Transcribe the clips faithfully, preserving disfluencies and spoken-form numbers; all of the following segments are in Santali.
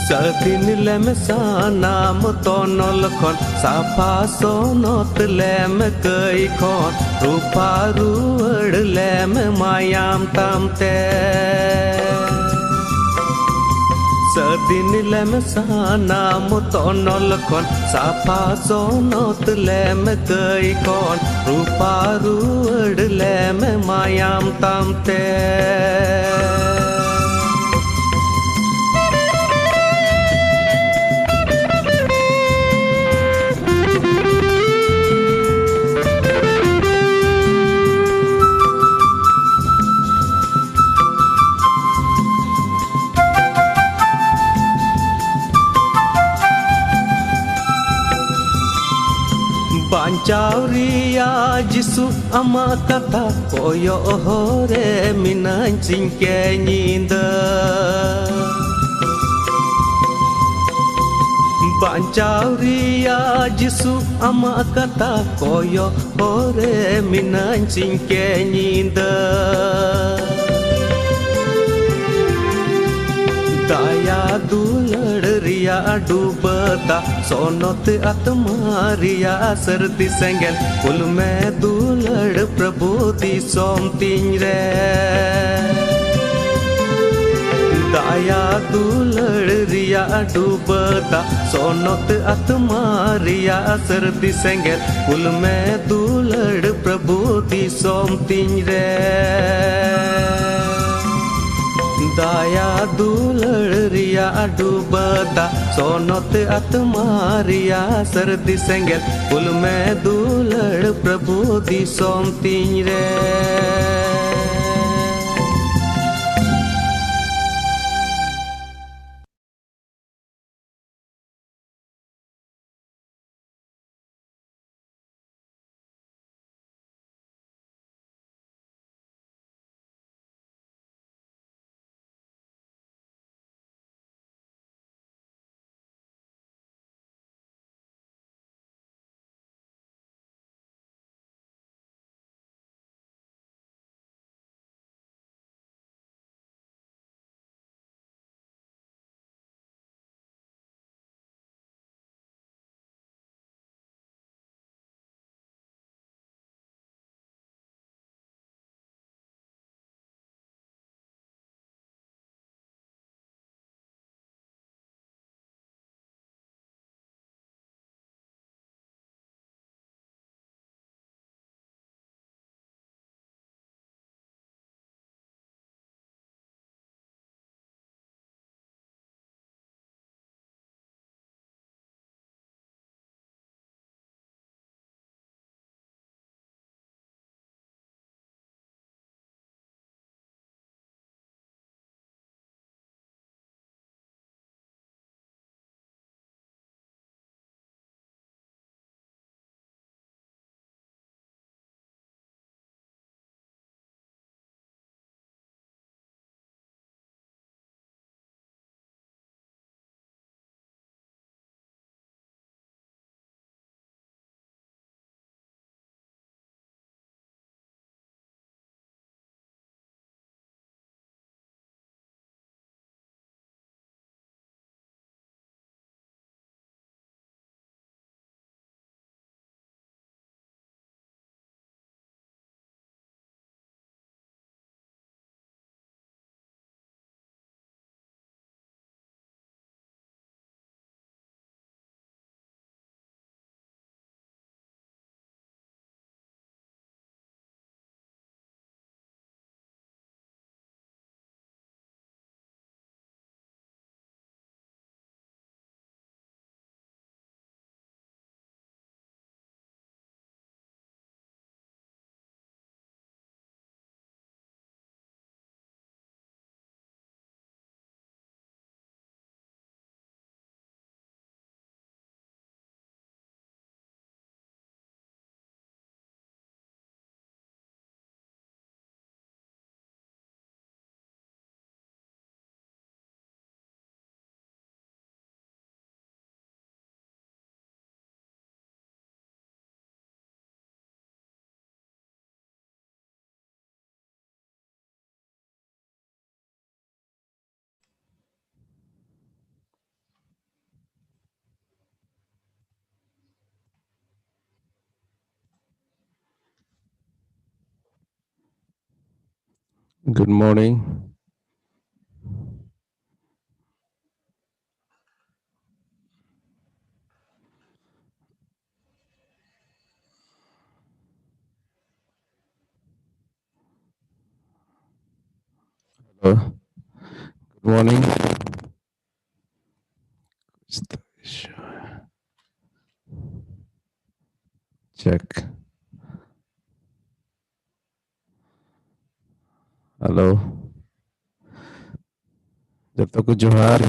ᱥᱟᱹᱫᱷᱤᱱ ᱞᱮᱢ ᱥᱟᱱᱟᱢ ᱛᱚᱱᱚᱞ ᱠᱷᱚᱱ, ᱥᱟᱯᱷᱟ ᱥᱚᱱᱚᱛ ᱞᱮᱢ ᱠᱟᱹᱭ ᱠᱷᱚᱱ, ᱨᱩᱯᱟ ᱨᱩᱣᱟᱹᱲ ᱞᱮᱢ ᱢᱟᱭᱟᱢ ᱛᱟᱢ ᱛᱮ᱾ ᱥᱟᱹᱫᱷᱤᱱ ᱞᱮᱢ ᱥᱟᱱᱟᱢ ᱛᱚᱱᱚᱞ ᱠᱷᱚᱱ, ᱥᱟᱯᱷᱟ ᱥᱚᱱᱚᱛ ᱞᱮᱢ ᱠᱟᱹᱭ ᱠᱷᱚᱱ, ᱨᱩᱯᱟ ᱨᱩᱣᱟᱹᱲ ᱞᱮᱢ ᱢᱟᱭᱟᱢ ᱛᱟᱢ ᱛᱮ᱾ ᱵᱟᱧᱪᱟᱣ ᱨᱮᱭᱟᱜ ᱡᱤᱥᱩ ᱟᱢᱟᱜ ᱠᱟᱛᱷᱟ ᱠᱚᱭᱚᱜ ᱦᱚᱨ ᱨᱮ ᱢᱤᱱᱟᱹᱧ ᱥᱤᱧ ᱠᱮ ᱧᱤᱫᱟᱹ᱾ ᱵᱟᱧᱪᱟᱣ ᱨᱮᱭᱟᱜ ᱡᱤᱥᱩ ᱟᱢᱟᱜ ᱠᱟᱛᱷᱟ ᱠᱚᱭᱚᱜ ᱦᱚᱨ ᱨᱮ ᱢᱤᱱᱟᱹᱧ ᱥᱤᱧ ᱠᱮ ᱧᱤᱫᱟᱹ᱾ ᱫᱟᱭᱟ ᱫᱩᱞᱟᱹᱲ ᱨᱮᱭᱟᱜ ᱰᱩᱵᱟᱹ ᱫᱟᱜ, ᱥᱚᱱᱚᱛ ᱟᱛᱢᱟ ᱨᱮᱭᱟᱜ ᱥᱟᱹᱨᱫᱤ ᱥᱮᱸᱜᱮᱞ, ᱠᱩᱞ ᱢᱮ ᱫᱩᱞᱟᱹᱲ ᱯᱨᱚᱵᱷᱩ ᱫᱤᱥᱚᱢ ᱛᱤᱧ ᱨᱮ᱾ ᱫᱟᱭᱟ ᱫᱩᱞᱟᱹᱲ ᱨᱮᱭᱟᱜ ᱰᱩᱵᱟᱹ ᱫᱟᱜ, ᱥᱚᱱᱚᱛ ᱟᱛᱢᱟ ᱨᱮᱭᱟᱜ ᱥᱟᱹᱨᱫᱤ ᱥᱮᱸᱜᱮᱞ, ᱠᱩᱞ ᱢᱮ ᱫᱩᱞᱟᱹᱲ ᱯᱨᱚᱵᱷᱩ ᱫᱤᱥᱚᱢ ᱛᱤᱧ ᱨᱮ᱾ ᱫᱟᱭᱟ ᱫᱩᱞᱟᱹᱲ ᱨᱮᱭᱟᱜ ᱰᱩᱵᱟᱹ ᱫᱟᱜ, ᱥᱚᱱᱚᱛ ᱟᱛᱢᱟ ᱨᱮᱭᱟᱜ ᱥᱟᱹᱨᱫᱤ ᱥᱮᱸᱜᱮᱞ, ᱠᱩᱞ ᱢᱮ ᱫᱩᱞᱟᱹᱲ ᱯᱨᱚᱵᱷᱩ ᱫᱤᱥᱚᱢ ᱛᱤᱧ ᱨᱮ᱾ Good morning. Hello. Good morning. Check. Hello. ᱡᱚᱛᱚ ᱠᱚ ᱡᱚᱦᱟᱨ᱾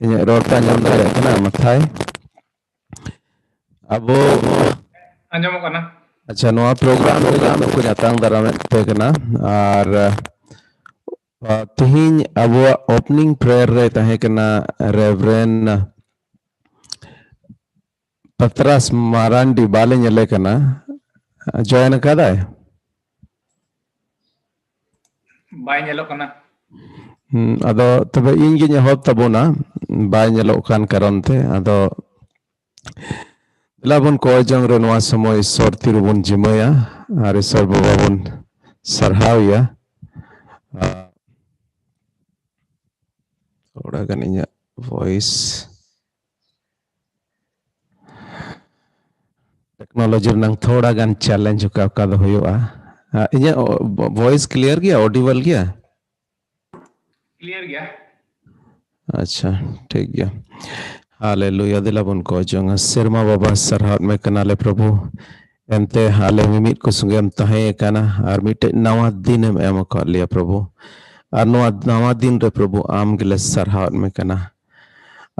ᱤᱧᱟᱹᱜ ᱨᱚᱲ ᱯᱮ ᱟᱸᱡᱚᱢ ᱫᱟᱲᱮᱭᱟᱜ ᱠᱟᱱᱟ, ᱢᱟᱛᱷᱟᱭ? ᱟᱵᱚ ᱟᱸᱡᱚᱢᱚᱜ ᱠᱟᱱᱟ᱾ ᱟᱪᱪᱷᱟ, ᱱᱚᱣᱟ ᱯᱨᱳᱜᱨᱟᱢ ᱨᱮ ᱡᱚᱛᱚ ᱠᱚ ᱧᱟᱛᱟᱝ ᱫᱟᱨᱟᱢᱮᱫ ᱯᱮ ᱠᱟᱱᱟ᱾ ᱟᱨ, ᱟ, ᱛᱤᱦᱤᱧ ᱟᱵᱚᱣᱟᱜ opening prayer ᱨᱮ ᱛᱟᱦᱮᱸ ᱠᱟᱱᱟ ᱨᱮᱵᱷᱨᱮᱱ ᱯᱟᱛᱨᱟᱥ ᱢᱟᱨᱟᱱᱰᱤ᱾ ᱵᱟᱞᱮ ᱧᱮᱞᱮ ᱠᱟᱱᱟ, join ᱟᱠᱟᱫᱟᱭ? ᱵᱟᱭ ᱧᱮᱞᱚᱜ ᱠᱟᱱᱟ᱾ ᱦᱩᱸ, ᱟᱫᱚ ᱛᱚᱵᱮ ᱤᱧ ᱜᱤᱧ ᱮᱦᱚᱵ ᱛᱟᱵᱚᱱᱟ, ᱵᱟᱭ ᱧᱮᱞᱚᱜ ᱠᱟᱱ ᱠᱟᱨᱚᱱ ᱛᱮ᱾ ᱟᱫᱚ ᱫᱮᱞᱟ ᱵᱚᱱ ᱠᱚᱭ ᱡᱚᱝ ᱨᱮ ᱱᱚᱣᱟ ᱥᱚᱢᱚᱭ ᱤᱥᱥᱚᱨ ᱛᱤ ᱨᱮᱵᱚᱱ ᱡᱤᱢᱟᱹᱭᱟ ᱟᱨ ᱤᱥᱥᱚᱨ ᱵᱟᱵᱟ ᱵᱚᱱ ᱥᱟᱨᱦᱟᱣ ᱮᱭᱟ᱾ ᱟ, ᱛᱷᱚᱲᱟ ᱜᱟᱱ ᱤᱧᱟᱹᱜ voice, technology ᱨᱮᱱᱟᱝ ᱛᱷᱚᱲᱟ ᱜᱟᱱ challenge ᱚᱠᱟ ᱚᱠᱟ ᱫᱚ ᱦᱩᱭᱩᱜᱼᱟ᱾ ᱟ, ᱤᱧᱟᱹᱜ ᱚ-, voice clear ᱜᱮᱭᱟ, audible ᱜᱮᱭᱟ? Clear ᱜᱮᱭᱟ᱾ ᱟᱪᱪᱷᱟ, ᱴᱷᱤᱠ ᱜᱮᱭᱟ᱾ ᱦᱟᱞᱮᱞᱩᱭᱟ, ᱫᱮᱞᱟ ᱵᱚᱱ ᱠᱚᱭ ᱡᱚᱝᱟ᱾ ᱥᱮᱨᱢᱟ ᱵᱟᱵᱟ, ᱥᱟᱨᱦᱟᱣᱮᱫ ᱢᱮ ᱠᱟᱱᱟᱞᱮ ᱯᱨᱚᱵᱷᱩ, ᱮᱱᱛᱮ ᱟᱞᱮ ᱢᱤᱢᱤᱫ ᱠᱚ ᱥᱚᱸᱜᱮᱢ ᱛᱟᱦᱮᱸ ᱠᱟᱱᱟ ᱟᱨ ᱢᱤᱫᱴᱮᱡ ᱱᱟᱣᱟ ᱫᱤᱱᱮᱢ ᱮᱢ ᱟᱠᱟᱫ ᱞᱮᱭᱟ ᱯᱨᱚᱵᱷᱩ᱾ ᱟᱨ ᱱᱚᱣᱟ ᱱᱟᱣᱟ ᱫᱤᱱ ᱨᱮ ᱯᱨᱚᱵᱷᱩ ᱟᱢ ᱜᱮᱞᱮ ᱥᱟᱨᱦᱟᱣᱮᱫ ᱢᱮ ᱠᱟᱱᱟ᱾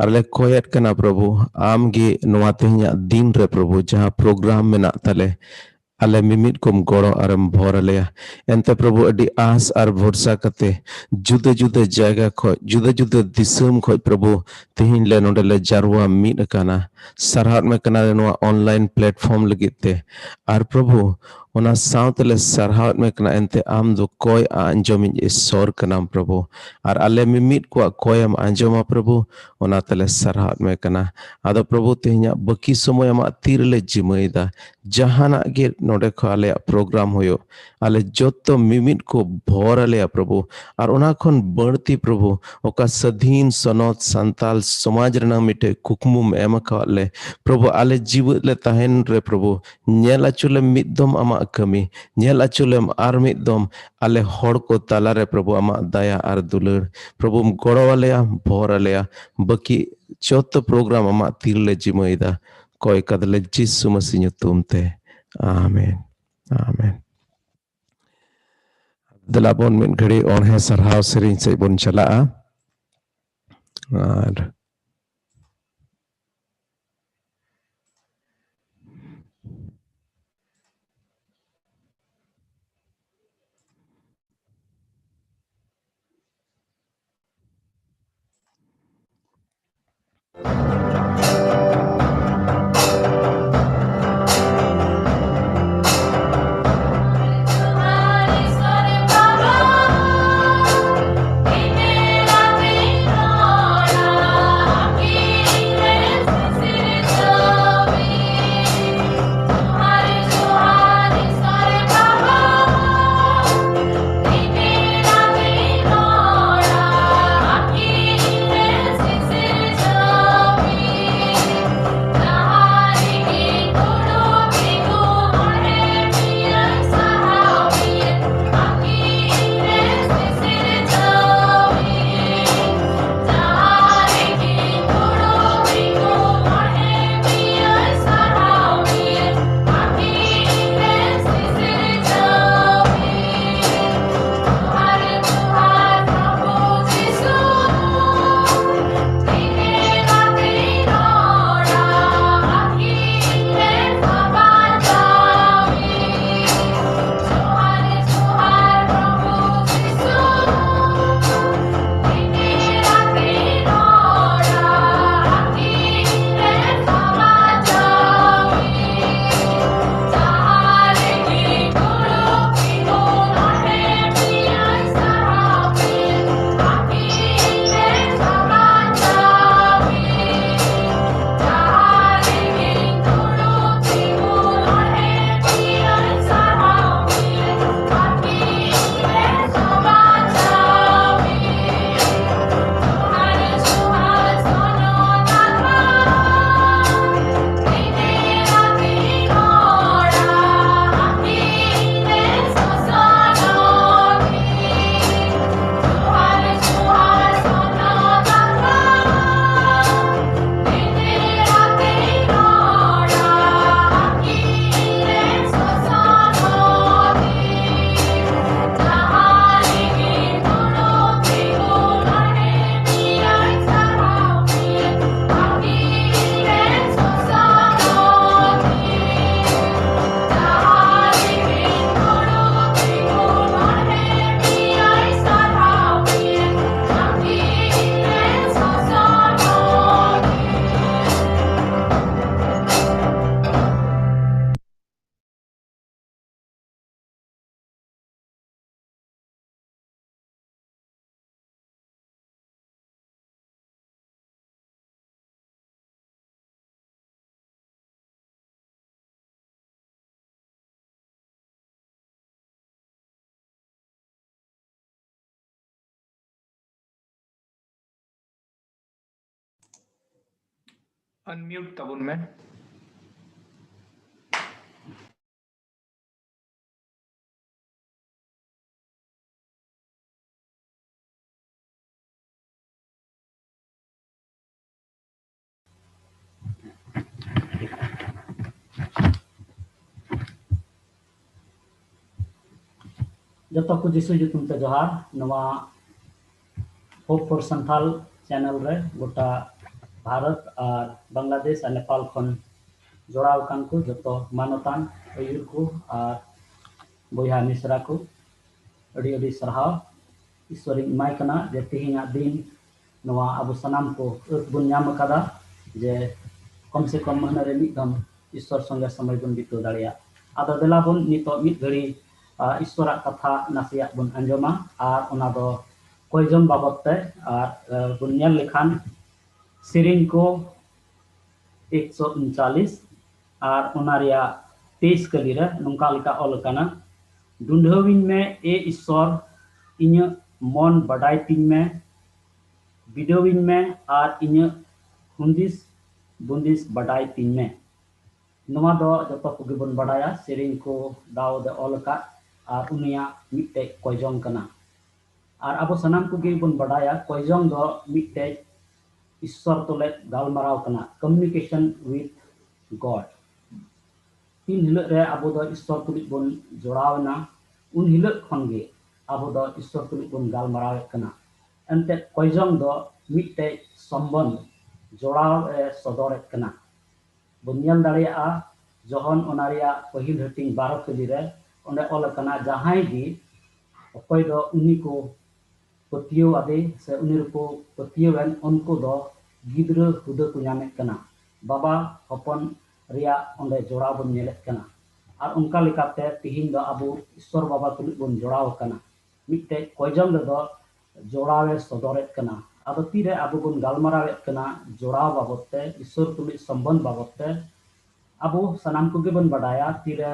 ᱟᱨ ᱞᱮ ᱠᱚᱭᱮᱫ ᱠᱟᱱᱟ ᱯᱨᱚᱵᱷᱩ, ᱟᱢ ᱜᱮ ᱱᱚᱣᱟ ᱛᱮᱦᱮᱧᱟᱜ ᱫᱤᱱ ᱨᱮ ᱯᱨᱚᱵᱷᱩ ᱡᱟᱦᱟᱸ ᱯᱨᱳᱜᱨᱟᱢ ᱢᱮᱱᱟᱜ ᱛᱟᱞᱮ, ᱟᱞᱮ ᱢᱤᱢᱤᱫ ᱠᱚᱢ ᱜᱚᱲᱚ ᱟᱨᱮᱢ ᱵᱷᱚᱨ ᱟᱞᱮᱭᱟ᱾ ᱮᱱᱛᱮ ᱯᱨᱚᱵᱷᱩ, ᱟᱹᱰᱤ ᱟᱸᱥ ᱟᱨ ᱵᱷᱚᱨᱥᱟ ᱠᱟᱛᱮ ᱡᱩᱫᱟᱹ ᱡᱩᱫᱟᱹ ᱡᱟᱭᱜᱟ ᱠᱷᱚᱡ, ᱡᱩᱫᱟᱹ ᱡᱩᱫᱟᱹ ᱫᱤᱥᱚᱢ ᱠᱷᱚᱡ ᱯᱨᱚᱵᱷᱩ, ᱛᱤᱦᱤᱧ ᱞᱮ ᱱᱚᱰᱮ ᱞᱮ ᱡᱟᱨᱣᱟ ᱢᱤᱫ ᱟᱠᱟᱱᱟ᱾ ᱥᱟᱨᱦᱟᱣᱮᱫ ᱢᱮ ᱠᱟᱱᱟ ᱞᱮ ᱱᱚᱣᱟ online platform ᱞᱟᱹᱜᱤᱫ ᱛᱮ᱾ ᱟᱨ ᱯᱨᱚᱵᱷᱩ, ᱚᱱᱟ ᱥᱟᱶ ᱛᱮᱞᱮ ᱥᱟᱨᱦᱟᱣᱮᱫ ᱢᱮ ᱠᱟᱱᱟ, ᱮᱱᱛᱮ ᱟᱢ ᱫᱚ ᱠᱚᱭ ᱟᱸᱡᱚᱢᱤᱡ ᱤᱥᱥᱚᱨ ᱠᱟᱱᱟᱢ ᱯᱨᱚᱵᱷᱩ, ᱟᱨ ᱟᱞᱮ ᱢᱤᱢᱤᱫ ᱠᱚᱣᱟᱜ ᱠᱚᱭᱮᱢ ᱟᱸᱡᱚᱢᱟ ᱯᱨᱚᱵᱷᱩ, ᱚᱱᱟ ᱛᱮᱞᱮ ᱥᱟᱨᱦᱟᱣᱮᱫ ᱢᱮ ᱠᱟᱱᱟ᱾ ᱟᱫᱚ ᱯᱨᱚᱵᱷᱩ, ᱛᱮᱦᱮᱧᱟᱜ ᱵᱟᱹᱠᱤ ᱥᱚᱢᱚᱭ ᱟᱢᱟᱜ ᱛᱤ ᱨᱮᱞᱮ ᱡᱤᱢᱟᱹᱭᱮᱫᱟ᱾ ᱡᱟᱦᱟᱱᱟᱜ ᱜᱮ ᱱᱚᱰᱮ ᱠᱷᱚᱱ ᱟᱞᱮᱭᱟᱜ ᱯᱨᱳᱜᱨᱟᱢ ᱦᱩᱭᱩᱜ, ᱟᱞᱮ ᱡᱚᱛᱚ ᱢᱤᱢᱤᱫ ᱠᱚ ᱵᱷᱚᱨ ᱟᱞᱮᱭᱟ ᱯᱨᱚᱵᱷᱩ, ᱟᱨ ᱚᱱᱟ ᱠᱷᱚᱱ ᱵᱟᱹᱲᱛᱤ ᱯᱨᱚᱵᱷᱩ, ᱚᱠᱟ ᱥᱟᱹᱫᱷᱤᱱ ᱥᱚᱱᱚᱛ ᱥᱟᱱᱛᱟᱞ ᱥᱚᱢᱟᱡᱽ ᱨᱮᱱᱟᱜ ᱢᱤᱫᱴᱮᱡ ᱠᱩᱠᱢᱩᱢ ᱮᱢ ᱟᱠᱟᱫ ᱞᱮ ᱯᱨᱚᱵᱷᱩ, ᱟᱞᱮ ᱡᱤᱣᱮᱫ ᱞᱮ ᱛᱟᱦᱮᱱ ᱨᱮ ᱯᱨᱚᱵᱷᱩ, ᱧᱮᱞ ᱟᱪᱩ ᱞᱮᱢ ᱢᱤᱫ ᱫᱚᱢ ᱟᱢᱟᱜ ᱠᱟᱹᱢᱤ, ᱧᱮᱞ ᱟᱪᱩ ᱞᱮᱢ ᱟᱨ ᱢᱤᱫ ᱫᱚᱢ ᱟᱞᱮ ᱦᱚᱲ ᱠᱚ ᱛᱟᱞᱟᱨᱮ ᱯᱨᱚᱵᱷᱩ ᱟᱢᱟᱜ ᱫᱟᱭᱟ ᱟᱨ ᱫᱩᱞᱟᱹᱲ᱾ ᱯᱨᱚᱵᱷᱩᱢ ᱜᱚᱲᱚ ᱟᱞᱮᱭᱟ, ᱵᱷᱚᱨ ᱟᱞᱮᱭᱟ᱾ ᱵᱟᱹᱠᱤ ᱡᱚᱛᱚ ᱯᱨᱳᱜᱨᱟᱢ ᱟᱢᱟᱜ ᱛᱤ ᱨᱮᱞᱮ ᱡᱤᱢᱟᱹᱭᱮᱫᱟ᱾ ᱠᱚᱭ ᱠᱟᱫᱟᱞᱮ ᱡᱤᱥᱩ ᱢᱟᱹᱥᱤ ᱧᱩᱛᱩᱢ ᱛᱮ᱾ ᱟᱢᱮᱱ᱾ ᱟᱢᱮᱱ᱾ ᱫᱮᱞᱟ ᱵᱚᱱ ᱢᱤᱫ ᱜᱷᱟᱹᱲᱤ ᱚᱬᱦᱮ ᱥᱟᱨᱦᱟᱣ ᱥᱮᱨᱮᱧ ᱥᱮᱫ ᱵᱚᱱ ᱪᱟᱞᱟᱜᱼᱟ᱾ ᱟᱨ Unmute ᱛᱟᱵᱚᱱ ᱢᱮ᱾ ᱡᱚᱛᱚ ᱠᱚ ᱡᱤᱥᱩ ᱧᱩᱛᱩᱢ ᱛᱮ ᱡᱚᱦᱟᱨ᱾ ᱱᱚᱣᱟ Hope for Santhal channel ᱨᱮ ᱜᱚᱴᱟ ᱵᱷᱟᱨᱚᱛ ᱟᱨ ᱵᱟᱝᱞᱟᱫᱮᱥ ᱟᱨ ᱱᱮᱯᱟᱞ ᱠᱷᱚᱱ ᱡᱚᱲᱟᱣ ᱟᱠᱟᱱ ᱠᱚ ᱡᱚᱛᱚ ᱢᱟᱱᱚᱛᱟᱱ ᱟᱹᱭᱩᱨ ᱠᱚ ᱟᱨ ᱵᱚᱭᱦᱟ ᱢᱤᱥᱨᱟ ᱠᱚ, ᱟᱹᱰᱤ ᱟᱹᱰᱤ ᱥᱟᱨᱦᱟᱣ ᱤᱥᱣᱚᱨᱤᱧ ᱮᱢᱟᱭ ᱠᱟᱱᱟ ᱡᱮ ᱛᱮᱦᱮᱧᱟᱜ ᱫᱤᱱ ᱱᱚᱣᱟ ᱟᱵᱚ ᱥᱟᱱᱟᱢ ᱠᱚ ᱟᱹᱛ ᱵᱚᱱ ᱧᱟᱢ ᱟᱠᱟᱫᱟ, ᱡᱮ ᱠᱚᱢ ᱥᱮ ᱠᱚᱢ ᱢᱟᱹᱦᱱᱟᱹ ᱨᱮ ᱢᱤᱫ ᱫᱚᱢ ᱤᱥᱣᱚᱨ ᱥᱚᱸᱜᱮ ᱥᱚᱢᱚᱭ ᱵᱚᱱ ᱵᱤᱛᱟᱹᱣ ᱫᱟᱲᱮᱭᱟᱜ᱾ ᱟᱫᱚ ᱫᱮᱞᱟ ᱵᱚᱱ ᱱᱤᱛᱚᱜ ᱢᱤᱫ ᱜᱷᱟᱹᱲᱤ, ᱟ, ᱤᱥᱣᱚᱨᱟᱜ ᱠᱟᱛᱷᱟ ᱱᱟᱥᱮᱭᱟᱜ ᱵᱚᱱ ᱟᱸᱡᱚᱢᱟ ᱟᱨ ᱚᱱᱟ ᱫᱚ ᱠᱚᱭᱡᱚᱱ ᱵᱟᱵᱚᱛ ᱛᱮ, ᱟᱨ, ᱟ, ᱵᱚᱱ ᱧᱮᱞ ᱞᱮᱠᱷᱟᱱ ᱥᱮᱨᱮᱧ ᱠᱚ ᱮᱠᱥᱚ ᱩᱱᱪᱟᱞᱤᱥ ᱟᱨ ᱚᱱᱟ ᱨᱮᱭᱟᱜ ᱛᱮᱭᱤᱥ ᱠᱟᱹᱞᱤ ᱨᱮ ᱱᱚᱝᱠᱟ ᱞᱮᱠᱟ ᱚᱞ ᱟᱠᱟᱱᱟ, ᱰᱩᱸᱰᱷᱟᱹᱣᱤᱧ ᱢᱮ ᱮ ᱤᱥᱥᱚᱨ, ᱤᱧᱟᱹᱜ ᱢᱚᱱ ᱵᱟᱰᱟᱭ ᱛᱤᱧ ᱢᱮ, ᱵᱤᱰᱟᱹᱣᱤᱧ ᱢᱮ ᱟᱨ ᱤᱧᱟᱹᱜ ᱦᱩᱫᱤᱥ ᱵᱩᱫᱤᱥ ᱵᱟᱰᱟᱭ ᱛᱤᱧ ᱢᱮ᱾ ᱱᱚᱣᱟ ᱫᱚ ᱡᱚᱛᱚ ᱠᱚᱜᱮ ᱵᱚᱱ ᱵᱟᱰᱟᱭᱟ, ᱥᱮᱨᱮᱧ ᱠᱚ ᱫᱟᱣ ᱫᱮ ᱚᱞ ᱟᱠᱟᱫ ᱟᱨ ᱩᱱᱤᱭᱟᱜ ᱢᱤᱫᱴᱮᱡ ᱠᱚᱭᱡᱚᱝ ᱠᱟᱱᱟ᱾ ᱟᱨ ᱟᱵᱚ ᱥᱟᱱᱟᱢ ᱠᱚᱜᱮ ᱵᱚᱱ ᱵᱟᱰᱟᱭᱟ, ᱠᱚᱭᱡᱚᱝ ᱫᱚ ᱢᱤᱫᱴᱮᱡ ᱤᱥᱥᱚᱨ ᱛᱩᱞᱩᱡ ᱜᱟᱞᱢᱟᱨᱟᱣ ᱠᱟᱱᱟ, communication with God᱾ ᱛᱤᱱ ᱦᱤᱞᱳᱜ ᱨᱮ ᱟᱵᱚ ᱫᱚ ᱤᱥᱥᱚᱨ ᱛᱩᱞᱩᱡ ᱵᱚᱱ ᱡᱚᱲᱟᱣ ᱮᱱᱟ, ᱩᱱ ᱦᱤᱞᱳᱜ ᱠᱷᱚᱱ ᱜᱮ ᱟᱵᱚ ᱫᱚ ᱤᱥᱥᱚᱨ ᱛᱩᱞᱩᱡ ᱵᱚᱱ ᱜᱟᱞᱢᱟᱨᱟᱣᱮᱫ ᱠᱟᱱᱟ᱾ ᱮᱱᱛᱮᱫ ᱠᱚᱭᱡᱚᱝ ᱫᱚ ᱢᱤᱫᱴᱮᱡ ᱥᱚᱢᱵᱚᱱᱫᱷ ᱡᱚᱲᱟᱣ ᱮ ᱥᱚᱫᱚᱨᱮᱫ ᱠᱟᱱᱟ᱾ ᱵᱚᱱ ᱧᱮᱞ ᱫᱟᱲᱮᱭᱟᱜᱼᱟ, ᱡᱚᱦᱚᱱ ᱚᱱᱟ ᱨᱮᱭᱟᱜ ᱯᱟᱹᱦᱤᱞ ᱦᱟᱹᱴᱤᱧ ᱵᱟᱨᱚ ᱠᱟᱹᱞᱤ ᱨᱮ ᱚᱸᱰᱮ ᱚᱞ ᱟᱠᱟᱱᱟ, ᱡᱟᱦᱟᱸᱭ ᱜᱮ ᱚᱠᱚᱭ ᱫᱚ ᱩᱱᱤ ᱠᱚ ᱯᱟᱹᱛᱭᱟᱹᱣ ᱟᱫᱮ ᱥᱮ ᱩᱱᱤ ᱨᱮᱠᱚ ᱯᱟᱹᱛᱭᱟᱹᱣ ᱮᱱ, ᱩᱱᱠᱩ ᱫᱚ ᱜᱤᱫᱽᱨᱟᱹ ᱦᱩᱫᱟᱹ ᱠᱚ ᱧᱟᱢᱮᱫ ᱠᱟᱱᱟ᱾ ᱵᱟᱵᱟ ᱦᱚᱯᱚᱱ ᱨᱮᱭᱟᱜ ᱚᱸᱰᱮ ᱡᱚᱲᱟᱣ ᱵᱚᱱ ᱧᱮᱞᱮᱫ ᱠᱟᱱᱟ᱾ ᱟᱨ ᱚᱱᱠᱟ ᱞᱮᱠᱟᱛᱮ ᱛᱤᱦᱤᱧ ᱫᱚ ᱟᱵᱚ ᱤᱥᱥᱚᱨ ᱵᱟᱵᱟ ᱛᱩᱞᱩᱡ ᱵᱚᱱ ᱡᱚᱲᱟᱣ ᱟᱠᱟᱱᱟ᱾ ᱢᱤᱫᱴᱮᱡ ᱠᱚᱭᱡᱚᱝ ᱨᱮᱫᱚ ᱡᱚᱲᱟᱣ ᱮ ᱥᱚᱫᱚᱨᱮᱫ ᱠᱟᱱᱟ᱾ ᱟᱫᱚ ᱛᱤᱨᱮ ᱟᱵᱚ ᱵᱚᱱ ᱜᱟᱞᱢᱟᱨᱟᱣᱮᱫ ᱠᱟᱱᱟ ᱡᱚᱲᱟᱣ ᱵᱟᱵᱚᱛ ᱛᱮ, ᱤᱥᱥᱚᱨ ᱛᱩᱞᱩᱡ ᱥᱚᱢᱵᱚᱱᱫᱷ ᱵᱟᱵᱚᱛ ᱛᱮ, ᱟᱵᱚ ᱥᱟᱱᱟᱢ ᱠᱚᱜᱮ ᱵᱚᱱ ᱵᱟᱰᱟᱭᱟ ᱛᱤᱨᱮ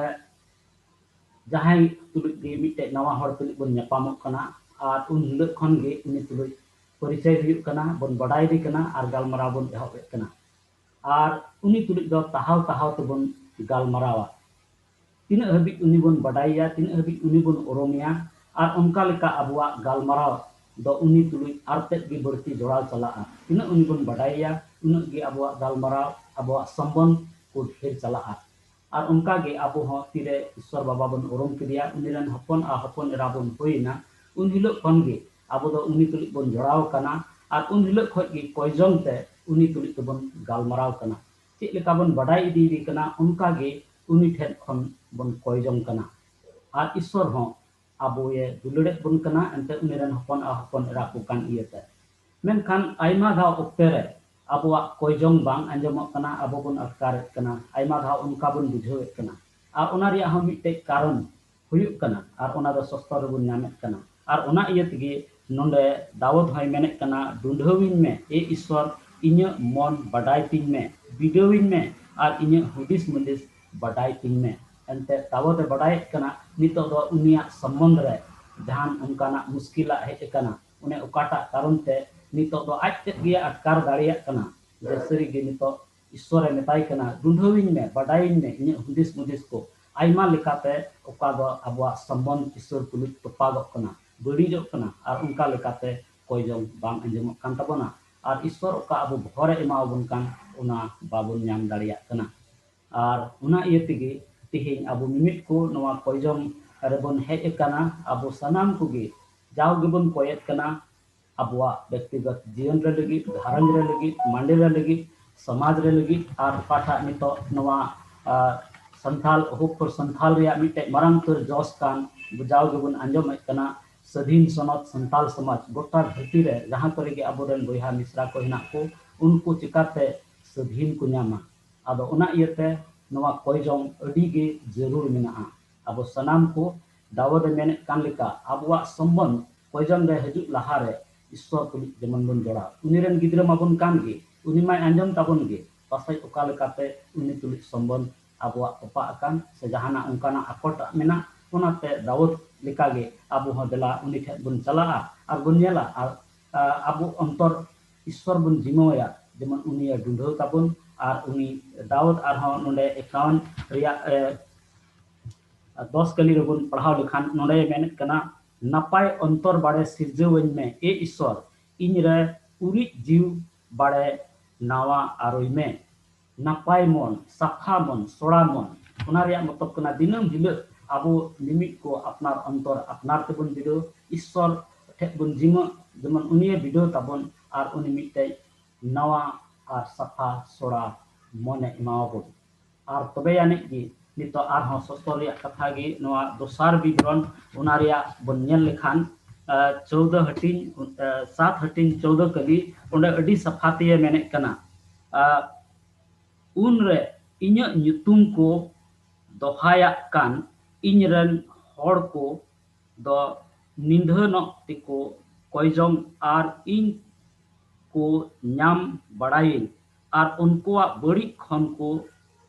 ᱡᱟᱦᱟᱸᱭ ᱛᱩᱞᱩᱡ ᱜᱮ ᱢᱤᱫᱴᱮᱡ ᱱᱟᱣᱟ ᱦᱚᱲ ᱛᱩᱞᱩᱡ ᱵᱚᱱ ᱧᱟᱯᱟᱢᱚᱜ ᱠᱟᱱᱟ ᱟᱨ ᱩᱱ ᱦᱤᱞᱳᱜ ᱠᱷᱚᱱ ᱜᱮ ᱩᱱᱤ ᱛᱩᱞᱩᱡ ᱯᱚᱨᱤᱪᱚᱭ ᱦᱩᱭᱩᱜ ᱠᱟᱱᱟ, ᱵᱚᱱ ᱵᱟᱰᱟᱭ ᱤᱫᱤ ᱠᱟᱱᱟ ᱟᱨ ᱜᱟᱞᱢᱟᱨᱟᱣ ᱵᱚᱱ ᱮᱦᱚᱵ ᱮᱫ ᱠᱟᱱᱟ᱾ ᱟᱨ ᱩᱱᱤ ᱛᱩᱞᱩᱡ ᱫᱚ ᱛᱟᱦᱟᱣ ᱛᱟᱦᱟᱣ ᱛᱮᱵᱚᱱ ᱜᱟᱞᱢᱟᱨᱟᱣᱟ᱾ ᱛᱤᱱᱟᱹᱜ ᱦᱟᱹᱵᱤᱡ ᱩᱱᱤ ᱵᱚᱱ ᱵᱟᱰᱟᱭᱮᱭᱟ, ᱛᱤᱱᱟᱹᱜ ᱦᱟᱹᱵᱤᱡ ᱩᱱᱤ ᱵᱚᱱ ᱩᱨᱩᱢᱮᱭᱟ, ᱟᱨ ᱚᱱᱠᱟ ᱞᱮᱠᱟ ᱟᱵᱚᱣᱟᱜ ᱜᱟᱞᱢᱟᱨᱟᱣ ᱫᱚ ᱩᱱᱤ ᱛᱩᱞᱩᱡ ᱟᱨ ᱛᱮᱫ ᱜᱮ ᱵᱟᱹᱲᱛᱤ ᱡᱚᱲᱟᱣ ᱪᱟᱞᱟᱜᱼᱟ᱾ ᱛᱤᱱᱟᱹᱜ ᱩᱱᱤ ᱵᱚᱱ ᱵᱟᱰᱟᱭᱮᱭᱟ, ᱩᱱᱟᱹᱜ ᱜᱮ ᱟᱵᱚᱣᱟᱜ ᱜᱟᱞᱢᱟᱨᱟᱣ, ᱟᱵᱚᱣᱟᱜ ᱥᱚᱢᱵᱚᱱᱫᱷ ᱠᱚ ᱰᱷᱮᱨ ᱪᱟᱞᱟᱜᱼᱟ᱾ ᱟᱨ ᱚᱱᱠᱟ ᱜᱮ ᱟᱵᱚ ᱦᱚᱸ ᱛᱤᱨᱮ ᱤᱥᱥᱚᱨ ᱵᱟᱵᱟ ᱵᱚᱱ ᱩᱨᱩᱢ ᱠᱮᱫᱮᱭᱟ, ᱩᱱᱤ ᱨᱮᱱ ᱦᱚᱯᱚᱱ ᱟᱨ ᱦᱚᱯᱚᱱ ᱮᱨᱟ ᱵᱚᱱ ᱦᱩᱭᱮᱱᱟ, ᱩᱱ ᱦᱤᱞᱳᱜ ᱠᱷᱚᱱ ᱜᱮ ᱟᱵᱚ ᱫᱚ ᱩᱱᱤ ᱛᱩᱞᱩᱡ ᱵᱚᱱ ᱡᱚᱲᱟᱣ ᱟᱠᱟᱱᱟ᱾ ᱟᱨ ᱩᱱ ᱦᱤᱞᱳᱜ ᱠᱷᱚᱱ ᱜᱮ ᱠᱚᱭᱡᱚᱝ ᱛᱮ ᱩᱱᱤ ᱛᱩᱞᱩᱡ ᱫᱚᱵᱚᱱ ᱜᱟᱞᱢᱟᱨᱟᱣ ᱠᱟᱱᱟ᱾ ᱪᱮᱫ ᱞᱮᱠᱟ ᱵᱚᱱ ᱵᱟᱰᱟᱭ ᱤᱫᱤᱭᱮᱫᱮ ᱠᱟᱱᱟ, ᱚᱱᱠᱟ ᱜᱮ ᱩᱱᱤ ᱴᱷᱮᱱ ᱠᱷᱚᱱ ᱵᱚᱱ ᱠᱚᱭᱡᱚᱝ ᱠᱟᱱᱟ᱾ ᱟᱨ ᱤᱥᱥᱚᱨ ᱦᱚᱸ ᱟᱵᱚᱭᱮ ᱫᱩᱞᱟᱹᱲᱮᱫ ᱵᱚᱱ ᱠᱟᱱᱟ, ᱮᱱᱛᱮ ᱩᱱᱤ ᱨᱮᱱ ᱦᱚᱯᱚᱱ ᱟᱨ ᱦᱚᱯᱚᱱ ᱮᱨᱟ ᱠᱚ ᱠᱟᱱ ᱤᱭᱟᱹᱛᱮ᱾ ᱢᱮᱱᱠᱷᱟᱱ ᱟᱭᱢᱟ ᱫᱷᱟᱣ ᱚᱠᱛᱮ ᱨᱮ ᱟᱵᱚᱣᱟᱜ ᱠᱚᱭᱡᱚᱝ ᱵᱟᱝ ᱟᱸᱡᱚᱢᱚᱜ ᱠᱟᱱᱟ, ᱟᱵᱚ ᱵᱚᱱ ᱟᱴᱠᱟᱨᱮᱫ ᱠᱟᱱᱟ, ᱟᱭᱢᱟ ᱫᱷᱟᱣ ᱚᱱᱠᱟ ᱵᱚᱱ ᱵᱩᱡᱷᱟᱹᱣᱮᱫ ᱠᱟᱱᱟ᱾ ᱟᱨ ᱚᱱᱟ ᱨᱮᱭᱟᱜ ᱦᱚᱸ ᱢᱤᱫᱴᱮᱡ ᱠᱟᱨᱚᱱ ᱦᱩᱭᱩᱜ ᱠᱟᱱᱟ, ᱟᱨ ᱚᱱᱟ ᱫᱚ ᱥᱚᱥᱛᱚᱨ ᱨᱮᱵᱚᱱ ᱧᱟᱢᱮᱫ ᱠᱟᱱᱟ᱾ ᱟᱨ ᱚᱱᱟ ᱤᱭᱟᱹ ᱛᱮᱜᱮ ᱱᱚᱰᱮ ᱫᱟᱣᱚᱫ ᱦᱚᱸᱭ ᱢᱮᱱᱮᱫ ᱠᱟᱱᱟ, "ᱰᱩᱸᱰᱷᱟᱹᱣᱤᱧ ᱢᱮ, ᱮ ᱤᱥᱥᱚᱨ, ᱤᱧᱟᱹᱜ ᱢᱚᱱ ᱵᱟᱰᱟᱭ ᱛᱤᱧ ᱢᱮ, ᱵᱤᱰᱟᱹᱣᱤᱧ ᱢᱮ, ᱟᱨ ᱤᱧᱟᱹᱜ ᱦᱩᱫᱤᱥ ᱢᱩᱫᱤᱥ ᱵᱟᱰᱟᱭ ᱛᱤᱧ ᱢᱮ᱾" ᱮᱱᱛᱮ ᱫᱟᱣᱚᱫ ᱮ ᱵᱟᱰᱟᱭᱮᱫ ᱠᱟᱱᱟ ᱱᱤᱛᱚᱜ ᱫᱚ ᱩᱱᱤᱭᱟᱜ ᱥᱚᱢᱵᱚᱱᱫᱷ ᱨᱮ ᱡᱟᱦᱟᱱ ᱚᱱᱠᱟᱱᱟᱜ ᱢᱩᱥᱠᱤᱞᱟᱜ ᱦᱮᱡ ᱟᱠᱟᱱᱟ, ᱚᱱᱮ ᱚᱠᱟᱴᱟᱜ ᱠᱟᱨᱚᱱ ᱛᱮ ᱱᱤᱛᱚᱜ ᱫᱚ ᱟᱡ ᱛᱮᱫ ᱜᱮ ᱟᱴᱠᱟᱨ ᱫᱟᱲᱮᱭᱟᱜ ᱠᱟᱱᱟ ᱡᱮ ᱥᱟᱹᱨᱤ ᱜᱮ ᱱᱤᱛᱚᱜ ᱤᱥᱥᱚᱨᱮ ᱢᱮᱛᱟᱭ ᱠᱟᱱᱟ, "ᱰᱩᱸᱰᱷᱟᱹᱣᱤᱧ ᱢᱮ, ᱵᱟᱰᱟᱭᱤᱧ ᱢᱮ, ᱤᱧᱟᱹᱜ ᱦᱩᱫᱤᱥ ᱢᱩᱫᱤᱥ ᱠᱚ ᱟᱭᱢᱟ ᱞᱮᱠᱟᱛᱮ ᱚᱠᱟ ᱫᱚ ᱟᱵᱚᱣᱟᱜ ᱥᱚᱢᱵᱚᱱᱫᱷ ᱤᱥᱥᱚᱨ ᱛᱩᱞᱩᱡ ᱛᱚᱯᱟᱜᱚᱜ ᱠᱟᱱᱟ, ᱵᱟᱹᱲᱤᱡᱚᱜ ᱠᱟᱱᱟ, ᱟᱨ ᱚᱱᱠᱟ ᱞᱮᱠᱟᱛᱮ ᱠᱚᱭᱡᱚᱝ ᱵᱟᱝ ᱟᱸᱡᱚᱢᱚᱜ ᱠᱟᱱ ᱛᱟᱵᱚᱱᱟ, ᱟᱨ ᱤᱥᱥᱚᱨ ᱚᱠᱟ ᱟᱵᱚ ᱵᱚᱦᱚᱨᱮ ᱮᱢᱟᱣᱟᱵᱚᱱ ᱠᱟᱱ ᱚᱱᱟ ᱵᱟᱵᱚᱱ ᱧᱟᱢ ᱫᱟᱲᱮᱭᱟᱜ ᱠᱟᱱᱟ᱾" ᱟᱨ ᱚᱱᱟ ᱤᱭᱟᱹ ᱛᱮᱜᱮ ᱛᱮᱦᱮᱧ ᱟᱵᱚ ᱢᱤᱢᱤᱫ ᱠᱚ ᱱᱚᱣᱟ ᱠᱚᱭᱡᱚᱝ ᱨᱮᱵᱚᱱ ᱦᱮᱡ ᱟᱠᱟᱱᱟ᱾ ᱟᱵᱚ ᱥᱟᱱᱟᱢ ᱠᱚᱜᱮ ᱡᱟᱣ ᱜᱮᱵᱚᱱ ᱠᱚᱭᱮᱫ ᱠᱟᱱᱟ ᱟᱵᱚᱣᱟᱜ ᱵᱮᱠᱛᱤᱜᱚᱛ ᱡᱤᱭᱚᱱ ᱨᱮ ᱞᱟᱹᱜᱤᱫ, ᱜᱷᱟᱨᱚᱸᱡᱽ ᱨᱮ ᱞᱟᱹᱜᱤᱫ, ᱢᱟᱸᱰᱮ ᱨᱮ ᱞᱟᱹᱜᱤᱫ, ᱥᱚᱢᱟᱡᱽ ᱨᱮ ᱞᱟᱹᱜᱤᱫ, ᱟᱨ ᱚᱠᱟᱴᱟᱜ ᱱᱤᱛᱚᱜ ᱱᱚᱣᱟ, ᱟ, ᱥᱟᱱᱛᱷᱟᱞ, ᱦᱚᱯ ᱯᱷᱚᱨ ᱥᱟᱱᱛᱷᱟᱞ ᱨᱮᱭᱟᱜ ᱢᱤᱫᱴᱮᱡ ᱢᱟᱨᱟᱝ ᱩᱛᱟᱹᱨ ᱡᱚᱥ ᱠᱟᱱ, ᱡᱟᱣ ᱜᱮᱵᱚᱱ ᱟᱸᱡᱚᱢᱮᱫ ᱠᱟᱱᱟ, ᱥᱟᱹᱫᱷᱤᱱ ᱥᱚᱱᱚᱛ ᱥᱟᱱᱛᱟᱞ ᱥᱚᱢᱟᱡᱽ ᱜᱚᱴᱟ ᱫᱷᱟᱹᱨᱛᱤ ᱨᱮ ᱡᱟᱦᱟᱸ ᱠᱚᱨᱮ ᱜᱮ ᱟᱵᱚᱨᱮᱱ ᱵᱚᱭᱦᱟ ᱢᱤᱥᱨᱟ ᱠᱚ ᱦᱮᱱᱟᱜ ᱠᱚ, ᱩᱱᱠᱩ ᱪᱤᱠᱟᱛᱮ ᱥᱟᱹᱫᱷᱤᱱ ᱠᱚ ᱧᱟᱢᱟ? ᱟᱫᱚ ᱚᱱᱟ ᱤᱭᱟᱹᱛᱮ ᱱᱚᱣᱟ ᱠᱚᱭᱡᱚᱝ ᱟᱹᱰᱤ ᱜᱮ ᱡᱟᱹᱨᱩᱲ ᱢᱮᱱᱟᱜᱼᱟ᱾ ᱟᱵᱚ ᱥᱟᱱᱟᱢ ᱠᱚ ᱫᱟᱣᱚᱫ ᱮ ᱢᱮᱱᱮᱫ ᱠᱟᱱ ᱞᱮᱠᱟ ᱟᱵᱚᱣᱟᱜ ᱥᱚᱢᱵᱚᱱᱫᱷ ᱠᱚᱭᱡᱚᱝ ᱨᱮ ᱦᱤᱡᱩᱜ ᱞᱟᱦᱟᱨᱮ ᱤᱥᱥᱚᱨ ᱛᱩᱞᱩᱡ ᱡᱮᱢᱚᱱ ᱵᱚᱱ ᱡᱚᱲᱟᱣ᱾ ᱩᱱᱤ ᱨᱮᱱ ᱜᱤᱫᱽᱨᱟᱹ ᱢᱟᱵᱚᱱ ᱠᱟᱱ ᱜᱮ, ᱩᱱᱤ ᱢᱟᱭ ᱟᱸᱡᱚᱢ ᱛᱟᱵᱚᱱ ᱜᱮ, ᱯᱟᱥᱮᱡ ᱚᱠᱟ ᱞᱮᱠᱟᱛᱮ ᱩᱱᱤ ᱛᱩᱞᱩᱡ ᱥᱚᱢᱵᱚᱱᱫᱷ ᱟᱵᱚᱣᱟᱜ ᱛᱚᱯᱟᱜ ᱟᱠᱟᱱ ᱥᱮ ᱡᱟᱦᱟᱱᱟᱜ ᱚᱱᱠᱟᱱᱟᱜ ᱟᱠᱚᱴᱟᱜ ᱢᱮᱱᱟᱜ, ᱚᱱᱟᱛᱮ ᱫᱟᱣᱚᱫ ᱞᱮᱠᱟᱜᱮ ᱟᱵᱚ ᱦᱚᱸ ᱫᱮᱞᱟ ᱩᱱᱤ ᱴᱷᱮᱱ ᱵᱚᱱ ᱪᱟᱞᱟᱜᱼᱟ ᱟᱨ ᱵᱚᱱ ᱧᱮᱞᱟ, ᱟᱨ, ᱟ, ᱟᱵᱚ ᱚᱱᱛᱚᱨ ᱤᱥᱥᱚᱨ ᱵᱚᱱ ᱡᱤᱢᱟᱹᱣᱟᱭᱟ, ᱡᱮᱢᱚᱱ ᱩᱱᱤᱭᱮ ᱰᱩᱸᱰᱷᱟᱹᱣ ᱛᱟᱵᱚᱱ ᱟᱨ ᱩᱱᱤ ᱫᱟᱣᱩᱫ ᱟᱨᱦᱚᱸ ᱱᱚᱰᱮ ᱮᱠᱟᱣᱟᱱ ᱨᱮᱭᱟᱜ ᱫᱚᱥ ᱠᱟᱹᱞᱤ ᱨᱮᱵᱚᱱ ᱯᱟᱲᱦᱟᱣ ᱞᱮᱠᱷᱟᱱ ᱱᱚᱰᱮ ᱢᱮᱱᱮᱫ ᱠᱟᱱᱟ, ᱱᱟᱯᱟᱭ ᱚᱱᱛᱚᱨ ᱵᱟᱲᱮ ᱥᱤᱨᱡᱟᱹᱣᱟᱹᱧ ᱢᱮ, ᱮ ᱤᱥᱥᱚᱨ, ᱤᱧ ᱨᱮ ᱩᱨᱤᱡ ᱡᱤᱣ ᱵᱟᱲᱮ ᱱᱟᱣᱟ ᱟᱨᱚᱭ ᱢᱮ᱾ ᱱᱟᱯᱟᱭ ᱢᱚᱱ, ᱥᱟᱯᱷᱟ ᱢᱚᱱ, ᱥᱚᱲᱟ ᱢᱚᱱ, ᱚᱱᱟ ᱨᱮᱭᱟᱜ ᱢᱚᱛᱞᱚᱵ ᱠᱟᱱᱟ ᱫᱤᱱᱟᱹᱢ ᱦᱤᱞᱳᱜ ᱟᱵᱚ ᱢᱤᱢᱤᱫ ᱠᱚ ᱟᱯᱱᱟᱨ ᱚᱱᱛᱚᱨ ᱟᱯᱱᱟᱨ ᱛᱮᱵᱚᱱ ᱵᱤᱰᱟᱹᱣ, ᱤᱥᱥᱚᱨ ᱴᱷᱮᱱ ᱵᱚᱱ ᱡᱤᱢᱟᱹᱜ, ᱡᱮᱢᱚᱱ ᱩᱱᱤᱭᱮ ᱵᱤᱰᱟᱹᱣ ᱛᱟᱵᱚᱱ ᱟᱨ ᱩᱱᱤ ᱢᱤᱫᱴᱮᱡ ᱱᱟᱣᱟ ᱟᱨ ᱥᱟᱯᱷᱟ ᱥᱚᱲᱟ ᱢᱚᱱᱮ ᱮᱢᱟᱣᱟᱵᱚᱱ᱾ ᱟᱨ ᱛᱚᱵᱮ ᱟᱹᱱᱤᱡ ᱜᱮ ᱱᱤᱛᱚᱜ ᱟᱨᱦᱚᱸ ᱥᱚᱥᱛᱚᱨ ᱨᱮᱭᱟᱜ ᱠᱟᱛᱷᱟ ᱜᱮ, ᱱᱚᱣᱟ ᱫᱚᱥᱟᱨ ᱵᱤᱵᱚᱨᱚᱱ, ᱚᱱᱟ ᱨᱮᱭᱟᱜ ᱵᱚᱱ ᱧᱮᱞ ᱞᱮᱠᱷᱟᱱ, ᱟᱸ, ᱪᱳᱫᱚ ᱦᱟᱹᱴᱤᱧ, ᱟᱸ, ᱥᱟᱛ ᱦᱟᱹᱴᱤᱧ ᱪᱳᱫᱚ ᱠᱟᱹᱞᱤ, ᱚᱸᱰᱮ ᱟᱹᱰᱤ ᱥᱟᱯᱷᱟ ᱛᱮᱭᱮ ᱢᱮᱱᱮᱫ ᱠᱟᱱᱟ, ᱟᱸ, ᱩᱱᱨᱮ ᱤᱧᱟᱹᱜ ᱧᱩᱛᱩᱢ ᱠᱚ ᱫᱚᱦᱟᱭᱟᱜ ᱠᱟᱱ ᱤᱧ ᱨᱮᱱ ᱦᱚᱲ ᱠᱚ ᱫᱚ ᱱᱤᱫᱷᱟᱹᱱᱚᱜ ᱛᱮᱠᱚ ᱠᱚᱭᱡᱚᱝ ᱟᱨ ᱤᱧ ᱠᱚ ᱧᱟᱢ ᱵᱟᱲᱟᱭᱟᱹᱧ ᱟᱨ ᱩᱱᱠᱩᱣᱟᱜ ᱵᱟᱹᱲᱤᱡ ᱠᱷᱚᱱ ᱠᱚ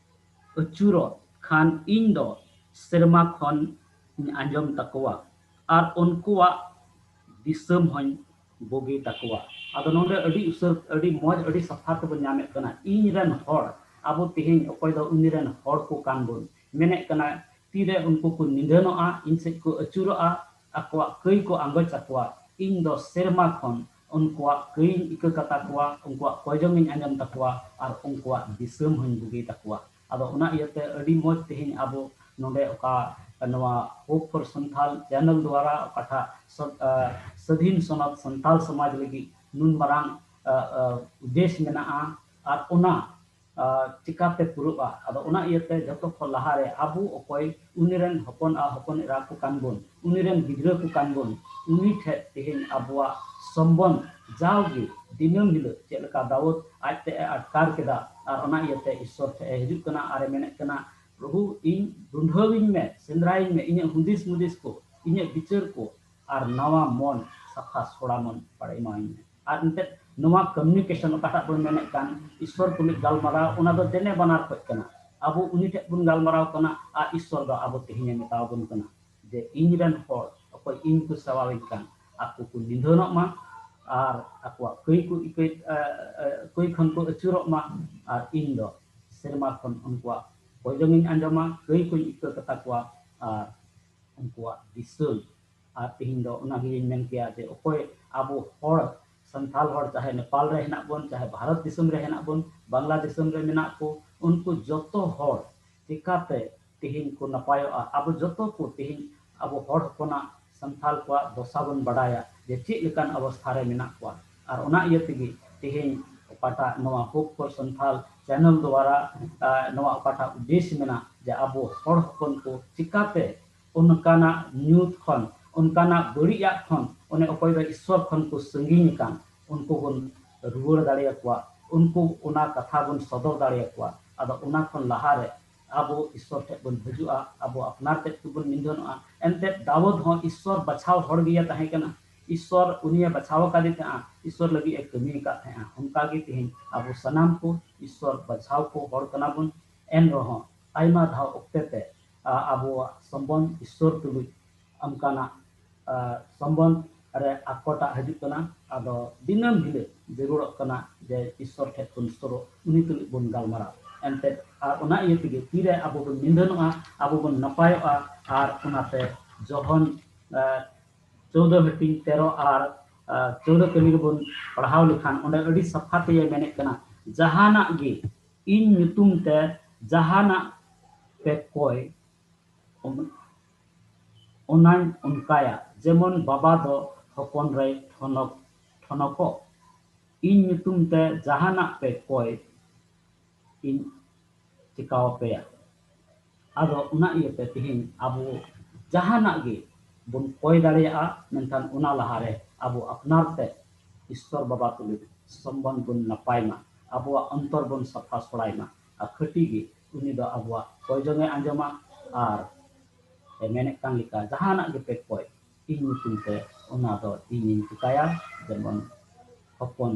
ᱟᱹᱪᱩᱨᱚᱜ ᱠᱷᱟᱱ ᱤᱧ ᱫᱚ ᱥᱮᱨᱢᱟ ᱠᱷᱚᱱ ᱤᱧ ᱟᱸᱡᱚᱢ ᱛᱟᱠᱚᱣᱟ ᱟᱨ ᱩᱱᱠᱩᱣᱟᱜ ᱫᱤᱥᱚᱢ ᱦᱚᱸᱧ ᱵᱩᱜᱤ ᱛᱟᱠᱚᱣᱟ᱾ ᱟᱫᱚ ᱱᱚᱰᱮ ᱟᱹᱰᱤ ᱩᱥᱟᱹᱨ, ᱟᱹᱰᱤ ᱢᱚᱡᱽ, ᱟᱹᱰᱤ ᱥᱟᱯᱷᱟ ᱛᱮᱵᱚᱱ ᱧᱟᱢᱮᱫ ᱠᱟᱱᱟ, ᱤᱧ ᱨᱮᱱ ᱦᱚᱲ᱾ ᱟᱵᱚ ᱛᱮᱦᱮᱧ ᱚᱠᱚᱭ ᱫᱚ ᱩᱱᱤ ᱨᱮᱱ ᱦᱚᱲ ᱠᱚ ᱠᱟᱱ ᱵᱚᱱ ᱢᱮᱱᱮᱫ ᱠᱟᱱᱟ, ᱛᱤᱨᱮ ᱩᱱᱠᱩ ᱠᱚ ᱱᱤᱫᱷᱟᱹᱱᱚᱜᱼᱟ, ᱤᱧ ᱥᱮᱫ ᱠᱚ ᱟᱹᱪᱩᱨᱚᱜᱼᱟ, ᱟᱠᱚᱣᱟᱜ ᱠᱟᱹᱭ ᱠᱚ ᱟᱸᱜᱚᱪ ᱟᱠᱚᱣᱟ, ᱤᱧ ᱫᱚ ᱥᱮᱨᱢᱟ ᱠᱷᱚᱱ ᱩᱱᱠᱩᱣᱟᱜ ᱠᱟᱹᱭᱤᱧ ᱤᱠᱟᱹ ᱠᱟᱛᱟ ᱠᱚᱣᱟ, ᱩᱱᱠᱩᱣᱟᱜ ᱠᱚᱭᱡᱚᱝ ᱤᱧ ᱟᱸᱡᱚᱢ ᱛᱟᱠᱚᱣᱟ ᱟᱨ ᱩᱱᱠᱩᱣᱟᱜ ᱫᱤᱥᱚᱢ ᱦᱚᱸᱧ ᱵᱩᱜᱤ ᱛᱟᱠᱚᱣᱟ᱾ ᱟᱫᱚ ᱚᱱᱟ ᱤᱭᱟᱹᱛᱮ ᱟᱹᱰᱤ ᱢᱚᱡᱽ ᱛᱮᱦᱮᱧ ᱟᱵᱚ ᱱᱚᱰᱮ ᱚᱠᱟ ᱱᱚᱣᱟ Hope for Santhal channel ᱫᱣᱟᱨᱟ ᱚᱠᱟᱴᱟᱜ ᱥᱚ-, ᱟ, ᱥᱟᱹᱫᱷᱤᱱ ᱥᱚᱱᱚᱛ ᱥᱟᱱᱛᱟᱞ ᱥᱚᱢᱟᱡᱽ ᱞᱟᱹᱜᱤᱫ ᱱᱩᱱ ᱢᱟᱨᱟᱝ, ᱟ, ᱟ, ᱩᱫᱽᱫᱮᱥ ᱢᱮᱱᱟᱜᱼᱟ ᱟᱨ ᱚᱱᱟ, ᱟ, ᱪᱤᱠᱟᱛᱮ ᱯᱩᱨᱟᱹᱜᱼᱟ? ᱟᱫᱚ ᱚᱱᱟ ᱤᱭᱟᱹᱛᱮ ᱡᱚᱛᱚ ᱠᱷᱚᱱ ᱞᱟᱦᱟᱨᱮ ᱟᱵᱚ ᱚᱠᱚᱭ ᱩᱱᱤ ᱨᱮᱱ ᱦᱚᱯᱚᱱ ᱟ, ᱦᱚᱯᱚᱱ ᱮᱨᱟ ᱠᱚ ᱠᱟᱱ ᱵᱚᱱ, ᱩᱱᱤ ᱨᱮᱱ ᱜᱤᱫᱽᱨᱟᱹ ᱠᱚ ᱠᱟᱱ ᱵᱚᱱ, ᱩᱱᱤ ᱴᱷᱮᱱ ᱛᱮᱦᱮᱧ ᱟᱵᱚᱣᱟᱜ ᱥᱚᱢᱵᱚᱱᱫᱷ ᱡᱟᱣᱜᱮ ᱫᱤᱱᱟᱹᱢ ᱦᱤᱞᱳᱜ ᱪᱮᱫ ᱞᱮᱠᱟ ᱫᱟᱣᱩᱫ ᱟᱡ ᱛᱮ ᱮ ᱟᱴᱠᱟᱨ ᱠᱮᱫᱟ ᱟᱨ ᱚᱱᱟ ᱤᱭᱟᱹᱛᱮ ᱤᱥᱥᱚᱨ ᱴᱷᱮᱱ ᱮ ᱦᱤᱡᱩᱜ ᱠᱟᱱᱟ ᱟᱨ ᱮ ᱢᱮᱱᱮᱫ ᱠᱟᱱᱟ, ᱯᱨᱚᱵᱷᱩ, ᱤᱧ ᱨᱩᱸᱰᱷᱟᱹᱣᱤᱧ ᱢᱮ, ᱥᱮᱸᱫᱽᱨᱟᱭᱤᱧ ᱢᱮ, ᱤᱧᱟᱹᱜ ᱦᱩᱫᱤᱥ ᱢᱩᱫᱤᱥ ᱠᱚ, ᱤᱧᱟᱹᱜ ᱵᱤᱪᱟᱹᱨ ᱠᱚ, ᱟᱨ ᱱᱟᱣᱟ ᱢᱚᱱ, ᱥᱟᱯᱷᱟ ᱥᱚᱲᱟ ᱢᱚᱱ ᱯᱟᱲᱮ ᱮᱢᱟᱣᱟᱹᱧ ᱢᱮ᱾ ᱟᱨ ᱮᱱᱛᱮᱫ ᱱᱚᱣᱟ communication ᱚᱠᱟᱴᱟᱜ ᱵᱚᱱ ᱢᱮᱱᱮᱫ ᱠᱟᱱ, ᱤᱥᱥᱚᱨ ᱛᱩᱞᱩᱡ ᱜᱟᱞᱢᱟᱨᱟᱣ, ᱚᱱᱟ ᱫᱚ ᱫᱮᱱᱮ ᱵᱟᱱᱟᱨ ᱠᱷᱚᱡ ᱠᱟᱱᱟ᱾ ᱟᱵᱚ ᱩᱱᱤ ᱴᱷᱮᱱ ᱵᱚᱱ ᱜᱟᱞᱢᱟᱨᱟᱣ ᱠᱟᱱᱟ ᱟᱨ ᱤᱥᱥᱚᱨ ᱫᱚ ᱟᱵᱚ ᱛᱮᱦᱮᱧᱮ ᱢᱮᱛᱟᱣ ᱵᱚᱱ ᱠᱟᱱᱟ ᱡᱮ, ᱤᱧ ᱨᱮᱱ ᱦᱚᱲ ᱚᱠᱚᱭ ᱤᱧ ᱠᱚ ᱥᱮᱵᱟᱣᱟᱹᱧ ᱠᱟᱱ, ᱟᱠᱚ ᱠᱚ ᱱᱤᱫᱷᱟᱹᱱᱚᱜ ᱢᱟ ᱟᱨ ᱟᱠᱚᱣᱟᱜ ᱠᱟᱹᱭ ᱠᱚ ᱤᱠᱟᱹᱭ, ᱮ, ᱮ, ᱠᱟᱹᱭ ᱠᱷᱚᱱ ᱠᱚ ᱟᱹᱪᱩᱨᱚᱜ ᱢᱟ᱾ ᱟᱨ ᱤᱧ ᱫᱚ ᱥᱮᱨᱢᱟ ᱠᱷᱚᱱ ᱩᱱᱠᱩᱣᱟᱜ ᱠᱚᱭᱡᱚᱝ ᱤᱧ ᱟᱸᱡᱚᱢᱟ, ᱠᱟᱹᱭ ᱠᱚᱧ ᱤᱠᱟᱹ ᱠᱟᱛᱟ ᱠᱚᱣᱟ ᱟᱨ ᱩᱱᱠᱩᱣᱟᱜ ᱫᱤᱥᱟᱹ᱾ ᱟᱨ ᱛᱮᱦᱮᱧ ᱫᱚ ᱚᱱᱟ ᱜᱮᱧ ᱢᱮᱱ ᱠᱮᱭᱟ ᱡᱮ ᱚᱠᱚᱭ ᱟᱵᱚ ᱦᱚᱲ, ᱥᱟᱱᱛᱟᱲ ᱦᱚᱲ, ᱪᱟᱦᱮ ᱱᱮᱯᱟᱞ ᱨᱮ ᱦᱮᱱᱟᱜ ᱵᱚᱱ, ᱪᱟᱦᱮ ᱵᱷᱟᱨᱚᱛ ᱫᱤᱥᱚᱢ ᱨᱮ ᱦᱮᱱᱟᱜ ᱵᱚᱱ, ᱵᱟᱝᱞᱟ ᱫᱤᱥᱚᱢ ᱨᱮ ᱢᱮᱱᱟᱜ ᱠᱚ, ᱩᱱᱠᱩ ᱡᱚᱛᱚ ᱦᱚᱲ ᱪᱤᱠᱟᱛᱮ ᱛᱮᱦᱮᱧ ᱠᱚ ᱱᱟᱯᱟᱭᱚᱜᱼᱟ? ᱟᱵᱚ ᱡᱚᱛᱚ ᱠᱚ ᱛᱮᱦᱮᱧ ᱟᱵᱚ ᱦᱚᱲ ᱦᱚᱯᱚᱱᱟᱜ, ᱥᱟᱱᱛᱟᱲ ᱠᱚᱣᱟᱜ ᱫᱚᱥᱟ ᱵᱚᱱ ᱵᱟᱰᱟᱭᱟ ᱡᱮ ᱪᱮᱫ ᱞᱮᱠᱟᱱ ᱚᱵᱚᱥᱛᱷᱟ ᱨᱮ ᱢᱮᱱᱟᱜ ᱠᱚᱣᱟ᱾ ᱟᱨ ᱚᱱᱟ ᱤᱭᱟᱹ ᱛᱮᱜᱮ ᱛᱮᱦᱮᱧ ᱚᱠᱟᱴᱟᱜ ᱱᱚᱣᱟ Hope for Santhal channel ᱫᱣᱟᱨᱟ, ᱟᱨ ᱱᱚᱣᱟ ᱚᱠᱟᱴᱟᱜ ᱩᱫᱽᱫᱮᱥ ᱢᱮᱱᱟᱜ ᱡᱮ ᱟᱵᱚ ᱦᱚᱲ ᱦᱚᱯᱚᱱ ᱠᱚ ᱪᱤᱠᱟᱛᱮ ᱚᱱᱠᱟᱱᱟᱜ ᱧᱩᱛ ᱠᱷᱚᱱ, ᱚᱱᱠᱟᱱᱟᱜ ᱵᱟᱹᱲᱤᱡᱟᱜ ᱠᱷᱚᱱ ᱚᱱᱮ ᱚᱠᱚᱭ ᱫᱚ ᱤᱥᱥᱚᱨ ᱠᱷᱚᱱ ᱠᱚ ᱥᱟᱺᱜᱤᱧ ᱟᱠᱟᱱ, ᱩᱱᱠᱩ ᱵᱚᱱ ᱨᱩᱣᱟᱹᱲ ᱫᱟᱲᱮᱭᱟᱠᱚᱣᱟ, ᱩᱱᱠᱩ ᱚᱱᱟ ᱠᱟᱛᱷᱟ ᱵᱚᱱ ᱥᱚᱫᱚᱨ ᱫᱟᱲᱮᱭᱟᱠᱚᱣᱟ᱾ ᱟᱫᱚ ᱚᱱᱟ ᱠᱷᱚᱱ ᱞᱟᱦᱟᱨᱮ ᱟᱵᱚ ᱤᱥᱥᱚᱨ ᱴᱷᱮᱱ ᱵᱚᱱ ᱦᱤᱡᱩᱜᱼᱟ, ᱟᱵᱚ ᱟᱯᱱᱟᱨ ᱛᱮᱫ ᱜᱮᱵᱚᱱ ᱱᱤᱫᱷᱟᱹᱱᱚᱜᱼᱟ᱾ ᱮᱱᱛᱮᱫ ᱫᱟᱣᱩᱫ ᱦᱚᱸ ᱤᱥᱥᱚᱨ ᱵᱟᱪᱷᱟᱣ ᱦᱚᱲ ᱜᱮᱭᱟ ᱛᱟᱦᱮᱸ ᱠᱟᱱᱟ, ᱤᱥᱥᱚᱨ ᱩᱱᱤᱭᱮ ᱵᱟᱪᱷᱟᱣ ᱟᱠᱟᱫᱮ ᱛᱟᱦᱮᱸᱜᱼᱟ, ᱤᱥᱥᱚᱨ ᱞᱟᱹᱜᱤᱫ ᱮ ᱠᱟᱹᱢᱤ ᱟᱠᱟᱫ ᱛᱟᱦᱮᱸᱜᱼᱟ᱾ ᱚᱱᱠᱟᱜᱮ ᱛᱮᱦᱮᱧ ᱟᱵᱚ ᱥᱟᱱᱟᱢ ᱠᱚ ᱤᱥᱥᱚᱨ ᱵᱟᱪᱷᱟᱣ ᱠᱚ ᱦᱚᱲ ᱠᱟᱱᱟ ᱵᱚᱱ᱾ ᱮᱱ ᱨᱮᱦᱚᱸ ᱟᱭᱢᱟ ᱫᱷᱟᱣ ᱚᱠᱛᱮ ᱛᱮ, ᱟ, ᱟᱵᱚᱣᱟᱜ ᱥᱚᱢᱵᱚᱱᱫᱷ ᱤᱥᱥᱚᱨ ᱛᱩᱞᱩᱡ ᱚᱱᱠᱟᱱᱟᱜ, ᱟ, ᱥᱚᱢᱵᱚᱱᱫᱷ ᱨᱮ ᱟᱠᱚᱴᱟᱜ ᱦᱤᱡᱩᱜ ᱠᱟᱱᱟ᱾ ᱟᱫᱚ ᱫᱤᱱᱟᱹᱢ ᱦᱤᱞᱳᱜ ᱡᱟᱹᱨᱩᱲᱚᱜ ᱠᱟᱱᱟ ᱡᱮ ᱤᱥᱥᱚᱨ ᱴᱷᱮᱱ ᱵᱚᱱ ᱥᱩᱨᱚᱜ, ᱩᱱᱤ ᱛᱩᱞᱩᱡ ᱵᱚᱱ ᱜᱟᱞᱢᱟᱨᱟᱣ᱾ ᱮᱱᱛᱮᱫ ᱟᱨ ᱚᱱᱟ ᱤᱭᱟᱹ ᱛᱮᱜᱮ ᱛᱤᱨᱮ ᱟᱵᱚ ᱵᱚᱱ ᱱᱤᱫᱷᱟᱹᱱᱚᱜᱼᱟ, ᱟᱵᱚ ᱵᱚᱱ ᱱᱟᱯᱟᱭᱚᱜᱼᱟ᱾ ᱟᱨ ᱚᱱᱟᱛᱮ ᱡᱚᱦᱚᱱ, ᱟ, ᱪᱳᱫᱚ ᱦᱟᱹᱴᱤᱧ ᱛᱮᱨᱚ ᱟᱨ, ᱟ, ᱪᱳᱫᱚ ᱠᱟᱹᱢᱤ ᱨᱮᱵᱚᱱ ᱯᱟᱲᱦᱟᱣ ᱞᱮᱠᱷᱟᱱ ᱚᱸᱰᱮ ᱟᱹᱰᱤ ᱥᱟᱯᱷᱟ ᱛᱮᱭᱮ ᱢᱮᱱᱮᱫ ᱠᱟᱱᱟ, ᱡᱟᱦᱟᱱᱟᱜ ᱜᱮ ᱤᱧ ᱧᱩᱛᱩᱢ ᱛᱮ ᱡᱟᱦᱟᱱᱟᱜ ᱯᱮ ᱠᱚᱭ, ᱚᱱᱟᱧ ᱚᱱᱠᱟᱭᱟ, ᱡᱮᱢᱚᱱ ᱵᱟᱵᱟ ᱫᱚ ᱦᱚᱯᱚᱱ ᱨᱮᱭ ᱴᱷᱚᱱᱚᱠ, ᱴᱷᱚᱱᱚᱠᱚᱜ᱾ ᱤᱧ ᱧᱩᱛᱩᱢ ᱛᱮ ᱡᱟᱦᱟᱱᱟᱜ ᱯᱮ ᱠᱚᱭ, ᱤᱧ ᱪᱤᱠᱟᱹᱣᱟᱯᱮᱭᱟ᱾ ᱟᱫᱚ ᱚᱱᱟ ᱤᱭᱟᱹᱛᱮ ᱛᱮᱦᱮᱧ ᱟᱵᱚ ᱡᱟᱦᱟᱱᱟᱜ ᱜᱮ ᱵᱚᱱ ᱠᱚᱭ ᱫᱟᱲᱮᱭᱟᱜᱼᱟ, ᱢᱮᱱᱠᱷᱟᱱ ᱚᱱᱟ ᱞᱟᱦᱟᱨᱮ ᱟᱵᱚ ᱟᱯᱱᱟᱨ ᱛᱮ ᱤᱥᱥᱚᱨ ᱵᱟᱵᱟ ᱛᱩᱞᱩᱡ ᱥᱚᱢᱵᱚᱱᱫᱷ ᱵᱚᱱ ᱱᱟᱯᱟᱭ ᱢᱟ, ᱟᱵᱚᱣᱟᱜ ᱚᱱᱛᱚᱨ ᱵᱚᱱ ᱥᱟᱯᱷᱟ ᱥᱚᱲᱟᱭ ᱢᱟ᱾ ᱟᱨ ᱠᱷᱟᱹᱴᱤ ᱜᱮ ᱩᱱᱤ ᱫᱚ ᱟᱵᱚᱣᱟᱜ ᱠᱚᱭ ᱡᱚᱝ ᱮ ᱟᱸᱡᱚᱢᱟ᱾ ᱟᱨ ᱮ ᱢᱮᱱᱮᱫ ᱠᱟᱱ ᱞᱮᱠᱟ, ᱡᱟᱦᱟᱱᱟᱜ ᱜᱮᱯᱮ ᱠᱚᱭ ᱤᱧ ᱧᱩᱛᱩᱢ ᱛᱮ, ᱚᱱᱟ ᱫᱚ ᱤᱧᱤᱧ ᱪᱤᱠᱟᱹᱭᱟ, ᱡᱮᱢᱚᱱ ᱦᱚᱯᱚᱱ,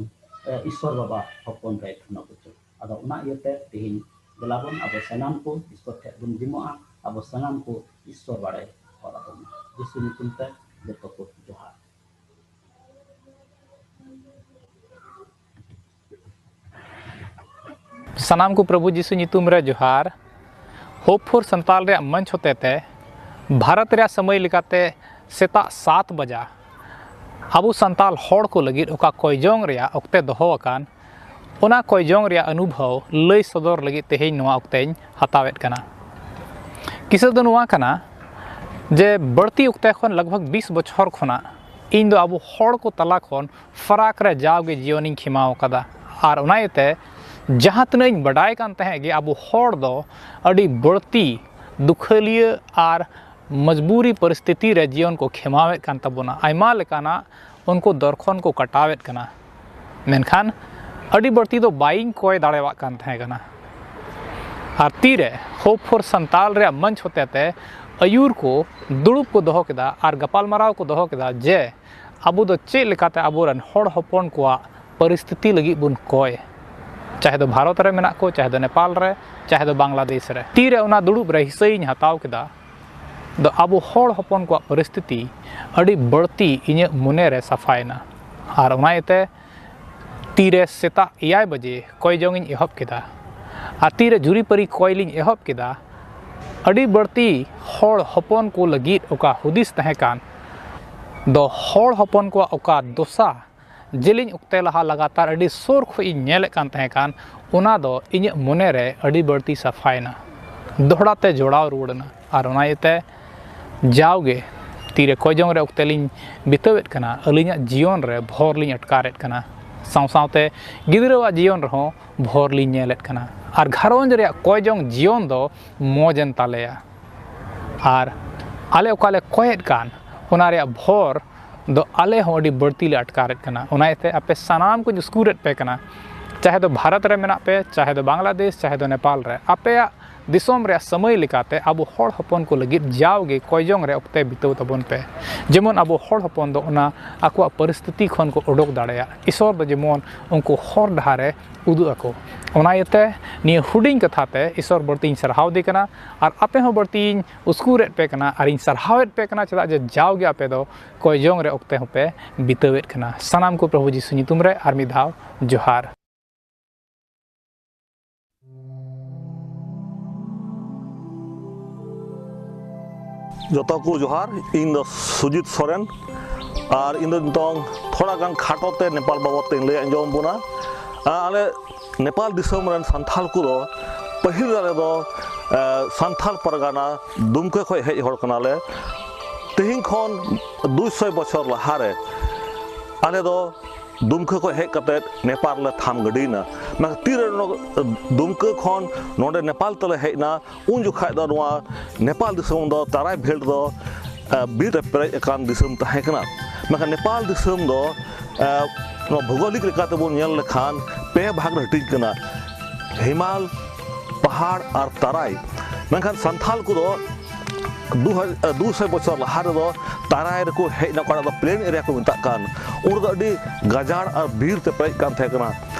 ᱮ, ᱤᱥᱥᱚᱨ ᱵᱟᱵᱟ ᱦᱚᱯᱚᱱ ᱨᱮ ᱴᱷᱚᱱᱚᱠ ᱦᱚᱪᱚ᱾ ᱟᱫᱚ ᱚᱱᱟ ᱤᱭᱟᱹᱛᱮ ᱛᱮᱦᱮᱧ ᱫᱮᱞᱟ ᱵᱚᱱ ᱟᱵᱚ ᱥᱟᱱᱟᱢ ᱠᱚ ᱤᱥᱥᱚᱨ ᱴᱷᱮᱱ ᱵᱚᱱ ᱡᱤᱢᱚᱜᱼᱟ, ᱟᱵᱚ ᱥᱟᱱᱟᱢ ᱠᱚ ᱤᱥᱥᱚᱨ ᱵᱟᱲᱮ ᱦᱚᱲ ᱟᱵᱚᱱ᱾ ᱡᱤᱥᱩ ᱧᱩᱛᱩᱢ ᱛᱮ ᱡᱚᱛᱚ ᱠᱚ ᱡᱚᱦᱟᱨ᱾ ᱥᱟᱱᱟᱢ ᱠᱚ ᱯᱨᱚᱵᱷᱩ ᱡᱤᱥᱩ ᱧᱩᱛᱩᱢ ᱨᱮ ᱡᱚᱦᱟᱨ᱾ Hope for Santal ᱨᱮᱭᱟᱜ ᱢᱚᱧᱪ ᱦᱚᱛᱮᱛᱮ ᱵᱷᱟᱨᱚᱛ ᱨᱮᱭᱟᱜ ᱥᱚᱢᱚᱭ ᱞᱮᱠᱟᱛᱮ ᱥᱮᱛᱟᱜ ᱥᱟᱛ ᱵᱟᱡᱟ ᱟᱵᱚ ᱥᱟᱱᱛᱟᱞ ᱦᱚᱲ ᱠᱚ ᱞᱟᱹᱜᱤᱫ ᱚᱠᱟ ᱠᱚᱭᱡᱚᱝ ᱨᱮᱭᱟᱜ ᱚᱠᱛᱮ ᱫᱚᱦᱚ ᱟᱠᱟᱱ, ᱚᱱᱟ ᱠᱚᱭᱡᱚᱝ ᱨᱮᱭᱟᱜ ᱚᱱᱩᱵᱷᱚᱵ ᱞᱟᱹᱭ ᱥᱚᱫᱚᱨ ᱞᱟᱹᱜᱤᱫ ᱛᱮᱦᱮᱧ ᱱᱚᱣᱟ ᱚᱠᱛᱮᱧ ᱦᱟᱛᱟᱣᱮᱫ ᱠᱟᱱᱟ᱾ ᱠᱤᱥᱟᱹ ᱫᱚ ᱱᱚᱣᱟ ᱠᱟᱱᱟ ᱡᱮ ᱵᱟᱹᱲᱛᱤ ᱚᱠᱛᱮ ᱠᱷᱚᱱ ᱞᱟᱜᱽ ᱵᱷᱟᱜᱽ ᱵᱤᱥ ᱵᱚᱪᱷᱚᱨ ᱠᱷᱚᱱᱟᱜ ᱤᱧ ᱫᱚ ᱟᱵᱚ ᱦᱚᱲ ᱠᱚ ᱛᱟᱞᱟ ᱠᱷᱚᱱ ᱯᱷᱟᱨᱟᱠ ᱨᱮ ᱡᱟᱣᱜᱮ ᱡᱤᱭᱚᱱᱤᱧ ᱠᱷᱮᱢᱟᱣ ᱟᱠᱟᱫᱟ᱾ ᱟᱨ ᱚᱱᱟ ᱤᱭᱟᱹᱛᱮ ᱡᱟᱦᱟᱸ ᱛᱤᱱᱟᱹᱜ ᱤᱧ ᱵᱟᱰᱟᱭ ᱠᱟᱱ ᱛᱟᱦᱮᱸᱫ ᱜᱮ, ᱟᱵᱚ ᱦᱚᱲ ᱫᱚ ᱟᱹᱰᱤ ᱵᱟᱹᱲᱛᱤ ᱫᱩᱠᱷᱟᱹᱞᱤᱭᱟᱹ ᱟᱨ ᱢᱚᱡᱽᱵᱩᱨᱤ ᱯᱚᱨᱤᱥᱛᱷᱤᱛᱤ ᱨᱮ ᱡᱤᱭᱚᱱ ᱠᱚ ᱠᱷᱮᱢᱟᱣᱮᱫ ᱠᱟᱱ ᱛᱟᱵᱚᱱᱟ᱾ ᱟᱭᱢᱟ ᱞᱮᱠᱟᱱᱟᱜ ᱩᱱᱠᱩ ᱫᱚᱨᱠᱷᱚᱱ ᱠᱚ ᱠᱟᱴᱟᱣᱮᱫ ᱠᱟᱱᱟ, ᱢᱮᱱᱠᱷᱟᱱ ᱟᱹᱰᱤ ᱵᱟᱹᱲᱛᱤ ᱫᱚ ᱵᱟᱭᱤᱧ ᱠᱚᱭ ᱫᱟᱲᱮᱭᱟᱜ ᱠᱟᱱ ᱛᱟᱦᱮᱸ ᱠᱟᱱᱟ᱾ ᱟᱨ ᱛᱤᱨᱮ Hope for Santal ᱨᱮᱭᱟᱜ ᱢᱚᱧᱪ ᱦᱚᱛᱮᱛᱮ ᱟᱹᱭᱩᱨ ᱠᱚ ᱫᱩᱲᱩᱵ ᱠᱚ ᱫᱚᱦᱚ ᱠᱮᱫᱟ ᱟᱨ ᱜᱟᱯᱟᱞᱢᱟᱨᱟᱣ ᱠᱚ ᱫᱚᱦᱚ ᱠᱮᱫᱟ ᱡᱮ ᱟᱵᱚ ᱫᱚ ᱪᱮᱫ ᱞᱮᱠᱟᱛᱮ ᱟᱵᱚᱨᱮᱱ ᱦᱚᱲ ᱦᱚᱯᱚᱱ ᱠᱚᱣᱟᱜ ᱯᱚᱨᱤᱥᱛᱷᱤᱛᱤ ᱞᱟᱹᱜᱤᱫ ᱵᱚᱱ ᱠᱚᱭ, ᱪᱟᱦᱮ ᱫᱚ ᱵᱷᱟᱨᱚᱛ ᱨᱮ ᱢᱮᱱᱟᱜ ᱠᱚ, ᱪᱟᱦᱮ ᱫᱚ ᱱᱮᱯᱟᱞ ᱨᱮ, ᱪᱟᱦᱮ ᱫᱚ ᱵᱟᱝᱞᱟᱫᱮᱥ ᱨᱮ᱾ ᱛᱤᱨᱮ ᱚᱱᱟ ᱫᱩᱲᱩᱵ ᱨᱮ ᱦᱤᱥᱟᱹᱭᱤᱧ ᱦᱟᱛᱟᱣ ᱠᱮᱫᱟ, ᱫᱚ ᱟᱵᱚ ᱦᱚᱲ ᱦᱚᱯᱚᱱ ᱠᱚᱣᱟᱜ ᱯᱚᱨᱤᱥᱛᱷᱤᱛᱤ ᱟᱹᱰᱤ ᱵᱟᱹᱲᱛᱤ ᱤᱧᱟᱹᱜ ᱢᱚᱱᱮ ᱨᱮ ᱥᱟᱯᱷᱟᱭᱮᱱᱟ᱾ ᱟᱨ ᱚᱱᱟ ᱤᱭᱟᱹᱛᱮ ᱛᱤᱨᱮ ᱥᱮᱛᱟᱜ ᱮᱭᱟᱭ ᱵᱟᱡᱮ ᱠᱚᱭ ᱡᱚᱝ ᱤᱧ ᱮᱦᱚᱵ ᱠᱮᱫᱟ᱾ ᱟᱨ ᱛᱤᱨᱮ ᱡᱩᱨᱤᱯᱟᱹᱨᱤ ᱠᱚᱭ ᱞᱤᱧ ᱮᱦᱚᱵ ᱠᱮᱫᱟ, ᱟᱹᱰᱤ ᱵᱟᱹᱲᱛᱤ ᱦᱚᱲ ᱦᱚᱯᱚᱱ ᱠᱚ ᱞᱟᱹᱜᱤᱫ ᱚᱠᱟ ᱦᱩᱫᱤᱥ ᱛᱟᱦᱮᱸ ᱠᱟᱱ ᱫᱚ, ᱦᱚᱲ ᱦᱚᱯᱚᱱ ᱠᱚᱣᱟᱜ ᱚᱠᱟ ᱫᱚᱥᱟ ᱡᱮᱞᱮᱧ ᱚᱠᱛᱮ ᱞᱟᱦᱟ ᱞᱟᱜᱟᱛᱟᱨ ᱟᱹᱰᱤ ᱥᱩᱨ ᱠᱷᱚᱱ ᱤᱧ ᱧᱮᱞᱮᱫ ᱠᱟᱱ ᱛᱟᱦᱮᱸ ᱠᱟᱱ, ᱚᱱᱟ ᱫᱚ ᱤᱧᱟᱹᱜ ᱢᱚᱱᱮ ᱨᱮ ᱟᱹᱰᱤ ᱵᱟᱹᱲᱛᱤ ᱥᱟᱯᱷᱟᱭᱮᱱᱟ, ᱫᱚᱦᱲᱟ ᱛᱮ ᱡᱚᱲᱟᱣ ᱨᱩᱣᱟᱹᱲ ᱮᱱᱟ᱾ ᱟᱨ ᱚᱱᱟ ᱤᱭᱟᱹᱛᱮ ᱡᱟᱣᱜᱮ ᱛᱤᱨᱮ ᱠᱚᱭ ᱡᱚᱝ ᱨᱮ ᱚᱠᱛᱮ ᱞᱤᱧ ᱵᱤᱛᱟᱹᱣᱮᱫ ᱠᱟᱱᱟ, ᱟᱹᱞᱤᱧᱟᱜ ᱡᱤᱭᱚᱱ ᱨᱮ ᱵᱷᱚᱨ ᱞᱤᱧ ᱟᱴᱠᱟᱨᱮᱫ ᱠᱟᱱᱟ᱾ ᱥᱟᱶ ᱥᱟᱶᱛᱮ ᱜᱤᱫᱽᱨᱟᱹᱣᱟᱜ ᱡᱤᱭᱚᱱ ᱨᱮᱦᱚᱸ ᱵᱷᱚᱨ ᱞᱤᱧ ᱧᱮᱞᱮᱫ ᱠᱟᱱᱟ᱾ ᱟᱨ ᱜᱷᱟᱨᱚᱸᱡᱽ ᱨᱮᱭᱟᱜ ᱠᱚᱭ ᱡᱚᱝ ᱡᱤᱭᱚᱱ ᱫᱚ ᱢᱚᱡᱽ ᱮᱱ ᱛᱟᱞᱮᱭᱟ᱾ ᱟᱨ ᱟᱞᱮ ᱚᱠᱟ ᱞᱮ ᱠᱚᱭᱮᱫ ᱠᱟᱱ, ᱚᱱᱟ ᱨᱮᱭᱟᱜ ᱵᱷᱚᱨ ᱫᱚ ᱟᱞᱮ ᱦᱚᱸ ᱟᱹᱰᱤ ᱵᱟᱹᱲᱛᱤ ᱞᱮ ᱟᱴᱠᱟᱨᱮᱫ ᱠᱟᱱᱟ᱾ ᱚᱱᱟ ᱤᱭᱟᱹᱛᱮ ᱟᱯᱮ ᱥᱟᱱᱟᱢ ᱠᱚᱧ ᱩᱥᱠᱩᱨᱮᱫ ᱯᱮ ᱠᱟᱱᱟ, ᱪᱟᱦᱮ ᱫᱚ ᱵᱷᱟᱨᱚᱛ ᱨᱮ ᱢᱮᱱᱟᱜ ᱯᱮ, ᱪᱟᱦᱮ ᱫᱚ ᱵᱟᱝᱞᱟᱫᱮᱥ, ᱪᱟᱦᱮ ᱫᱚ ᱱᱮᱯᱟᱞ ᱨᱮ, ᱟᱯᱮᱭᱟᱜ ᱫᱤᱥᱚᱢ ᱨᱮᱭᱟᱜ ᱥᱟᱹᱢᱟᱹᱭ ᱞᱮᱠᱟᱛᱮ ᱟᱵᱚ ᱦᱚᱲ ᱦᱚᱯᱚᱱ ᱠᱚ ᱞᱟᱹᱜᱤᱫ ᱡᱟᱣᱜᱮ ᱠᱚᱭ ᱡᱚᱝ ᱨᱮ ᱚᱠᱛᱮ ᱵᱤᱛᱟᱹᱣ ᱛᱟᱵᱚᱱ ᱯᱮ᱾ ᱡᱮᱢᱚᱱ ᱟᱵᱚ ᱦᱚᱲ ᱦᱚᱯᱚᱱ ᱫᱚ ᱚᱱᱟ ᱟᱠᱚᱣᱟᱜ ᱯᱚᱨᱤᱥᱛᱷᱤᱛᱤ ᱠᱷᱚᱱ ᱠᱚ ᱚᱰᱚᱠ ᱫᱟᱲᱮᱭᱟᱜ, ᱤᱥᱚᱨ ᱫᱚ ᱡᱮᱢᱚᱱ ᱩᱱᱠᱩ ᱦᱚᱨ ᱰᱟᱦᱟᱨᱮ ᱩᱫᱩᱜ ᱟᱠᱚ᱾ ᱚᱱᱟ ᱤᱭᱟᱹᱛᱮ ᱱᱤᱭᱟᱹ ᱦᱩᱰᱤᱧ ᱠᱟᱛᱷᱟ ᱛᱮ ᱤᱥᱚᱨ ᱵᱟᱹᱲᱛᱤᱧ ᱥᱟᱨᱦᱟᱣ ᱫᱮ ᱠᱟᱱᱟ᱾ ᱟᱨ ᱟᱯᱮ ᱦᱚᱸ ᱵᱟᱹᱲᱛᱤᱧ ᱩᱥᱠᱩᱨᱮᱫ ᱯᱮ ᱠᱟᱱᱟ ᱟᱨᱤᱧ ᱥᱟᱨᱦᱟᱣᱮᱫ ᱯᱮ ᱠᱟᱱᱟ, ᱪᱮᱫᱟᱜ ᱡᱮ ᱡᱟᱣᱜᱮ ᱟᱯᱮ ᱫᱚ ᱠᱚᱭ ᱡᱚᱝ ᱨᱮ ᱚᱠᱛᱮ ᱦᱚᱸᱯᱮ ᱵᱤᱛᱟᱹᱣᱮᱫ ᱠᱟᱱᱟ᱾ ᱥᱟᱱᱟᱢ ᱠᱚ ᱯᱨᱚᱵᱷᱩ ᱡᱤᱥᱩ ᱧᱩᱛᱩᱢ ᱨᱮ ᱟᱨ ᱢᱤᱫ ᱫᱷᱟᱣ ᱡᱚᱦᱟᱨ᱾ ᱡᱚᱛᱚ ᱠᱚ ᱡᱚᱦᱟᱨ᱾ ᱤᱧ ᱫᱚ ᱥᱩᱡᱤᱛ ᱥᱚᱨᱮᱱ᱾ ᱟᱨ ᱤᱧ ᱫᱚ ᱱᱤᱛᱚᱝ ᱛᱷᱚᱲᱟ ᱜᱟᱱ ᱠᱷᱟᱴᱚ ᱛᱮ ᱱᱮᱯᱟᱞ ᱵᱟᱵᱚᱫ ᱛᱮᱧ ᱞᱟᱹᱭ ᱟᱸᱡᱚᱢ ᱵᱚᱱᱟ᱾ ᱟᱞᱮ ᱱᱮᱯᱟᱞ ᱫᱤᱥᱚᱢ ᱨᱮᱱ ᱥᱟᱱᱛᱷᱟᱞ ᱠᱚᱫᱚ ᱯᱟᱹᱦᱤᱞ ᱟᱞᱮ ᱫᱚ ᱥᱟᱱᱛᱷᱟᱞ ᱯᱟᱨᱜᱟᱱᱟ ᱫᱩᱢᱠᱟᱹ ᱠᱷᱚᱱ ᱦᱮᱡ ᱦᱚᱲ ᱠᱟᱱᱟᱞᱮ᱾ ᱛᱮᱦᱮᱧ ᱠᱷᱚᱱ ᱫᱩᱭ ᱥᱚᱭ ᱵᱚᱪᱷᱚᱨ ᱞᱟᱦᱟᱨᱮ ᱟᱞᱮ ᱫᱚ ᱫᱩᱢᱠᱟᱹ ᱠᱷᱚᱱ ᱦᱮᱡ ᱠᱟᱛᱮ ᱱᱮᱯᱟᱞ ᱞᱮ ᱛᱷᱟᱢ ᱜᱟᱹᱰᱤᱭᱮᱱᱟ᱾ ᱢᱮᱱᱠᱷᱟᱱ ᱛᱤᱨᱮ ᱫᱩᱢᱠᱟᱹ ᱠᱷᱚᱱ ᱱᱚᱰᱮ ᱱᱮᱯᱟᱞ ᱛᱮᱞᱮ ᱦᱮᱡ ᱮᱱᱟ, ᱩᱱ ᱡᱚᱠᱷᱟᱡ ᱫᱚ ᱱᱚᱣᱟ ᱱᱮᱯᱟᱞ ᱫᱤᱥᱚᱢ ᱫᱚ ᱛᱟᱨᱟᱭ ᱵᱷᱮᱞᱴ ᱫᱚ ᱵᱤᱨ ᱛᱮ ᱯᱮᱨᱮᱡ ᱟᱠᱟᱱ ᱫᱤᱥᱚᱢ ᱛᱟᱦᱮᱸ ᱠᱟᱱᱟ᱾ ᱢᱮᱱᱠᱷᱟᱱ ᱱᱮᱯᱟᱞ ᱫᱤᱥᱚᱢ ᱫᱚ ᱱᱚᱣᱟ ᱵᱷᱳᱜᱳᱞᱤᱠ ᱞᱮᱠᱟᱛᱮ ᱵᱚᱱ ᱧᱮᱞ ᱞᱮᱠᱷᱟᱱ ᱯᱮ ᱵᱷᱟᱜᱽ ᱨᱮ ᱦᱟᱹᱴᱤᱧ ᱠᱟᱱᱟ, ᱦᱤᱢᱟᱞ, ᱯᱟᱦᱟᱲ ᱟᱨ ᱛᱟᱨᱟᱭ᱾ ᱢᱮᱱᱠᱷᱟᱱ ᱥᱟᱱᱛᱷᱟᱞ ᱠᱚᱫᱚ ᱫᱩ ᱦᱟᱡᱟᱨ ᱫᱩ ᱥᱚᱭ ᱵᱚᱪᱷᱚᱨ ᱞᱟᱦᱟ ᱨᱮᱫᱚ ᱛᱟᱨᱟᱭ ᱨᱮᱠᱚ ᱦᱮᱡ ᱮᱱᱟ, ᱚᱠᱟᱴᱟᱜ ᱫᱚ ᱯᱞᱮᱱ ᱮᱨᱤᱭᱟ ᱠᱚ ᱢᱮᱛᱟᱜ ᱠᱟᱱ᱾ ᱩᱱ ᱨᱮᱫᱚ ᱟᱹᱰᱤ ᱜᱟᱡᱟᱲ ᱟᱨ ᱵᱤᱨ ᱛᱮ ᱯᱮᱨᱮᱡ ᱠᱟᱱ ᱛᱟᱦᱮᱸ ᱠᱟᱱᱟ᱾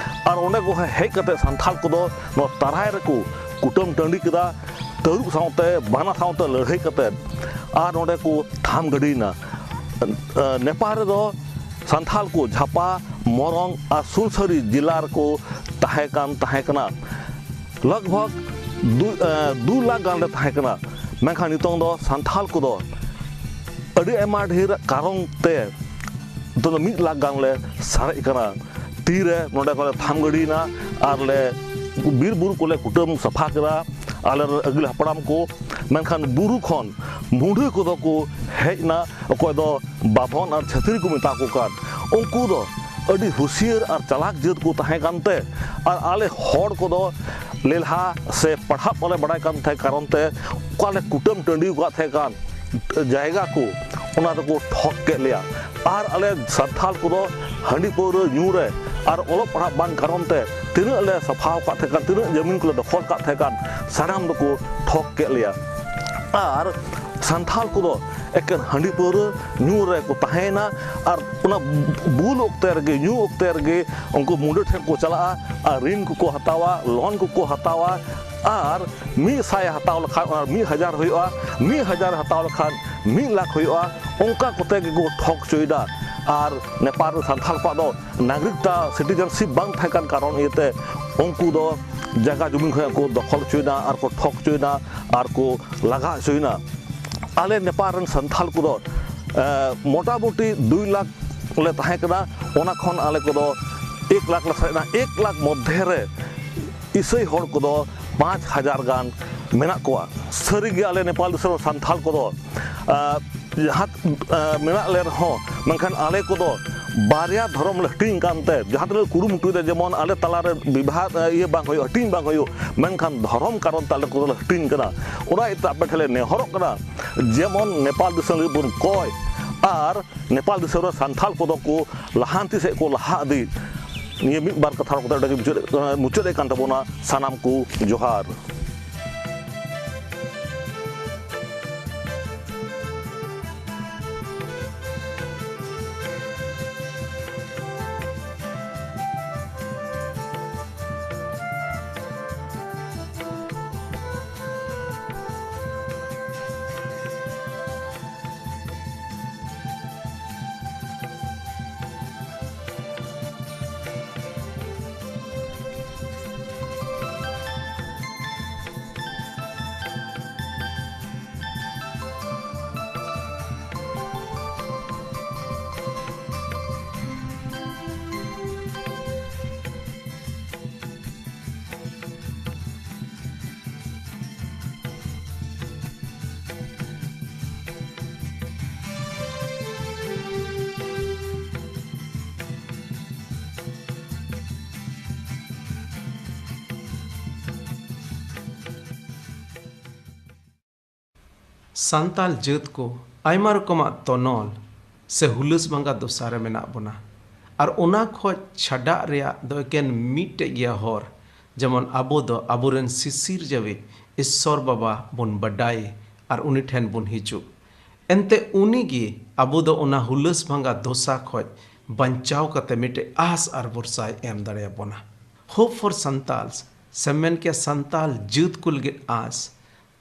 ᱟᱨ ᱚᱸᱰᱮ ᱠᱚ ᱦᱮᱡ ᱠᱟᱛᱮ ᱥᱟᱱᱛᱷᱟᱞ ᱠᱚᱫᱚ ᱱᱚᱣᱟ ᱛᱟᱨᱟᱭ ᱨᱮᱠᱚ ᱠᱩᱴᱟᱹᱢ ᱴᱟᱺᱰᱤ ᱠᱮᱫᱟ, ᱛᱟᱹᱨᱩᱵ ᱥᱟᱶᱛᱮ, ᱵᱟᱱᱟ ᱥᱟᱶᱛᱮ ᱞᱟᱹᱲᱦᱟᱹᱭ ᱠᱟᱛᱮ᱾ ᱟᱨ ᱱᱚᱰᱮ ᱠᱚ ᱛᱷᱟᱢ ᱜᱟᱹᱰᱤᱭᱮᱱᱟ᱾ ᱱᱮᱯᱟᱞ ᱨᱮᱫᱚ ᱥᱟᱱᱛᱷᱟᱞ ᱠᱚ ᱡᱷᱟᱯᱟ, ᱢᱚᱨᱚᱝ ᱟᱨ ᱥᱩᱱᱥᱟᱹᱨᱤ ᱡᱮᱞᱟ ᱨᱮᱠᱚ ᱛᱟᱦᱮᱸ ᱠᱟᱱ ᱛᱟᱦᱮᱸ ᱠᱟᱱᱟ᱾ ᱞᱟᱜᱽ ᱵᱷᱟᱜᱽ ᱫᱩ, ᱮ, ᱫᱩ ᱞᱟᱠᱷ ᱜᱟᱱ ᱞᱮ ᱛᱟᱦᱮᱸ ᱠᱟᱱᱟ᱾ ᱢᱮᱱᱠᱷᱟᱱ ᱱᱤᱛᱚᱝ ᱫᱚ ᱥᱟᱱᱛᱷᱟᱞ ᱠᱚᱫᱚ ᱟᱹᱰᱤ ᱟᱭᱢᱟ ᱰᱷᱮᱨ ᱠᱟᱨᱚᱱ ᱛᱮ ᱱᱤᱛᱚᱝ ᱫᱚ ᱢᱤᱫ ᱞᱟᱠᱷ ᱜᱟᱱ ᱞᱮ ᱥᱟᱨᱮᱡ ᱠᱟᱱᱟ᱾ ᱛᱤᱨᱮ ᱱᱚᱰᱮ ᱠᱷᱚᱱ ᱞᱮ ᱛᱷᱟᱢ ᱜᱟᱹᱰᱤᱭᱮᱱᱟ ᱟᱨ ᱞᱮ ᱵᱤᱨ ᱵᱩᱨᱩ ᱠᱚᱞᱮ ᱠᱩᱴᱟᱹᱢ ᱥᱟᱯᱷᱟ ᱠᱮᱫᱟ, ᱟᱞᱮ ᱨᱮᱱ ᱟᱹᱜᱤᱞ ᱦᱟᱯᱲᱟᱢ ᱠᱚ᱾ ᱢᱮᱱᱠᱷᱟᱱ ᱵᱩᱨᱩ ᱠᱷᱚᱱ ᱢᱩᱰᱷᱟᱹ ᱠᱚᱫᱚ ᱠᱚ ᱦᱮᱡ ᱮᱱᱟ, ᱚᱠᱚᱭ ᱫᱚ ᱵᱟᱵᱷᱚᱱ ᱟᱨ ᱪᱷᱟᱹᱛᱨᱤ ᱠᱚ ᱢᱮᱛᱟ ᱠᱚ ᱠᱟᱱ᱾ ᱩᱱᱠᱩ ᱫᱚ ᱟᱹᱰᱤ ᱦᱩᱥᱤᱭᱟᱹᱨ ᱟᱨ ᱪᱟᱞᱟᱠ ᱡᱟᱹᱛ ᱠᱚ ᱛᱟᱦᱮᱸ ᱠᱟᱱᱛᱮ, ᱟᱨ ᱟᱞᱮ ᱦᱚᱲ ᱠᱚᱫᱚ ᱞᱮᱞᱦᱟ ᱥᱮ ᱯᱟᱲᱦᱟᱜ ᱵᱟᱞᱮ ᱵᱟᱲᱟᱭ ᱠᱟᱱ ᱛᱟᱦᱮᱸ ᱠᱟᱨᱚᱱ ᱛᱮ, ᱚᱠᱟᱞᱮ ᱠᱩᱴᱟᱹᱢ ᱴᱟᱺᱰᱤ ᱟᱠᱟᱫ ᱛᱟᱦᱮᱸ ᱠᱟᱱ ᱡᱟᱭᱜᱟ ᱠᱚ, ᱚᱱᱟ ᱫᱚᱠᱚ ᱴᱷᱚᱠ ᱠᱮᱫ ᱞᱮᱭᱟ᱾ ᱟᱨ ᱟᱞᱮ ᱥᱟᱱᱛᱷᱟᱞ ᱠᱚᱫᱚ ᱦᱟᱺᱰᱤ ᱯᱟᱹᱣᱨᱟᱹ ᱧᱩ ᱨᱮ ᱟᱨ ᱚᱞᱚᱜ ᱯᱟᱲᱦᱟᱜ ᱵᱟᱝ ᱠᱟᱨᱚᱱ ᱛᱮ ᱛᱤᱱᱟᱹᱜ ᱞᱮ ᱥᱟᱯᱷᱟ ᱟᱠᱟᱫ ᱛᱟᱦᱮᱸ ᱠᱟᱱ, ᱛᱤᱱᱟᱹᱜ ᱡᱟᱹᱢᱤᱱ ᱠᱚᱞᱮ ᱫᱚᱠᱷᱚᱞ ᱟᱠᱟᱫ ᱛᱟᱦᱮᱸ ᱠᱟᱱ, ᱥᱟᱱᱟᱢ ᱫᱚᱠᱚ ᱴᱷᱚᱠ ᱠᱮᱫ ᱞᱮᱭᱟ᱾ ᱟᱨ ᱥᱟᱱᱛᱷᱟᱞ ᱠᱚᱫᱚ ᱮᱠᱮᱱ ᱦᱟᱺᱰᱤ ᱯᱟᱹᱣᱨᱟᱹ ᱧᱩ ᱨᱮᱠᱚ ᱛᱟᱦᱮᱸᱭᱮᱱᱟ᱾ ᱟᱨ ᱚᱱᱟ ᱵᱩᱞ ᱚᱠᱛᱮ ᱨᱮᱜᱮ, ᱧᱩ ᱚᱠᱛᱮ ᱨᱮᱜᱮ ᱩᱱᱠᱩ ᱢᱩᱰᱟᱹ ᱴᱷᱮᱱ ᱠᱚ ᱪᱟᱞᱟᱜᱼᱟ ᱟᱨ ᱨᱤᱱ ᱠᱚᱠᱚ ᱦᱟᱛᱟᱣᱟ, ᱞᱳᱱ ᱠᱚᱠᱚ ᱦᱟᱛᱟᱣᱟ᱾ ᱟᱨ ᱢᱤᱫ ᱥᱟᱭ ᱦᱟᱛᱟᱣ ᱞᱮᱠᱷᱟᱱ ᱚᱱᱟ ᱢᱤᱫ ᱦᱟᱡᱟᱨ ᱦᱩᱭᱩᱜᱼᱟ, ᱢᱤᱫ ᱦᱟᱡᱟᱨ ᱦᱟᱛᱟᱣ ᱞᱮᱠᱷᱟᱱ ᱢᱤᱫ ᱞᱟᱠᱷ ᱦᱩᱭᱩᱜᱼᱟ᱾ ᱚᱱᱠᱟ ᱠᱚᱛᱮ ᱜᱮᱠᱚ ᱴᱷᱚᱠ ᱦᱚᱪᱚᱭᱮᱫᱟ᱾ ᱟᱨ ᱱᱮᱯᱟᱞ ᱨᱮ ᱥᱟᱱᱛᱷᱟᱞ ᱠᱚᱣᱟᱜ ᱫᱚ ᱱᱟᱜᱚᱨᱤᱠᱛᱟ, ᱥᱤᱴᱤᱡᱮᱱᱥᱤᱯ ᱵᱟᱝ ᱛᱟᱦᱮᱸ ᱠᱟᱱ ᱠᱟᱨᱚᱱ ᱤᱭᱟᱹᱛᱮ ᱩᱱᱠᱩ ᱫᱚ ᱡᱟᱭᱜᱟ ᱡᱩᱢᱤ ᱠᱷᱚᱱ ᱠᱚ ᱫᱚᱠᱷᱚᱞ ᱦᱚᱪᱚᱭᱮᱱᱟ ᱟᱨ ᱠᱚ ᱴᱷᱚᱠ ᱦᱚᱪᱚᱭᱮᱱᱟ ᱟᱨ ᱠᱚ ᱞᱟᱜᱟ ᱦᱚᱪᱚᱭᱮᱱᱟ᱾ ᱟᱞᱮ ᱱᱮᱯᱟᱞ ᱨᱮᱱ ᱥᱟᱱᱛᱷᱟᱞ ᱠᱚᱫᱚ ᱮ, ᱢᱚᱴᱟᱢᱩᱴᱤ ᱫᱩᱭ ᱞᱟᱠᱷ ᱞᱮ ᱛᱟᱦᱮᱸ ᱠᱟᱱᱟ᱾ ᱚᱱᱟ ᱠᱷᱚᱱ ᱟᱞᱮ ᱠᱚᱫᱚ ᱮᱠ ᱞᱟᱠᱷ ᱞᱮ ᱥᱮᱴᱮᱨ ᱮᱱᱟ᱾ ᱮᱠ ᱞᱟᱠᱷ ᱢᱚᱫᱽᱫᱷᱮ ᱨᱮ ᱤᱥᱟᱹᱭ ᱦᱚᱲ ᱠᱚᱫᱚ ᱯᱟᱸᱪ ᱦᱟᱡᱟᱨ ᱜᱟᱱ ᱢᱮᱱᱟᱜ ᱠᱚᱣᱟ᱾ ᱥᱟᱹᱨᱤᱜᱮ ᱟᱞᱮ ᱱᱮᱯᱟᱞ ᱫᱤᱥᱚᱢ ᱨᱮ ᱥᱟᱱᱛᱷᱟᱞ ᱠᱚᱫᱚ ᱮ, ᱡᱟᱦᱟᱸ ᱮ, ᱢᱮᱱᱟᱜ ᱞᱮ ᱨᱮᱦᱚᱸ, ᱢᱮᱱᱠᱷᱟᱱ ᱟᱞᱮ ᱠᱚᱫᱚ ᱵᱟᱨᱭᱟ ᱫᱷᱚᱨᱚᱢ ᱞᱮ ᱦᱟᱹᱴᱤᱧ ᱠᱟᱱᱛᱮ, ᱡᱟᱦᱟᱸ ᱛᱤᱱᱟᱹᱜ ᱞᱮ ᱠᱩᱨᱩᱢᱩᱴᱩᱭᱮᱫᱟ ᱡᱮᱢᱚᱱ ᱟᱞᱮ ᱛᱟᱞᱟᱨᱮ ᱵᱤᱵᱷᱟᱜᱽ ᱮ, ᱤᱭᱟᱹ ᱵᱟᱝ ᱦᱩᱭᱩᱜ, ᱦᱟᱹᱴᱤᱧ ᱵᱟᱝ ᱦᱩᱭᱩᱜ, ᱢᱮᱱᱠᱷᱟᱱ ᱫᱷᱚᱨᱚᱢ ᱠᱟᱨᱚᱱ ᱛᱮ ᱟᱞᱮ ᱠᱚᱫᱚᱞᱮ ᱦᱟᱹᱴᱤᱧ ᱠᱟᱱᱟ᱾ ᱚᱱᱟ ᱤᱭᱟᱹᱛᱮ ᱟᱯᱮ ᱴᱷᱮᱱ ᱞᱮ ᱱᱮᱦᱚᱨᱚᱜ ᱠᱟᱱᱟ, ᱡᱮᱢᱚᱱ ᱱᱮᱯᱟᱞ ᱫᱤᱥᱚᱢ ᱞᱟᱹᱜᱤᱫ ᱵᱚᱱ ᱠᱚᱭ ᱟᱨ ᱱᱮᱯᱟᱞ ᱫᱤᱥᱚᱢ ᱨᱮ ᱥᱟᱱᱛᱷᱟᱞ ᱠᱚᱫᱚ ᱠᱚ ᱞᱟᱦᱟᱱᱛᱤ ᱥᱮᱫ ᱠᱚ ᱞᱟᱦᱟ ᱤᱫᱤ᱾ ᱱᱤᱭᱟᱹ ᱢᱤᱫ ᱵᱟᱨ ᱠᱟᱛᱷᱟ ᱨᱚᱲ ᱠᱟᱛᱮ ᱚᱸᱰᱮ ᱜᱮ ᱢᱩᱪᱟᱹᱫ, ᱢᱩᱪᱟᱹᱫ ᱮᱫ ᱠᱟᱱ ᱛᱟᱵᱚᱱᱟ᱾ ᱥᱟᱱᱟᱢ ᱠᱚ ᱡᱚᱦᱟᱨ᱾ ᱥᱟᱱᱛᱟᱞ ᱡᱟᱹᱛ ᱠᱚ ᱟᱭᱢᱟ ᱨᱚᱠᱚᱢᱟᱜ ᱛᱚᱱᱚᱞ ᱥᱮ ᱦᱩᱞᱟᱹᱥ ᱵᱷᱟᱸᱜᱟ ᱫᱚᱥᱟ ᱨᱮ ᱢᱮᱱᱟᱜ ᱵᱚᱱᱟ᱾ ᱟᱨ ᱚᱱᱟ ᱠᱷᱚᱡ ᱪᱷᱟᱰᱟᱜ ᱨᱮᱭᱟᱜ ᱫᱚ ᱮᱠᱮᱱ ᱢᱤᱫᱴᱮᱡ ᱜᱮᱭᱟ ᱦᱚᱨ, ᱡᱮᱢᱚᱱ ᱟᱵᱚ ᱫᱚ ᱟᱵᱚᱨᱮᱱ ᱥᱤᱥᱤᱨ ᱡᱟᱹᱣᱤᱡ ᱤᱥᱥᱚᱨ ᱵᱟᱵᱟ ᱵᱚᱱ ᱵᱟᱰᱟᱭ ᱟᱨ ᱩᱱᱤ ᱴᱷᱮᱱ ᱵᱚᱱ ᱦᱤᱡᱩᱜ᱾ ᱮᱱᱛᱮ ᱩᱱᱤ ᱜᱮ ᱟᱵᱚ ᱫᱚ ᱚᱱᱟ ᱦᱩᱞᱟᱹᱥ ᱵᱷᱟᱸᱜᱟ ᱫᱚᱥᱟ ᱠᱷᱚᱡ ᱵᱟᱧᱪᱟᱣ ᱠᱟᱛᱮ ᱢᱤᱫᱴᱮᱡ ᱟᱥ ᱟᱨ ᱵᱷᱚᱨᱥᱟᱭ ᱮᱢ ᱫᱟᱲᱮᱭᱟᱵᱚᱱᱟ᱾ Hope for Santals ᱥᱮᱢ ᱢᱮᱱ ᱠᱮᱭᱟ ᱥᱟᱱᱛᱟᱞ ᱡᱟᱹᱛ ᱠᱚ ᱞᱟᱹᱜᱤᱫ ᱟᱥ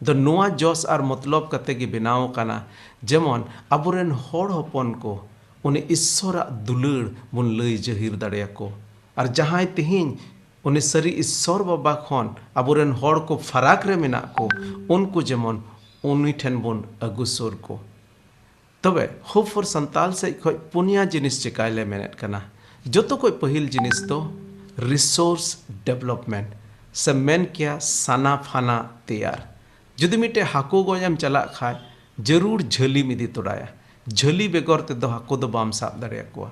ᱫᱚ ᱱᱚᱣᱟ ᱡᱚᱥ ᱟᱨ ᱢᱚᱛᱞᱚᱵ ᱠᱟᱛᱮ ᱜᱮ ᱵᱮᱱᱟᱣ ᱟᱠᱟᱱᱟ, ᱡᱮᱢᱚᱱ ᱟᱵᱚᱨᱮᱱ ᱦᱚᱲ ᱦᱚᱯᱚᱱ ᱠᱚ ᱩᱱᱤ ᱤᱥᱥᱚᱨᱟᱜ ᱫᱩᱞᱟᱹᱲ ᱵᱚᱱ ᱞᱟᱹᱭ ᱡᱟᱹᱦᱤᱨ ᱫᱟᱲᱮᱭᱟᱠᱚ᱾ ᱟᱨ ᱡᱟᱦᱟᱸᱭ ᱛᱮᱦᱮᱧ ᱩᱱᱤ ᱥᱟᱹᱨᱤ ᱤᱥᱥᱚᱨ ᱵᱟᱵᱟ ᱠᱷᱚᱱ ᱟᱵᱚᱨᱮᱱ ᱦᱚᱲ ᱠᱚ ᱯᱷᱟᱨᱟᱠ ᱨᱮ ᱢᱮᱱᱟᱜ ᱠᱚ, ᱩᱱᱠᱩ ᱡᱮᱢᱚᱱ ᱩᱱᱤ ᱴᱷᱮᱱ ᱵᱚᱱ ᱟᱹᱜᱩ ᱥᱩᱨ ᱠᱚ᱾ ᱛᱚᱵᱮ ᱦᱳᱯ ᱯᱷᱚᱨ ᱥᱟᱱᱛᱟᱞ ᱥᱮᱫ ᱠᱷᱚᱱ ᱯᱩᱱᱭᱟ ᱡᱤᱱᱤᱥ ᱪᱮᱠᱟᱭ ᱞᱮ ᱢᱮᱱᱮᱫ ᱠᱟᱱᱟ᱾ ᱡᱚᱛᱚ ᱠᱷᱚᱱ ᱯᱟᱹᱦᱤᱞ ᱡᱤᱱᱤᱥ ᱫᱚ ᱨᱤᱥᱳᱨᱥ ᱰᱮᱵᱷᱞᱚᱯᱢᱮᱱᱴ, ᱥᱮ ᱢᱮᱱ ᱠᱮᱭᱟ ᱥᱟᱱᱟ ᱯᱷᱟᱱᱟ ᱛᱮᱭᱟᱨ᱾ ᱡᱩᱫᱤ ᱢᱤᱫᱴᱮᱡ ᱦᱟᱹᱠᱩ ᱜᱚᱡ ᱮᱢ ᱪᱟᱞᱟᱜ ᱠᱷᱟᱡ, ᱡᱟᱹᱨᱩᱲ ᱡᱷᱟᱹᱞᱤᱢ ᱤᱫᱤ ᱛᱚᱨᱟᱭᱟ᱾ ᱡᱷᱟᱹᱞᱤ ᱵᱮᱜᱚᱨ ᱛᱮᱫᱚ ᱦᱟᱹᱠᱩ ᱫᱚ ᱵᱟᱢ ᱥᱟᱵ ᱫᱟᱲᱮᱭᱟᱠᱚᱣᱟ᱾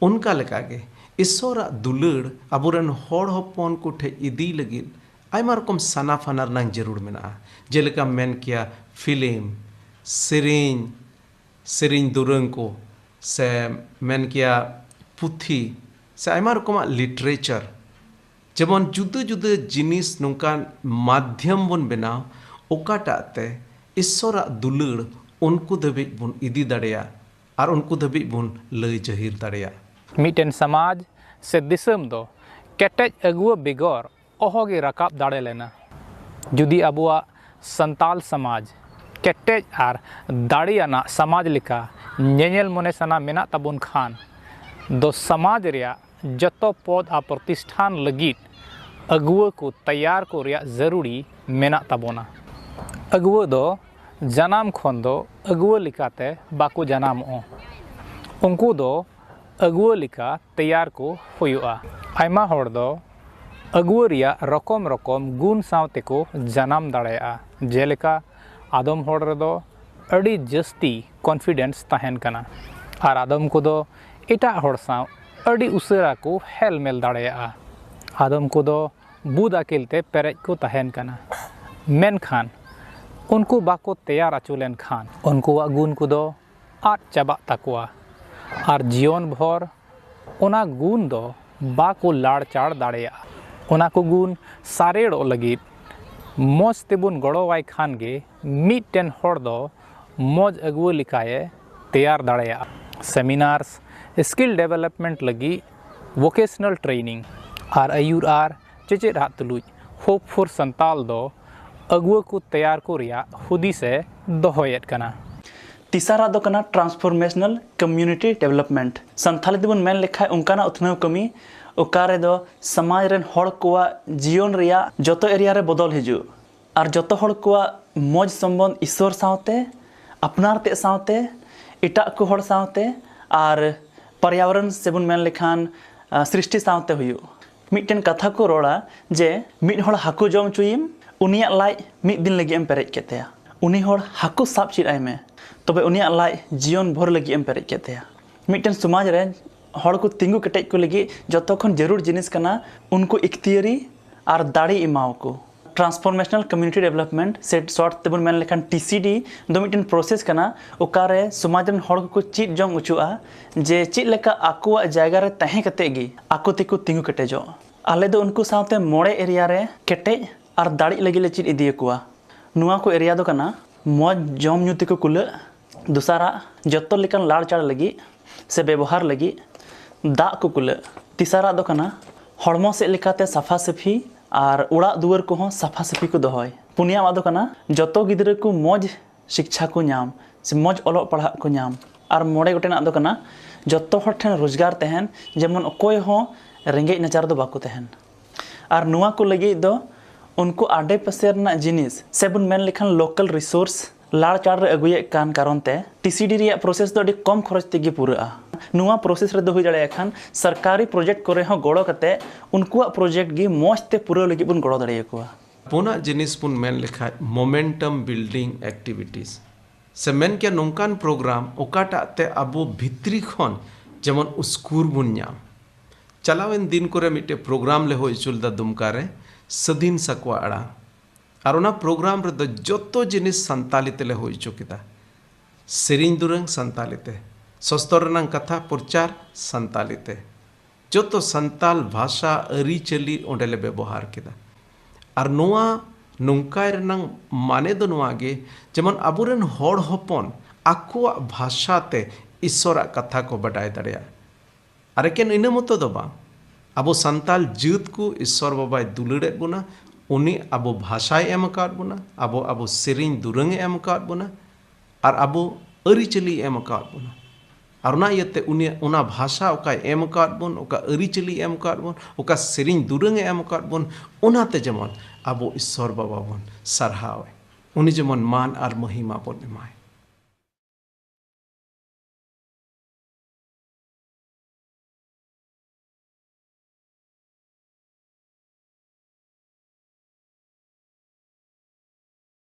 ᱚᱱᱠᱟ ᱞᱮᱠᱟᱜᱮ ᱤᱥᱥᱚᱨᱟᱜ ᱫᱩᱞᱟᱹᱲ ᱟᱵᱚᱨᱮᱱ ᱦᱚᱲ ᱦᱚᱯᱚᱱ ᱠᱚ ᱴᱷᱮᱡ ᱤᱫᱤ ᱞᱟᱹᱜᱤᱫ ᱟᱭᱢᱟ ᱨᱚᱠᱚᱢ ᱥᱟᱱᱟ ᱯᱷᱟᱱᱟ ᱨᱮᱱᱟᱜ ᱡᱟᱹᱨᱩᱲ ᱢᱮᱱᱟᱜᱼᱟ᱾ ᱡᱮᱞᱮᱠᱟ ᱢᱮᱱ ᱠᱮᱭᱟ ᱯᱷᱤᱞᱢ, ᱥᱮᱨᱮᱧ, ᱥᱮᱨᱮᱧ ᱫᱩᱨᱟᱹᱝ ᱠᱚ, ᱥᱮ ᱢᱮᱱ ᱠᱮᱭᱟ ᱯᱩᱛᱷᱤ, ᱥᱮ ᱟᱭᱢᱟ ᱨᱚᱠᱚᱢᱟᱜ ᱞᱤᱴᱟᱨᱮᱪᱟᱨ᱾ ᱡᱮᱢᱚᱱ ᱡᱩᱫᱟᱹ ᱡᱩᱫᱟᱹ ᱡᱤᱱᱤᱥ ᱱᱚᱝᱠᱟᱱ ᱢᱟᱫᱽᱫᱷᱚᱢ ᱵᱚᱱ ᱵᱮᱱᱟᱣ, ᱚᱠᱟᱴᱟᱜ ᱛᱮ ᱤᱥᱥᱚᱨᱟᱜ ᱫᱩᱞᱟᱹᱲ ᱩᱱᱠᱩ ᱫᱷᱟᱹᱵᱤᱡ ᱵᱚᱱ ᱤᱫᱤ ᱫᱟᱲᱮᱭᱟᱜ ᱟᱨ ᱩᱱᱠᱩ ᱫᱷᱟᱹᱵᱤᱡ ᱵᱚᱱ ᱞᱟᱹᱭ ᱡᱟᱹᱦᱤᱨ ᱫᱟᱲᱮᱭᱟᱜ᱾ ᱢᱤᱫᱴᱮᱱ ᱥᱚᱢᱟᱡᱽ ᱥᱮ ᱫᱤᱥᱚᱢ ᱫᱚ ᱠᱮᱴᱮᱡ ᱟᱹᱜᱩᱣᱟᱹ ᱵᱮᱜᱚᱨ ᱚᱦᱚᱜᱮ ᱨᱟᱠᱟᱵ ᱫᱟᱲᱮ ᱞᱮᱱᱟ᱾ ᱡᱩᱫᱤ ᱟᱵᱚᱣᱟᱜ ᱥᱟᱱᱛᱟᱞ ᱥᱚᱢᱟᱡᱽ ᱠᱮᱴᱮᱡ ᱟᱨ ᱫᱟᱲᱮᱭᱟᱱᱟᱜ ᱥᱚᱢᱟᱡᱽ ᱞᱮᱠᱟ ᱧᱮᱧᱮᱞ ᱢᱚᱱᱮ ᱥᱟᱱᱟ ᱢᱮᱱᱟᱜ ᱛᱟᱵᱚᱱ ᱠᱷᱟᱱ ᱫᱚ ᱥᱚᱢᱟᱡᱽ ᱨᱮᱭᱟᱜ ᱡᱚᱛᱚ ᱯᱚᱫ ᱟᱨ ᱯᱨᱚᱛᱤᱥᱴᱷᱟᱱ ᱞᱟᱹᱜᱤᱫ ᱟᱹᱜᱩᱣᱟᱹ ᱠᱚ ᱛᱮᱭᱟᱨ ᱠᱚ ᱨᱮᱭᱟᱜ ᱡᱟᱹᱨᱩᱲᱤ ᱢᱮᱱᱟᱜ ᱛᱟᱵᱚᱱᱟ᱾ ᱟᱹᱜᱩᱣᱟᱹ ᱫᱚ ᱡᱟᱱᱟᱢ ᱠᱷᱚᱱ ᱫᱚ ᱟᱹᱜᱩᱣᱟᱹ ᱞᱮᱠᱟᱛᱮ ᱵᱟᱠᱚ ᱡᱟᱱᱟᱢᱚᱜᱼᱟ᱾ ᱩᱱᱠᱩ ᱫᱚ ᱟᱹᱜᱩᱣᱟᱹ ᱞᱮᱠᱟ ᱛᱮᱭᱟᱨ ᱠᱚ ᱦᱩᱭᱩᱜᱼᱟ᱾ ᱟᱭᱢᱟ ᱦᱚᱲ ᱫᱚ ᱟᱹᱜᱩᱣᱟᱹ ᱨᱮᱭᱟᱜ ᱨᱚᱠᱚᱢ ᱨᱚᱠᱚᱢ ᱜᱩᱱ ᱥᱟᱶ ᱛᱮᱠᱚ ᱡᱟᱱᱟᱢ ᱫᱟᱲᱮᱭᱟᱜᱼᱟ᱾ ᱡᱮᱞᱮᱠᱟ, ᱟᱫᱚᱢ ᱦᱚᱲ ᱨᱮᱫᱚ ᱟᱹᱰᱤ ᱡᱟᱹᱥᱛᱤ ᱠᱚᱱᱯᱷᱤᱰᱮᱱᱥ ᱛᱟᱦᱮᱱ ᱠᱟᱱᱟ, ᱟᱨ ᱟᱫᱚᱢ ᱠᱚᱫᱚ ᱮᱴᱟᱜ ᱦᱚᱲ ᱥᱟᱶ ᱟᱹᱰᱤ ᱩᱥᱟᱹᱨᱟ ᱠᱚ ᱦᱮᱞᱢᱮᱞ ᱫᱟᱲᱮᱭᱟᱜᱼᱟ᱾ ᱟᱫᱚᱢ ᱠᱚᱫᱚ ᱵᱩᱫ ᱟᱹᱠᱤᱞ ᱛᱮ ᱯᱮᱨᱮᱡ ᱠᱚ ᱛᱟᱦᱮᱱ ᱠᱟᱱᱟ᱾ ᱢᱮᱱᱠᱷᱟᱱ ᱩᱱᱠᱩ ᱵᱟᱠᱚ ᱛᱮᱭᱟᱨ ᱟᱹᱪᱩ ᱞᱮᱱᱠᱷᱟᱱ ᱩᱱᱠᱩᱣᱟᱜ ᱜᱩᱱ ᱠᱚᱫᱚ ᱟᱫ ᱪᱟᱵᱟᱜ ᱛᱟᱠᱚᱣᱟ, ᱟᱨ ᱡᱤᱭᱚᱱ ᱵᱷᱚᱨ ᱚᱱᱟ ᱜᱩᱱ ᱫᱚ ᱵᱟᱠᱚ ᱞᱟᱲᱪᱟᱲ ᱫᱟᱲᱮᱭᱟᱜᱼᱟ᱾ ᱚᱱᱟ ᱠᱚ ᱜᱩᱱ ᱥᱟᱨᱮᱲᱚᱜ ᱞᱟᱹᱜᱤᱫ ᱢᱚᱡᱽ ᱛᱮᱵᱚᱱ ᱜᱚᱲᱚᱣᱟᱭ ᱠᱷᱟᱱ ᱜᱮ ᱢᱤᱫᱴᱮᱱ ᱦᱚᱲ ᱫᱚ ᱢᱚᱡᱽ ᱟᱹᱜᱩᱣᱟᱹ ᱞᱮᱠᱟᱭᱮ ᱛᱮᱭᱟᱨ ᱫᱟᱲᱮᱭᱟᱜᱼᱟ᱾ ᱥᱮᱢᱤᱱᱟᱨᱥ, ᱥᱠᱤᱞ ᱰᱮᱵᱷᱮᱞᱚᱯᱢᱮᱱᱴ ᱞᱟᱹᱜᱤᱫ ᱵᱷᱚᱠᱮᱥᱚᱱᱟᱞ ᱴᱨᱮᱱᱤᱝ ᱟᱨ ᱟᱹᱭᱩᱨ ᱟᱨ ᱪᱮᱪᱮᱫ ᱟᱜ ᱛᱩᱞᱩᱡ ᱦᱳᱯ ᱯᱷᱚᱨ ᱥᱟᱱᱛᱟᱞ ᱫᱚ ᱟᱹᱜᱩᱣᱟᱹ ᱠᱚ ᱛᱮᱭᱟᱨ ᱠᱚ ᱨᱮᱭᱟᱜ ᱦᱩᱫᱤᱥ ᱮ ᱫᱚᱦᱚᱭᱮᱫ ᱠᱟᱱᱟ᱾ ᱛᱮᱥᱟᱨᱟᱜ ᱫᱚ ᱠᱟᱱᱟ ᱴᱨᱟᱱᱥᱯᱷᱚᱨᱢᱮᱥᱚᱱᱟᱞ ᱠᱚᱢᱤᱭᱩᱱᱤᱴᱤ ᱰᱮᱵᱷᱞᱚᱯᱢᱮᱱᱴ᱾ ᱥᱟᱱᱛᱷᱟᱞᱤ ᱛᱮᱵᱚᱱ ᱢᱮᱱ ᱞᱮᱠᱷᱟᱡ ᱚᱱᱠᱟᱱᱟᱜ ᱩᱛᱱᱟᱹᱣ ᱠᱟᱹᱢᱤ ᱚᱠᱟ ᱨᱮᱫᱚ ᱥᱚᱢᱟᱡᱽ ᱨᱮᱱ ᱦᱚᱲ ᱠᱚᱣᱟᱜ ᱡᱤᱭᱚᱱ ᱨᱮᱭᱟᱜ ᱡᱚᱛᱚ ᱮᱨᱤᱭᱟ ᱨᱮ ᱵᱚᱫᱚᱞ ᱦᱤᱡᱩᱜ᱾ ᱟᱨ ᱡᱚᱛᱚ ᱦᱚᱲ ᱠᱚᱣᱟᱜ ᱢᱚᱡᱽ ᱥᱚᱢᱵᱚᱱᱫᱷ ᱤᱥᱥᱚᱨ ᱥᱟᱶᱛᱮ, ᱟᱯᱱᱟᱨ ᱛᱮᱫ ᱥᱟᱶᱛᱮ, ᱮᱴᱟᱜ ᱠᱚ ᱦᱚᱲ ᱥᱟᱶᱛᱮ, ᱟᱨ ᱯᱚᱨᱭᱟᱵᱚᱨᱚᱱ ᱥᱮᱵᱚᱱ ᱢᱮᱱ ᱞᱮᱠᱷᱟᱱ, ᱟ, ᱥᱨᱤᱥᱴᱤ ᱥᱟᱶᱛᱮ ᱦᱩᱭᱩᱜ᱾ ᱢᱤᱫᱴᱮᱱ ᱠᱟᱛᱷᱟ ᱠᱚ ᱨᱚᱲᱟ ᱡᱮ ᱢᱤᱫ ᱦᱚᱲ ᱦᱟᱹᱠᱩ ᱡᱚᱢ ᱦᱚᱪᱚᱭᱮᱢ, ᱩᱱᱤᱭᱟᱜ ᱞᱟᱡ ᱢᱤᱫ ᱫᱤᱱ ᱞᱟᱹᱜᱤᱫ ᱮᱢ ᱯᱮᱨᱮᱡ ᱠᱮᱫ ᱛᱟᱭᱟ᱾ ᱩᱱᱤ ᱦᱚᱲ ᱦᱟᱹᱠᱩ ᱥᱟᱵ ᱪᱮᱫ ᱟᱭ ᱢᱮ, ᱛᱚᱵᱮ ᱩᱱᱤᱭᱟᱜ ᱞᱟᱡ ᱡᱤᱭᱚᱱ ᱵᱷᱳᱨ ᱞᱟᱹᱜᱤᱫ ᱮᱢ ᱯᱮᱨᱮᱡ ᱠᱮᱫ ᱛᱟᱭᱟ᱾ ᱢᱤᱫᱴᱮᱱ ᱥᱚᱢᱟᱡᱽ ᱨᱮ ᱦᱚᱲ ᱠᱚ ᱛᱤᱸᱜᱩ ᱠᱮᱴᱮᱡ ᱠᱚ ᱞᱟᱹᱜᱤᱫ ᱡᱚᱛᱚ ᱠᱷᱚᱱ ᱡᱟᱹᱨᱩᱲ ᱡᱤᱱᱤᱥ ᱠᱟᱱᱟ ᱩᱱᱠᱩ ᱤᱠᱛᱤᱭᱟᱹᱨᱤ ᱟᱨ ᱫᱟᱲᱮ ᱮᱢᱟᱣᱟᱠᱚ᱾ Transformational Community Development ᱥᱮ short ᱛᱮᱵᱚᱱ ᱢᱮᱱ ᱞᱮᱠᱷᱟᱱ T C D ᱫᱚ ᱢᱤᱫᱴᱮᱱ process ᱠᱟᱱᱟ, ᱚᱠᱟᱨᱮ ᱥᱚᱢᱟᱡᱽ ᱨᱮᱱ ᱦᱚᱲ ᱠᱚᱠᱚ ᱪᱮᱫ ᱡᱚᱝ ᱚᱪᱚᱜᱼᱟ ᱡᱮ ᱪᱮᱫ ᱞᱮᱠᱟ ᱟᱠᱚᱣᱟᱜ ᱡᱟᱭᱜᱟ ᱨᱮ ᱛᱟᱦᱮᱸ ᱠᱟᱛᱮ ᱜᱮ ᱟᱠᱚ ᱛᱮᱠᱚ ᱛᱤᱸᱜᱩ ᱠᱮᱴᱮᱡᱚᱜ᱾ ᱟᱞᱮ ᱫᱚ ᱩᱱᱠᱩ ᱥᱟᱶᱛᱮ ᱢᱚᱬᱮ area ᱨᱮ ᱠᱮᱴᱮᱡ ᱟᱨ ᱫᱟᱲᱮᱜ ᱞᱟᱹᱜᱤᱫ ᱞᱮ ᱪᱮᱫ ᱤᱫᱤᱭᱟᱠᱚᱣᱟ᱾ ᱱᱚᱣᱟ ᱠᱚ area ᱫᱚ ᱠᱟᱱᱟ ᱢᱚᱡᱽ ᱡᱚᱢ ᱧᱩ ᱛᱮᱠᱚ ᱠᱩᱞᱟᱹᱜ, ᱫᱚᱥᱟᱨᱟᱜ ᱡᱚᱛᱚ ᱞᱮᱠᱟᱱ ᱞᱟᱲᱪᱟᱲ ᱞᱟᱹᱜᱤᱫ ᱥᱮ ᱵᱮᱵᱚᱦᱟᱨ ᱞᱟᱹᱜᱤᱫ ᱫᱟᱜ ᱠᱚ ᱠᱩᱞᱟᱹᱜ, ᱛᱮᱥᱟᱨᱟᱜ ᱫᱚ ᱠᱟᱱᱟ ᱦᱚᱲᱢᱚ ᱥᱮᱫ ᱞᱮᱠᱟᱛᱮ ᱥᱟᱯᱷᱟ ᱥᱟᱹᱯᱷᱤ ᱟᱨ ᱚᱲᱟᱜ ᱫᱩᱣᱟᱹᱨ ᱠᱚᱦᱚᱸ ᱥᱟᱯᱷᱟ ᱥᱟᱹᱯᱷᱤ ᱠᱚ ᱫᱚᱦᱚᱭ, ᱯᱩᱱᱭᱟᱣᱟᱜ ᱫᱚ ᱠᱟᱱᱟ ᱡᱚᱛᱚ ᱜᱤᱫᱽᱨᱟᱹ ᱠᱚ ᱢᱚᱡᱽ ᱥᱤᱠᱪᱷᱟ ᱠᱚ ᱧᱟᱢ ᱥᱮ ᱢᱚᱡᱽ ᱚᱞᱚᱜ ᱯᱟᱲᱦᱟᱜ ᱠᱚ ᱧᱟᱢ, ᱟᱨ ᱢᱚᱬᱮ ᱜᱚᱴᱮᱱᱟᱜ ᱫᱚ ᱠᱟᱱᱟ ᱡᱚᱛᱚ ᱦᱚᱲ ᱴᱷᱮᱱ ᱨᱳᱡᱽᱜᱟᱨ ᱛᱟᱦᱮᱱ, ᱡᱮᱢᱚᱱ ᱚᱠᱚᱭ ᱦᱚᱸ ᱨᱮᱸᱜᱮᱡ ᱱᱟᱪᱟᱨ ᱫᱚ ᱵᱟᱠᱚ ᱛᱟᱦᱮᱱ᱾ ᱟᱨ ᱱᱚᱣᱟ ᱠᱚ ᱞᱟᱹᱜᱤᱫ ᱫᱚ ᱩᱱᱠᱩ ᱟᱰᱮ ᱯᱟᱥᱮ ᱨᱮᱱᱟᱜ ᱡᱤᱱᱤᱥ ᱥᱮ ᱵᱚᱱ ᱢᱮᱱ ᱞᱮᱠᱷᱟᱱ local resource ᱞᱟᱲᱪᱟᱲ ᱨᱮ ᱟᱹᱜᱩᱭᱮᱫ ᱠᱟᱱ ᱠᱟᱨᱚᱱ ᱛᱮ T C D ᱨᱮᱭᱟᱜ process ᱫᱚ ᱟᱹᱰᱤ ᱠᱚᱢ ᱠᱷᱚᱨᱚᱪ ᱛᱮᱜᱮ ᱯᱩᱨᱟᱹᱜᱼᱟ᱾ ᱱᱚᱣᱟ process ᱨᱮᱫᱚ ᱦᱩᱭ ᱫᱟᱲᱮᱭᱟᱜ ᱠᱷᱟᱱ ᱥᱚᱨᱠᱟᱨᱤ project ᱠᱚᱨᱮ ᱦᱚᱸ ᱜᱚᱲᱚ ᱠᱟᱛᱮ ᱩᱱᱠᱩᱣᱟᱜ project ᱜᱮ ᱢᱚᱡᱽ ᱛᱮ ᱯᱩᱨᱟᱹᱣ ᱞᱟᱹᱜᱤᱫ ᱵᱚᱱ ᱜᱚᱲᱚ ᱫᱟᱲᱮᱭᱟᱠᱚᱣᱟ᱾ ᱯᱩᱱᱟᱜ ᱡᱤᱱᱤᱥ ᱵᱚᱱ ᱢᱮᱱ ᱞᱮᱠᱷᱟᱡ momentum building activities, ᱥᱮ ᱢᱮᱱ ᱠᱮᱭᱟ ᱱᱚᱝᱠᱟᱱ program ᱚᱠᱟᱴᱟᱜ ᱛᱮ ᱟᱵᱚ ᱵᱷᱤᱛᱨᱤ ᱠᱷᱚᱱ ᱡᱮᱢᱚᱱ ᱩᱥᱠᱩᱨ ᱵᱚᱱ ᱧᱟᱢ᱾ ᱪᱟᱞᱟᱣᱮᱱ ᱫᱤᱱ ᱠᱚᱨᱮ ᱢᱤᱫᱴᱮᱡ program ᱞᱮ ᱦᱩᱭ ᱦᱚᱪᱚ ᱞᱮᱫᱟ ᱫᱩᱢᱠᱟ ᱨᱮ, ᱥᱟᱹᱫᱷᱤᱱ ᱥᱟᱠᱣᱟ ᱟᱲᱟᱝ᱾ ᱟᱨ ᱚᱱᱟ program ᱨᱮᱫᱚ ᱡᱚᱛᱚ ᱡᱤᱱᱤᱥ ᱥᱟᱱᱛᱟᱞᱤ ᱛᱮᱞᱮ ᱦᱩᱭ ᱦᱚᱪᱚ ᱠᱮᱫᱟ᱾ ᱥᱮᱨᱮᱧ ᱫᱩᱨᱟᱹᱝ ᱥᱟᱱᱛᱟᱞᱤ ᱛᱮ, ᱥᱚᱥᱛᱚᱨ ᱨᱮᱱᱟᱝ ᱠᱟᱛᱷᱟ ᱯᱨᱚᱪᱟᱨ ᱥᱟᱱᱛᱟᱞᱤ ᱛᱮ, ᱡᱚᱛᱚ ᱥᱟᱱᱛᱟᱞ ᱵᱷᱟᱥᱟ ᱟᱹᱨᱤᱪᱟᱹᱞᱤ ᱚᱸᱰᱮ ᱞᱮ ᱵᱮᱵᱚᱦᱟᱨ ᱠᱮᱫᱟ᱾ ᱟᱨ ᱱᱚᱣᱟ ᱱᱚᱝᱠᱟᱭ ᱨᱮᱱᱟᱝ ᱢᱟᱱᱮ ᱫᱚ ᱱᱚᱣᱟ ᱜᱮ, ᱡᱮᱢᱚᱱ ᱟᱵᱚᱨᱮᱱ ᱦᱚᱲ ᱦᱚᱯᱚᱱ ᱟᱠᱚᱣᱟᱜ ᱵᱷᱟᱥᱟ ᱛᱮ ᱤᱥᱥᱚᱨᱟᱜ ᱠᱟᱛᱷᱟ ᱠᱚ ᱵᱟᱰᱟᱭ ᱫᱟᱲᱮᱭᱟᱜ᱾ ᱟᱨ ᱮᱠᱮᱱ ᱤᱱᱟᱹ ᱢᱚᱛᱚ ᱫᱚ ᱵᱟᱝ, ᱟᱵᱚ ᱥᱟᱱᱛᱟᱞ ᱡᱟᱹᱛ ᱠᱚ ᱤᱥᱥᱚᱨ ᱵᱟᱵᱟᱭ ᱫᱩᱞᱟᱹᱲᱮᱫ ᱵᱚᱱᱟ, ᱩᱱᱤ ᱟᱵᱚ ᱵᱷᱟᱥᱟᱭ ᱮᱢ ᱟᱠᱟᱫ ᱵᱚᱱᱟ, ᱟᱵᱚ ᱟᱵᱚ ᱥᱮᱨᱮᱧ ᱫᱩᱨᱟᱹᱝ ᱮ ᱮᱢ ᱟᱠᱟᱫ ᱵᱚᱱᱟ, ᱟᱨ ᱟᱵᱚ ᱟᱹᱨᱤᱪᱟᱹᱞᱤᱭ ᱮᱢ ᱟᱠᱟᱫ ᱵᱚᱱᱟ᱾ ᱟᱨ ᱚᱱᱟ ᱤᱭᱟᱹᱛᱮ ᱩᱱᱤ ᱚᱱᱟ ᱵᱷᱟᱥᱟ ᱚᱠᱟᱭ ᱮᱢ ᱟᱠᱟᱫ ᱵᱚᱱ, ᱚᱠᱟ ᱟᱹᱨᱤᱪᱟᱹᱞᱤ ᱮᱢ ᱟᱠᱟᱫ ᱵᱚᱱ, ᱚᱠᱟ ᱥᱮᱨᱮᱧ ᱫᱩᱨᱟᱹᱝ ᱮ ᱮᱢ ᱟᱠᱟᱫ ᱵᱚᱱ, ᱚᱱᱟᱛᱮ ᱡᱮᱢᱚᱱ ᱟᱵᱚ ᱤᱥᱥᱚᱨ ᱵᱟᱵᱟ ᱵᱚᱱ ᱥᱟᱨᱦᱟᱣ ᱮ᱾ ᱩᱱᱤ ᱡᱮᱢᱚᱱ ᱢᱟᱱ ᱟᱨ ᱢᱚᱦᱤᱢᱟ ᱵᱚᱱ ᱮᱢᱟᱭ᱾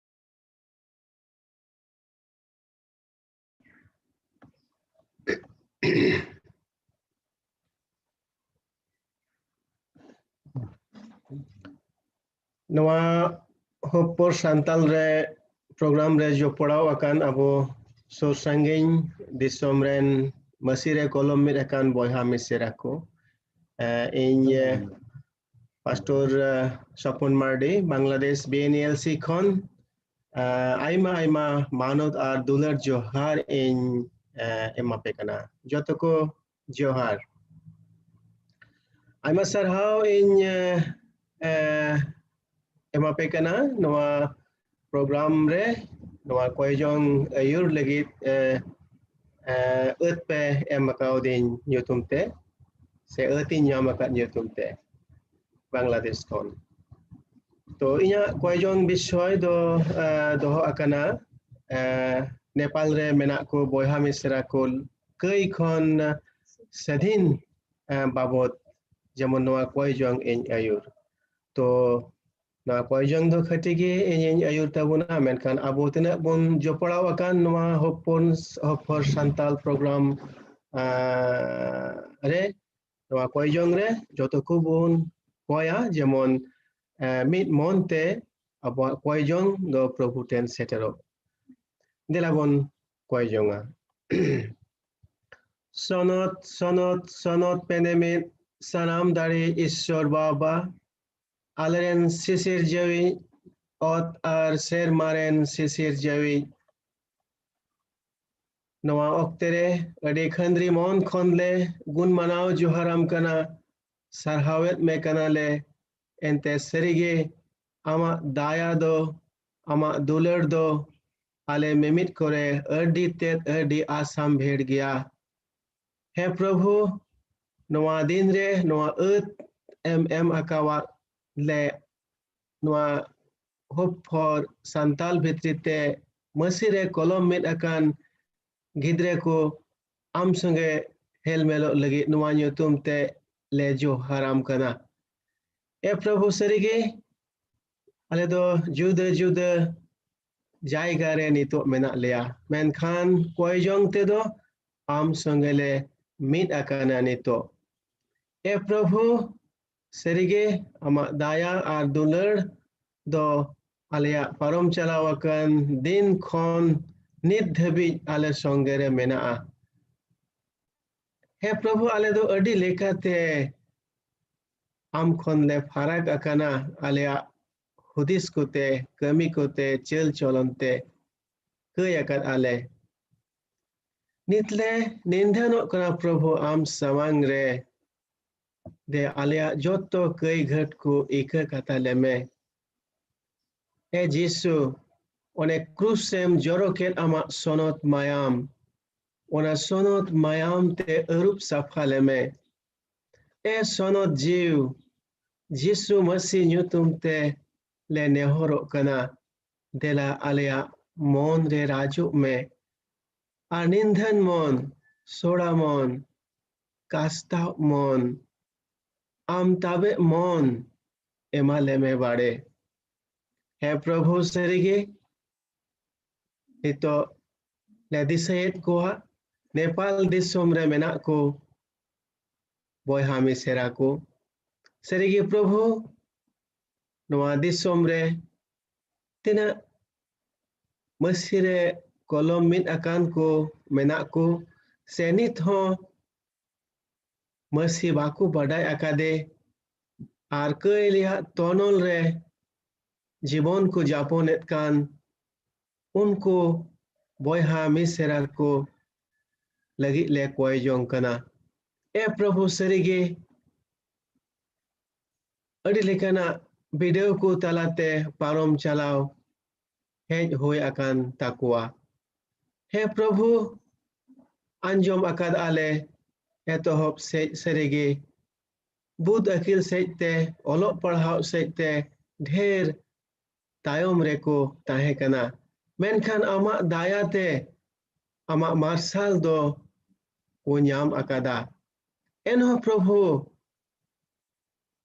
ᱱᱚᱣᱟ Hope for Santal ᱨᱮ program ᱨᱮ ᱡᱚᱯᱲᱟᱣ ᱟᱠᱟᱱ ᱟᱵᱚ ᱥᱩᱨ ᱥᱟᱺᱜᱤᱧ ᱫᱤᱥᱚᱢ ᱨᱮᱱ ᱢᱟᱹᱥᱤ ᱨᱮ ᱠᱚᱞᱚᱢ ᱢᱤᱫ ᱟᱠᱟᱱ ᱵᱚᱭᱦᱟ ᱢᱤᱥᱮᱨᱟ ᱠᱚ, ᱮ, ᱤᱧ, ᱮ, ᱯᱟᱥᱴᱚᱨ, ᱮ, Sopon Mardi, Bangladesh B N E L C ᱠᱷᱚᱱ, ᱮ, ᱟᱭᱢᱟ ᱟᱭᱢᱟ ᱢᱟᱱᱚᱛ ᱟᱨ ᱫᱩᱞᱟᱹᱲ ᱡᱚᱦᱟᱨ ᱤᱧ, ᱮ, ᱮᱢᱟᱯᱮ ᱠᱟᱱᱟ᱾ ᱡᱚᱛᱚ ᱠᱚ ᱡᱚᱦᱟᱨ᱾ ᱟᱭᱢᱟ ᱥᱟᱨᱦᱟᱣ ᱤᱧ, ᱮ, ᱮ, ᱮᱢᱟᱯᱮ ᱠᱟᱱᱟ ᱱᱚᱣᱟ program ᱨᱮ, ᱱᱚᱣᱟ ᱠᱚᱭᱡᱚᱝ ᱟᱹᱭᱩᱨ ᱞᱟᱹᱜᱤᱫ, ᱮ, ᱮ, ᱟᱹᱛ ᱯᱮ ᱮᱢ ᱟᱠᱟᱣᱫᱤᱧ ᱧᱩᱛᱩᱢ ᱛᱮ, ᱥᱮ ᱟᱹᱛ ᱤᱧ ᱧᱟᱢ ᱟᱠᱟᱫ ᱧᱩᱛᱩᱢ ᱛᱮ, ᱵᱟᱝᱞᱟᱫᱮᱥ ᱠᱷᱚᱱ᱾ ᱛᱚ, ᱤᱧᱟᱹᱜ ᱠᱚᱭᱡᱚᱝ ᱵᱤᱥᱚᱭ ᱫᱚ, ᱮ, ᱫᱚᱦᱚ ᱟᱠᱟᱱᱟ, ᱮ, ᱱᱮᱯᱟᱞ ᱨᱮ ᱢᱮᱱᱟᱜ ᱠᱚ ᱵᱚᱭᱦᱟ ᱢᱤᱥᱨᱟ ᱠᱚ ᱠᱟᱹᱭ ᱠᱷᱚᱱ ᱥᱟᱹᱫᱷᱤᱱ, ᱮ, ᱵᱟᱵᱚᱛ, ᱡᱮᱢᱚᱱ ᱱᱚᱣᱟ ᱠᱚᱭᱡᱚᱝ ᱤᱧ ᱟᱹᱭᱩᱨ᱾ ᱛᱚ, ᱱᱚᱣᱟ ᱠᱚᱭᱡᱚᱝ ᱫᱚ ᱠᱷᱟᱹᱴᱤ ᱜᱮ ᱤᱧᱤᱧ ᱟᱹᱭᱩᱨ ᱛᱟᱵᱚᱱᱟ, ᱢᱮᱱᱠᱷᱟᱱ ᱟᱵᱚ ᱛᱤᱱᱟᱹᱜ ᱵᱚᱱ ᱡᱚᱯᱲᱟᱣ ᱟᱠᱟᱱ ᱱᱚᱣᱟ Hope for, Hope for Santal program, ᱟ, ᱨᱮ, ᱱᱚᱣᱟ ᱠᱚᱭᱡᱚᱝ ᱨᱮ ᱡᱚᱛᱚ ᱠᱚᱵᱚᱱ ᱠᱚᱭᱟ, ᱡᱮᱢᱚᱱ, ᱟ, ᱢᱤᱫ ᱢᱚᱱ ᱛᱮ ᱟᱵᱚᱣᱟᱜ ᱠᱚᱭᱡᱚᱝ ᱫᱚ ᱯᱨᱚᱵᱷᱩ ᱴᱷᱮᱱ ᱥᱮᱴᱮᱨᱚᱜ᱾ ᱫᱮᱞᱟ ᱵᱚᱱ ᱠᱚᱭᱡᱚᱝᱟ᱾ ᱥᱚᱱᱚᱛ, ᱥᱚᱱᱚᱛ, ᱥᱚᱱᱚᱛ ᱯᱮᱱᱮᱢᱤᱫ ᱥᱟᱱᱟᱢ ᱫᱟᱲᱮ ᱤᱥᱥᱚᱨ ᱵᱟᱵᱟ, ᱟᱞᱮᱨᱮᱱ ᱥᱤᱥᱤᱨ ᱡᱟᱹᱣᱤᱡ, ᱚᱛ ᱟᱨ ᱥᱮᱨᱢᱟ ᱨᱮᱱ ᱥᱤᱥᱤᱨ ᱡᱟᱹᱣᱤᱡ᱾ ᱱᱚᱣᱟ ᱚᱠᱛᱮ ᱨᱮ ᱟᱹᱰᱤ ᱠᱷᱟᱹᱱᱫᱽᱨᱤ ᱢᱚᱱ ᱠᱷᱚᱱ ᱞᱮ ᱜᱩᱱ ᱢᱟᱱᱟᱣ ᱡᱚᱦᱟᱨᱟᱢ ᱠᱟᱱᱟ, ᱥᱟᱨᱦᱟᱣᱮᱫ ᱢᱮ ᱠᱟᱱᱟᱞᱮ᱾ ᱮᱱᱛᱮ ᱥᱟᱹᱨᱤᱜᱮ ᱟᱢᱟᱜ ᱫᱟᱭᱟ ᱫᱚ, ᱟᱢᱟᱜ ᱫᱩᱞᱟᱹᱲ ᱫᱚ ᱟᱞᱮ ᱢᱤᱢᱤᱫ ᱠᱚᱨᱮ ᱟᱹᱰᱤ ᱛᱮᱫ ᱟᱹᱰᱤ ᱟᱥᱟᱢᱵᱷᱮᱲ ᱜᱮᱭᱟ᱾ ᱦᱮᱸ ᱯᱨᱚᱵᱷᱩ, ᱱᱚᱣᱟ ᱫᱤᱱ ᱨᱮ ᱱᱚᱣᱟ ᱟᱹᱛ ᱮᱢ ᱮᱢ ᱟᱠᱟᱣᱟᱫ ᱞᱮ, ᱱᱚᱣᱟ Hope for ᱥᱟᱱᱛᱟᱞ ᱵᱷᱤᱛᱨᱤ ᱛᱮ ᱢᱟᱹᱥᱤ ᱨᱮ ᱠᱚᱞᱚᱢ ᱢᱤᱫ ᱟᱠᱟᱱ ᱜᱤᱫᱽᱨᱟᱹ ᱠᱚ ᱟᱢ ᱥᱚᱸᱜᱮ ᱦᱮᱞ ᱢᱮᱞᱚᱜ ᱞᱟᱹᱜᱤᱫ ᱱᱚᱣᱟ ᱧᱩᱛᱩᱢ ᱛᱮ ᱞᱮ ᱡᱚᱦᱟᱨᱟᱢ ᱠᱟᱱᱟ᱾ ᱮ ᱯᱨᱚᱵᱷᱩ, ᱥᱟᱹᱨᱤᱜᱮ ᱟᱞᱮ ᱫᱚ ᱡᱩᱫᱟᱹ ᱡᱩᱫᱟᱹ ᱡᱟᱭᱜᱟ ᱨᱮ ᱱᱤᱛᱚᱜ ᱢᱮᱱᱟᱜ ᱞᱮᱭᱟ, ᱢᱮᱱᱠᱷᱟᱱ ᱠᱚᱭ ᱡᱚᱝ ᱛᱮᱫᱚ ᱟᱢ ᱥᱚᱸᱜᱮ ᱞᱮ ᱢᱤᱫ ᱟᱠᱟᱱᱟ ᱱᱤᱛᱚᱜ᱾ ᱮ ᱯᱨᱚᱵᱷᱩ, ᱥᱟᱹᱨᱤᱜᱮ ᱟᱢᱟᱜ ᱫᱟᱭᱟ ᱟᱨ ᱫᱩᱞᱟᱹᱲ ᱫᱚ ᱟᱞᱮᱭᱟᱜ ᱯᱟᱨᱚᱢ ᱪᱟᱞᱟᱣ ᱟᱠᱟᱱ ᱫᱤᱱ ᱠᱷᱚᱱ ᱱᱤᱛ ᱫᱷᱟᱹᱵᱤᱡ ᱟᱞᱮ ᱥᱚᱸᱜᱮ ᱨᱮ ᱢᱮᱱᱟᱜᱼᱟ᱾ ᱦᱮᱸ ᱯᱨᱚᱵᱷᱩ, ᱟᱞᱮ ᱫᱚ ᱟᱹᱰᱤ ᱞᱮᱠᱟᱛᱮ ᱟᱢ ᱠᱷᱚᱱ ᱞᱮ ᱯᱷᱟᱨᱟᱠ ᱟᱠᱟᱱᱟ, ᱟᱞᱮᱭᱟᱜ ᱦᱩᱫᱤᱥ ᱠᱚᱛᱮ, ᱠᱟᱹᱢᱤ ᱠᱚᱛᱮ, ᱪᱟᱹᱞ ᱪᱚᱞᱚᱱ ᱛᱮ ᱠᱟᱹᱭ ᱟᱠᱟᱫ ᱟᱞᱮ᱾ ᱱᱤᱛ ᱞᱮ ᱱᱤᱫᱷᱟᱹᱱᱚᱜ ᱠᱟᱱᱟ ᱯᱨᱚᱵᱷᱩ ᱟᱢ ᱥᱟᱢᱟᱝ ᱨᱮ, ᱫᱮ ᱟᱞᱮᱭᱟᱜ ᱡᱚᱛᱚ ᱠᱟᱹᱭ ᱜᱷᱟᱹᱴ ᱠᱚ ᱤᱠᱟᱹ ᱠᱟᱛᱟ ᱞᱮᱢᱮ᱾ ᱮ ᱡᱤᱥᱩ, ᱚᱱᱮ ᱠᱨᱩᱥ ᱮᱢ ᱡᱚᱨᱚ ᱠᱮᱫ ᱟᱢᱟᱜ ᱥᱚᱱᱚᱛ ᱢᱟᱭᱟᱢ, ᱚᱱᱟ ᱥᱚᱱᱚᱛ ᱢᱟᱭᱟᱢ ᱛᱮ ᱟᱹᱨᱩᱵ ᱥᱟᱯᱷᱟ ᱞᱮᱢᱮ᱾ ᱮ ᱥᱚᱱᱚᱛ ᱡᱤᱣ, ᱡᱤᱥᱩ ᱢᱟᱹᱥᱤ ᱧᱩᱛᱩᱢ ᱛᱮ ᱞᱮ ᱱᱮᱦᱚᱨᱚᱜ ᱠᱟᱱᱟ, ᱫᱮᱞᱟ ᱟᱞᱮᱭᱟᱜ ᱢᱚᱱ ᱨᱮ ᱨᱟᱡᱚᱜ ᱢᱮ᱾ ᱟᱨ ᱱᱤᱫᱷᱟᱹᱱ ᱢᱚᱱ, ᱥᱚᱲᱟ ᱢᱚᱱ, ᱠᱟᱥᱛᱟᱣ ᱢᱚᱱ, ᱟᱢ ᱛᱟᱵᱮ ᱢᱚᱱ ᱮᱢᱟ ᱞᱮᱢᱮ ᱵᱟᱲᱮ᱾ ᱦᱮᱸ ᱯᱨᱚᱵᱷᱩ, ᱥᱟᱹᱨᱤᱜᱮ ᱱᱤᱛᱚᱜ ᱞᱮ ᱫᱤᱥᱟᱹᱭᱮᱫ ᱠᱚᱣᱟ ᱱᱮᱯᱟᱞ ᱫᱤᱥᱚᱢ ᱨᱮ ᱢᱮᱱᱟᱜ ᱠᱚ ᱵᱚᱭᱦᱟ ᱢᱤᱥᱮᱨᱟ ᱠᱚ᱾ ᱥᱟᱹᱨᱤᱜᱮ ᱯᱨᱚᱵᱷᱩ, ᱱᱚᱣᱟ ᱫᱤᱥᱚᱢ ᱨᱮ ᱛᱤᱱᱟᱹᱜ ᱢᱟᱹᱥᱤ ᱨᱮ ᱠᱚᱞᱚᱢ ᱢᱤᱫ ᱟᱠᱟᱱ ᱠᱚ ᱢᱮᱱᱟᱜ ᱠᱚ, ᱥᱮ ᱱᱤᱛ ᱦᱚᱸ ᱢᱟᱹᱥᱤ ᱵᱟᱠᱚ ᱵᱟᱰᱟᱭ ᱟᱠᱟᱫᱮ ᱟᱨ ᱠᱟᱹᱭ ᱨᱮᱭᱟᱜ ᱛᱚᱱᱚᱞ ᱨᱮ ᱡᱤᱵᱚᱱ ᱠᱚ ᱡᱟᱯᱚᱱᱮᱫ ᱠᱟᱱ ᱩᱱᱠᱩ ᱵᱚᱭᱦᱟ ᱢᱤᱥᱮᱨᱟ ᱠᱚ ᱞᱟᱹᱜᱤᱫ ᱞᱮ ᱠᱚᱭ ᱡᱚᱝ ᱠᱟᱱᱟ᱾ ᱮ ᱯᱨᱚᱵᱷᱩ, ᱥᱟᱹᱨᱤᱜᱮ ᱟᱹᱰᱤ ᱞᱮᱠᱟᱱᱟᱜ ᱵᱤᱰᱟᱹᱣ ᱠᱚ ᱛᱟᱞᱟᱛᱮ ᱯᱟᱨᱚᱢ ᱪᱟᱞᱟᱣ ᱦᱮᱡ ᱦᱩᱭ ᱟᱠᱟᱱ ᱛᱟᱠᱚᱣᱟ᱾ ᱦᱮᱸ ᱯᱨᱚᱵᱷᱩ, ᱟᱸᱡᱚᱢ ᱟᱠᱟᱫ ᱟᱞᱮ ᱮᱛᱚᱦᱚᱵ ᱥᱮᱡ ᱥᱟᱹᱨᱤᱜᱮ ᱵᱩᱫ ᱟᱹᱠᱤᱞ ᱥᱮᱡ ᱛᱮ, ᱚᱞᱚᱜ ᱯᱟᱲᱦᱟᱣ ᱥᱮᱡ ᱛᱮ ᱰᱷᱮᱨ ᱛᱟᱭᱚᱢ ᱨᱮᱠᱚ ᱛᱟᱦᱮᱸ ᱠᱟᱱᱟ, ᱢᱮᱱᱠᱷᱟᱱ ᱟᱢᱟᱜ ᱫᱟᱭᱟ ᱛᱮ ᱟᱢᱟᱜ ᱢᱟᱨᱥᱟᱞ ᱫᱚ ᱠᱚ ᱧᱟᱢ ᱟᱠᱟᱫᱟ᱾ ᱮᱱᱦᱚᱸ ᱯᱨᱚᱵᱷᱩ,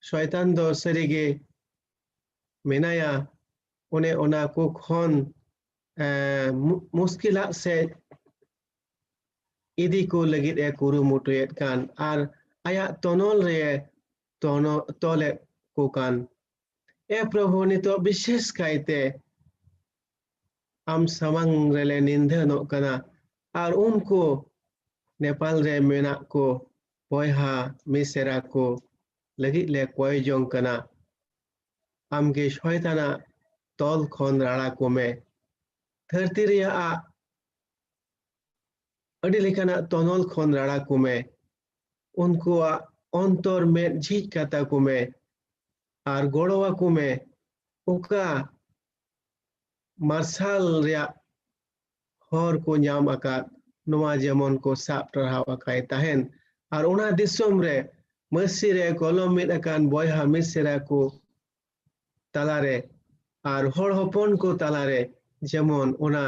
ᱥᱚᱭᱛᱟᱱ ᱫᱚ ᱥᱟᱹᱨᱤᱜᱮ ᱢᱮᱱᱟᱭᱟ, ᱚᱱᱮ ᱚᱱᱟ ᱠᱚ ᱠᱷᱚᱱ, ᱮ, ᱢᱩ-, ᱢᱩᱥᱠᱤᱞᱟᱜ ᱥᱮᱡ ᱤᱫᱤ ᱠᱚ ᱞᱟᱹᱜᱤᱫ ᱮ ᱠᱩᱨᱩᱢᱩᱴᱩᱭᱮᱫ ᱠᱟᱱ ᱟᱨ ᱟᱭᱟᱜ ᱛᱚᱱᱚᱞ ᱨᱮ ᱛᱚᱱᱚ-, ᱛᱚᱞᱮᱫ ᱠᱚ ᱠᱟᱱ᱾ ᱮ ᱯᱨᱚᱵᱷᱩ, ᱱᱤᱛᱚᱜ ᱵᱤᱥᱮᱥ ᱠᱟᱭᱛᱮ ᱟᱢ ᱥᱟᱢᱟᱝ ᱨᱮᱞᱮ ᱱᱤᱫᱷᱟᱹᱱᱚᱜ ᱠᱟᱱᱟ ᱟᱨ ᱩᱱᱠᱩ ᱱᱮᱯᱟᱞ ᱨᱮ ᱢᱮᱱᱟᱜ ᱠᱚ ᱵᱚᱭᱦᱟ ᱢᱤᱥᱮᱨᱟ ᱠᱚ ᱞᱟᱹᱜᱤᱫ ᱞᱮ ᱠᱚᱭ ᱡᱚᱝ ᱠᱟᱱᱟ᱾ ᱟᱢᱜᱮ ᱥᱚᱭᱛᱟᱱᱟᱜ ᱛᱚᱞ ᱠᱷᱚᱱ ᱨᱟᱲᱟ ᱠᱚᱢᱮ᱾ ᱫᱷᱟᱹᱨᱛᱤ ᱨᱮᱭᱟᱜ ᱟᱹᱰᱤ ᱞᱮᱠᱟᱱᱟᱜ ᱛᱚᱱᱚᱞ ᱠᱷᱚᱱ ᱨᱟᱲᱟ ᱠᱚᱢᱮ᱾ ᱩᱱᱠᱩᱣᱟᱜ ᱚᱱᱛᱚᱨ ᱢᱮᱫ ᱡᱷᱤᱡ ᱠᱟᱛᱟ ᱠᱚᱢᱮ ᱟᱨ ᱜᱚᱲᱚ ᱟᱠᱚ ᱢᱮ᱾ ᱚᱠᱟ ᱢᱟᱨᱥᱟᱞ ᱨᱮᱭᱟᱜ ᱦᱚᱨ ᱠᱚ ᱧᱟᱢ ᱟᱠᱟᱫ, ᱱᱚᱣᱟ ᱡᱮᱢᱚᱱ ᱠᱚ ᱥᱟᱵ ᱴᱟᱨᱦᱟᱣ ᱟᱠᱟᱭ ᱛᱟᱦᱮᱱ᱾ ᱟᱨ ᱚᱱᱟ ᱫᱤᱥᱚᱢ ᱨᱮ ᱢᱟᱹᱥᱤ ᱨᱮ ᱠᱚᱞᱚᱢ ᱢᱤᱫ ᱟᱠᱟᱱ ᱵᱚᱭᱦᱟ ᱢᱤᱥᱮᱨᱟ ᱠᱚ ᱛᱟᱞᱟᱨᱮ ᱟᱨ ᱦᱚᱲ ᱦᱚᱯᱚᱱ ᱠᱚ ᱛᱟᱞᱟᱨᱮ ᱡᱮᱢᱚᱱ ᱚᱱᱟ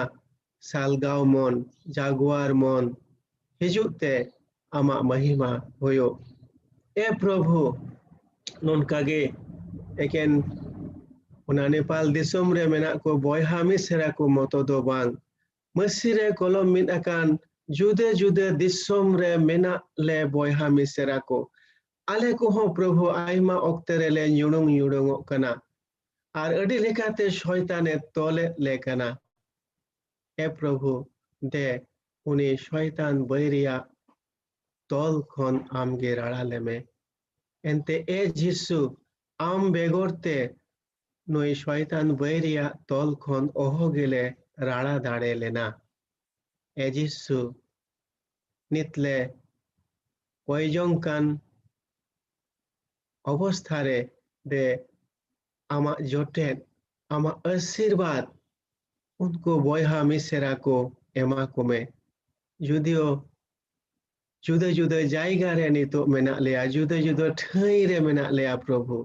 ᱥᱟᱞᱜᱟᱣ ᱢᱚᱱ, ᱡᱟᱜᱩᱣᱟᱨ ᱢᱚᱱ ᱦᱤᱡᱩᱜ ᱛᱮ ᱟᱢᱟᱜ ᱢᱟᱦᱤᱢᱟ ᱦᱩᱭᱩᱜ᱾ ᱮ ᱯᱨᱚᱵᱷᱩ, ᱱᱚᱝᱠᱟ ᱜᱮ ᱮᱠᱮᱱ ᱚᱱᱟ ᱱᱮᱯᱟᱞ ᱫᱤᱥᱚᱢ ᱨᱮ ᱢᱮᱱᱟᱜ ᱠᱚ ᱵᱚᱭᱦᱟ ᱢᱤᱥᱮᱨᱟ ᱠᱚ ᱢᱚᱛᱚ ᱫᱚ ᱵᱟᱝ, ᱢᱟᱹᱥᱤ ᱨᱮ ᱠᱚᱞᱚᱢ ᱢᱤᱫ ᱟᱠᱟᱱ ᱡᱩᱫᱟᱹ ᱡᱩᱫᱟᱹ ᱫᱤᱥᱚᱢ ᱨᱮ ᱢᱮᱱᱟᱜ ᱞᱮ ᱵᱚᱭᱦᱟ ᱢᱤᱥᱮᱨᱟ ᱠᱚ, ᱟᱞᱮ ᱠᱚᱦᱚᱸ ᱯᱨᱚᱵᱷᱩ ᱟᱭᱢᱟ ᱚᱠᱛᱮ ᱨᱮᱞᱮ ᱧᱩᱲᱩᱝ ᱧᱩᱲᱩᱝᱚᱜ ᱠᱟᱱᱟ ᱟᱨ ᱟᱹᱰᱤ ᱞᱮᱠᱟᱛᱮ ᱥᱚᱭᱛᱟᱱᱮ ᱛᱚᱞᱮᱫ ᱞᱮ ᱠᱟᱱᱟ᱾ ᱮ ᱯᱨᱚᱵᱷᱩ, ᱫᱮ ᱩᱱᱤ ᱥᱚᱭᱛᱟᱱ ᱵᱟᱹᱭ ᱨᱮᱭᱟᱜ ᱛᱚᱞ ᱠᱷᱚᱱ ᱟᱢᱜᱮ ᱨᱟᱲᱟ ᱞᱮᱢᱮ᱾ ᱮᱱᱛᱮ ᱮ ᱡᱤᱥᱩ, ᱟᱢ ᱵᱮᱜᱚᱨ ᱛᱮ ᱱᱩᱭ ᱥᱚᱭᱛᱟᱱ ᱵᱟᱹᱭ ᱨᱮᱭᱟᱜ ᱛᱚᱞ ᱠᱷᱚᱱ ᱚᱦᱚ ᱜᱮᱞᱮ ᱨᱟᱲᱟ ᱫᱟᱲᱮ ᱞᱮᱱᱟ᱾ ᱮ ᱡᱤᱥᱩ, ᱱᱤᱛ ᱞᱮ ᱠᱚᱭ ᱡᱚᱝ ᱠᱟᱱ ᱚᱵᱚᱥᱛᱷᱟ ᱨᱮ ᱫᱮ ᱟᱢᱟᱜ ᱡᱚᱴᱮᱫ, ᱟᱢᱟᱜ ᱟᱥᱤᱨᱵᱟᱫᱽ ᱩᱱᱠᱩ ᱵᱚᱭᱦᱟ ᱢᱤᱥᱮᱨᱟ ᱠᱚ ᱮᱢᱟ ᱠᱚᱢᱮ᱾ ᱡᱩᱫᱤᱭᱳ ᱡᱩᱫᱟᱹ ᱡᱩᱫᱟᱹ ᱡᱟᱭᱜᱟ ᱨᱮ ᱱᱤᱛᱚᱜ ᱢᱮᱱᱟᱜ ᱞᱮᱭᱟ, ᱡᱩᱫᱟᱹ ᱡᱩᱫᱟᱹ ᱴᱷᱟᱹᱭ ᱨᱮ ᱢᱮᱱᱟᱜ ᱞᱮᱭᱟ ᱯᱨᱚᱵᱷᱩ,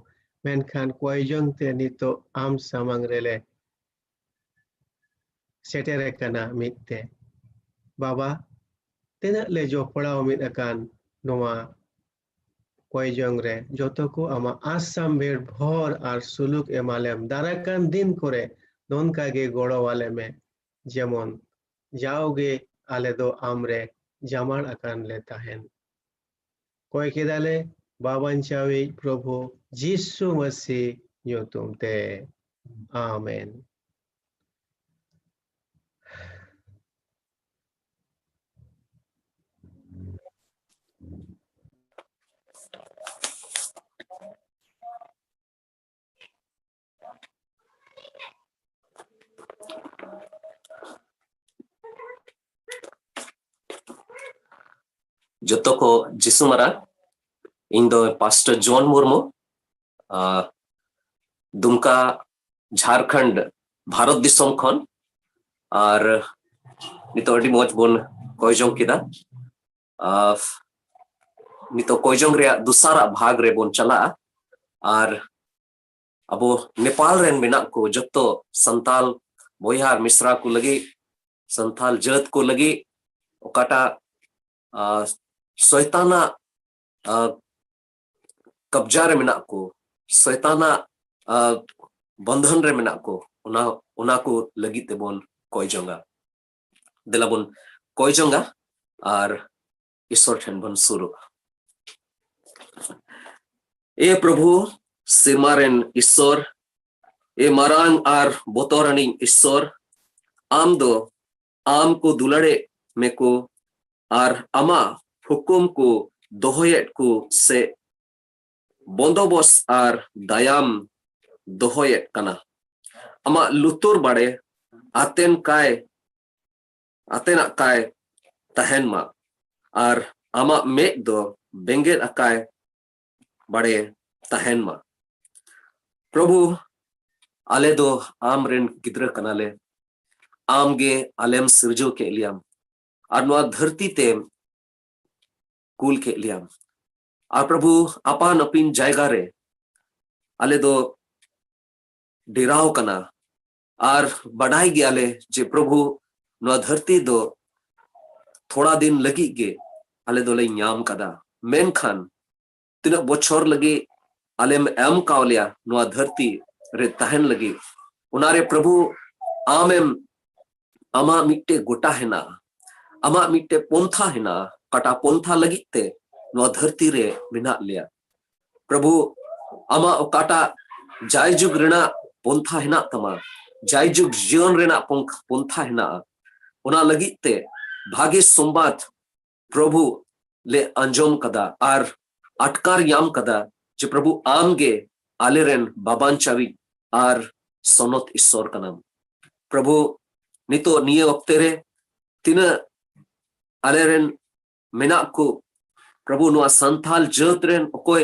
ᱢᱮᱱᱠᱷᱟᱱ ᱠᱚᱭ ᱡᱚᱝ ᱛᱮ ᱱᱤᱛᱚᱜ ᱟᱢ ᱥᱟᱢᱟᱝ ᱨᱮᱞᱮ ᱥᱮᱴᱮᱨ ᱟᱠᱟᱱᱟ ᱢᱤᱫ ᱛᱮ᱾ ᱵᱟᱵᱟ, ᱛᱤᱱᱟᱹᱜ ᱞᱮ ᱡᱚᱯᱲᱟᱣ ᱢᱤᱫ ᱟᱠᱟᱱ ᱱᱚᱣᱟ ᱠᱚᱭ ᱡᱚᱝ ᱨᱮ, ᱡᱚᱛᱚ ᱠᱚ ᱟᱢᱟᱜ ᱟᱥᱟᱢ ᱵᱮᱲ ᱵᱷᱚᱨ ᱟᱨ ᱥᱩᱞᱩᱠ ᱮᱢᱟᱞᱮᱢ᱾ ᱫᱟᱨᱟᱭ ᱠᱟᱱ ᱫᱤᱱ ᱠᱚᱨᱮ ᱱᱚᱝᱠᱟ ᱜᱮ ᱜᱚᱲᱚ ᱟᱞᱮ ᱢᱮ, ᱡᱮᱢᱚᱱ ᱡᱟᱣᱜᱮ ᱟᱞᱮ ᱫᱚ ᱟᱢ ᱨᱮ ᱡᱟᱢᱟᱲ ᱟᱠᱟᱱ ᱞᱮ ᱛᱟᱦᱮᱱ᱾ ᱠᱚᱭ ᱠᱮᱫᱟᱞᱮ ᱵᱟᱵᱟᱧᱪᱟᱣᱤᱡ ᱯᱨᱚᱵᱷᱩ ᱡᱤᱥᱩ ᱢᱟᱹᱥᱤ ᱧᱩᱛᱩᱢ ᱛᱮ᱾ ᱟᱢᱮᱱ᱾ ᱡᱚᱛᱚ ᱠᱚ ᱡᱤᱥᱩ ᱢᱟᱨᱟᱝ᱾ ᱤᱧ ᱫᱚ ᱯᱟᱥᱴᱚᱨ ᱡᱚᱱ ᱢᱩᱨᱢᱩ, ᱟᱨ ᱫᱩᱢᱠᱟ, ᱡᱷᱟᱨᱠᱷᱚᱸᱰ, ᱵᱷᱟᱨᱚᱛ ᱫᱤᱥᱚᱢ ᱠᱷᱚᱱ᱾ ᱟᱨ ᱱᱤᱛᱚᱜ ᱟᱹᱰᱤ ᱢᱚᱡᱽ ᱵᱚᱱ ᱠᱚᱭ ᱡᱚᱝ ᱠᱮᱫᱟ᱾ ᱟᱨ ᱱᱤᱛᱚᱜ ᱠᱚᱭ ᱡᱚᱝ ᱨᱮᱭᱟᱜ ᱫᱚᱥᱟᱨᱟᱜ ᱵᱷᱟᱜᱽ ᱨᱮᱵᱚᱱ ᱪᱟᱞᱟᱜᱼᱟ᱾ ᱟᱨ ᱟᱵᱚ ᱱᱮᱯᱟᱞ ᱨᱮᱱ ᱢᱮᱱᱟᱜ ᱠᱚ ᱡᱚᱛᱚ ᱥᱟᱱᱛᱟᱞ ᱵᱚᱭᱦᱟ ᱟᱨ ᱢᱤᱥᱨᱟ ᱠᱚ ᱞᱟᱹᱜᱤᱫ, ᱥᱟᱱᱛᱟᱞ ᱡᱟᱹᱛ ᱠᱚ ᱞᱟᱹᱜᱤᱫ ᱚᱠᱟᱴᱟᱜ, ᱟᱸ, ᱥᱚᱭᱛᱟᱱᱟᱜ, ᱟᱸ, ᱠᱟᱵᱽᱡᱟ ᱨᱮ ᱢᱮᱱᱟᱜ ᱠᱚ, ᱥᱚᱭᱛᱟᱱᱟᱜ, ᱟᱸ, ᱵᱚᱱᱫᱷᱚᱱ ᱨᱮ ᱢᱮᱱᱟᱜ ᱠᱚ, ᱚᱱᱟ, ᱚᱱᱟ ᱠᱚ ᱞᱟᱹᱜᱤᱫ ᱛᱮᱵᱚᱱ ᱠᱚᱭ ᱡᱚᱝᱟ᱾ ᱫᱮᱞᱟ ᱵᱚᱱ ᱠᱚᱭ ᱡᱚᱝᱟ ᱟᱨ ᱤᱥᱚᱨ ᱴᱷᱮᱱ ᱵᱚᱱ ᱥᱩᱨᱩᱜᱼᱟ᱾ ᱮ ᱯᱨᱚᱵᱷᱩ, ᱥᱮᱨᱢᱟ ᱨᱮᱱ ᱤᱥᱚᱨ, ᱮ ᱢᱟᱨᱟᱝ ᱟᱨ ᱵᱚᱛᱚᱨᱟᱱᱤᱡ ᱤᱥᱚᱨ, ᱟᱢ ᱫᱚ ᱟᱢ ᱠᱚ ᱫᱩᱞᱟᱹᱲᱮᱫ ᱢᱮᱠᱚ ᱟᱨ ᱟᱢᱟᱜ ᱦᱩᱠᱩᱢ ᱠᱚ ᱫᱚᱦᱚᱭᱮᱫ ᱠᱚ ᱥᱮ ᱵᱚᱱᱫᱚᱵᱚᱥ ᱟᱨ ᱫᱟᱭᱟᱢ ᱫᱚᱦᱚᱭᱮᱫ ᱠᱟᱱᱟ᱾ ᱟᱢᱟᱜ ᱞᱩᱛᱩᱨ ᱵᱟᱲᱮ ᱟᱛᱮᱱ ᱠᱟᱭ, ᱟᱛᱮᱱᱟᱜ ᱠᱟᱭ ᱛᱟᱦᱮᱱ ᱢᱟ, ᱟᱨ ᱟᱢᱟᱜ ᱢᱮᱫ ᱫᱚ ᱵᱮᱸᱜᱮᱫ ᱟᱠᱟᱭ ᱵᱟᱲᱮ ᱛᱟᱦᱮᱱ ᱢᱟ᱾ ᱯᱨᱚᱵᱷᱩ, ᱟᱞᱮ ᱫᱚ ᱟᱢ ᱨᱮᱱ ᱜᱤᱫᱽᱨᱟᱹ ᱠᱟᱱᱟᱞᱮ᱾ ᱟᱢ ᱜᱮ ᱟᱞᱮᱢ ᱥᱤᱨᱡᱟᱹᱣ ᱠᱮᱫ ᱞᱮᱭᱟᱢ, ᱟᱨ ᱱᱚᱣᱟ ᱫᱷᱟᱹᱨᱛᱤ ᱛᱮᱢ ᱠᱩᱞ ᱠᱮᱫ ᱞᱮᱭᱟᱢ᱾ ᱟᱨ ᱯᱨᱚᱵᱷᱩ, ᱟᱯᱟᱱ ᱟᱹᱯᱤᱱ ᱡᱟᱭᱜᱟ ᱨᱮ ᱟᱞᱮ ᱫᱚ ᱰᱮᱨᱟᱣ ᱠᱟᱱᱟ᱾ ᱟᱨ ᱵᱟᱰᱟᱭ ᱜᱮᱭᱟᱞᱮ ᱡᱮ ᱯᱨᱚᱵᱷᱩ, ᱱᱚᱣᱟ ᱫᱷᱟᱹᱨᱛᱤ ᱫᱚ ᱛᱷᱚᱲᱟ ᱫᱤᱱ ᱞᱟᱹᱜᱤᱫ ᱜᱮ ᱟᱞᱮ ᱫᱚᱞᱮ ᱧᱟᱢ ᱠᱟᱫᱟ, ᱢᱮᱱᱠᱷᱟᱱ ᱛᱤᱱᱟᱹᱜ ᱵᱚᱪᱷᱚᱨ ᱞᱟᱹᱜᱤᱫ ᱟᱞᱮᱢ ᱮᱢ ᱠᱟᱣ ᱞᱮᱭᱟ ᱱᱚᱣᱟ ᱫᱷᱟᱹᱨᱛᱤ ᱨᱮ ᱛᱟᱦᱮᱱ ᱞᱟᱹᱜᱤᱫ, ᱚᱱᱟᱨᱮ ᱯᱨᱚᱵᱷᱩ, ᱟᱢᱮᱢ, ᱟᱢᱟᱜ ᱢᱤᱫᱴᱮᱡ ᱜᱚᱴᱟ ᱦᱮᱱᱟᱜᱼᱟ, ᱟᱢᱟᱜ ᱢᱤᱫᱴᱮᱡ ᱯᱚᱱᱛᱷᱟ ᱦᱮᱱᱟᱜᱼᱟ, ᱚᱠᱟᱴᱟᱜ ᱯᱚᱱᱛᱷᱟ ᱞᱟᱹᱜᱤᱫ ᱛᱮ ᱱᱚᱣᱟ ᱫᱷᱟᱹᱨᱛᱤ ᱨᱮ ᱢᱮᱱᱟᱜ ᱞᱮᱭᱟ᱾ ᱯᱨᱚᱵᱷᱩ, ᱟᱢᱟᱜ ᱚᱠᱟᱴᱟᱜ ᱡᱟᱭᱡᱩᱜᱽ ᱨᱮᱱᱟᱜ ᱯᱚᱱᱛᱷᱟ ᱦᱮᱱᱟᱜ ᱛᱟᱢᱟ, ᱡᱟᱭᱡᱩᱜᱽ ᱡᱤᱭᱚᱱ ᱨᱮᱱᱟᱜ ᱯᱚᱱ-, ᱯᱚᱱᱛᱷᱟ ᱦᱮᱱᱟᱜᱼᱟ, ᱚᱱᱟ ᱞᱟᱹᱜᱤᱫ ᱛᱮ ᱵᱷᱟᱜᱮ ᱥᱚᱢᱵᱟᱫ ᱯᱨᱚᱵᱷᱩ ᱞᱮ ᱟᱸᱡᱚᱢ ᱠᱟᱫᱟ ᱟᱨ ᱟᱴᱠᱟᱨ ᱧᱟᱢ ᱠᱟᱫᱟ ᱡᱮ ᱯᱨᱚᱵᱷᱩ, ᱟᱢ ᱜᱮ ᱟᱞᱮᱨᱮᱱ ᱵᱟᱵᱟᱱᱪᱟᱣᱤᱡ ᱟᱨ ᱥᱚᱱᱚᱛ ᱤᱥᱥᱚᱨ ᱠᱟᱱᱟᱢ᱾ ᱯᱨᱚᱵᱷᱩ, ᱱᱤᱛᱚᱜ ᱱᱤᱭᱟᱹ ᱚᱠᱛᱮ ᱨᱮ ᱛᱤᱱᱟᱹᱜ ᱟᱞᱮᱨᱮᱱ ᱢᱮᱱᱟᱜ ᱠᱚ, ᱯᱨᱚᱵᱷᱩ, ᱱᱚᱣᱟ ᱥᱟᱱᱛᱟᱞ ᱡᱟᱹᱛ ᱨᱮᱱ ᱚᱠᱚᱭ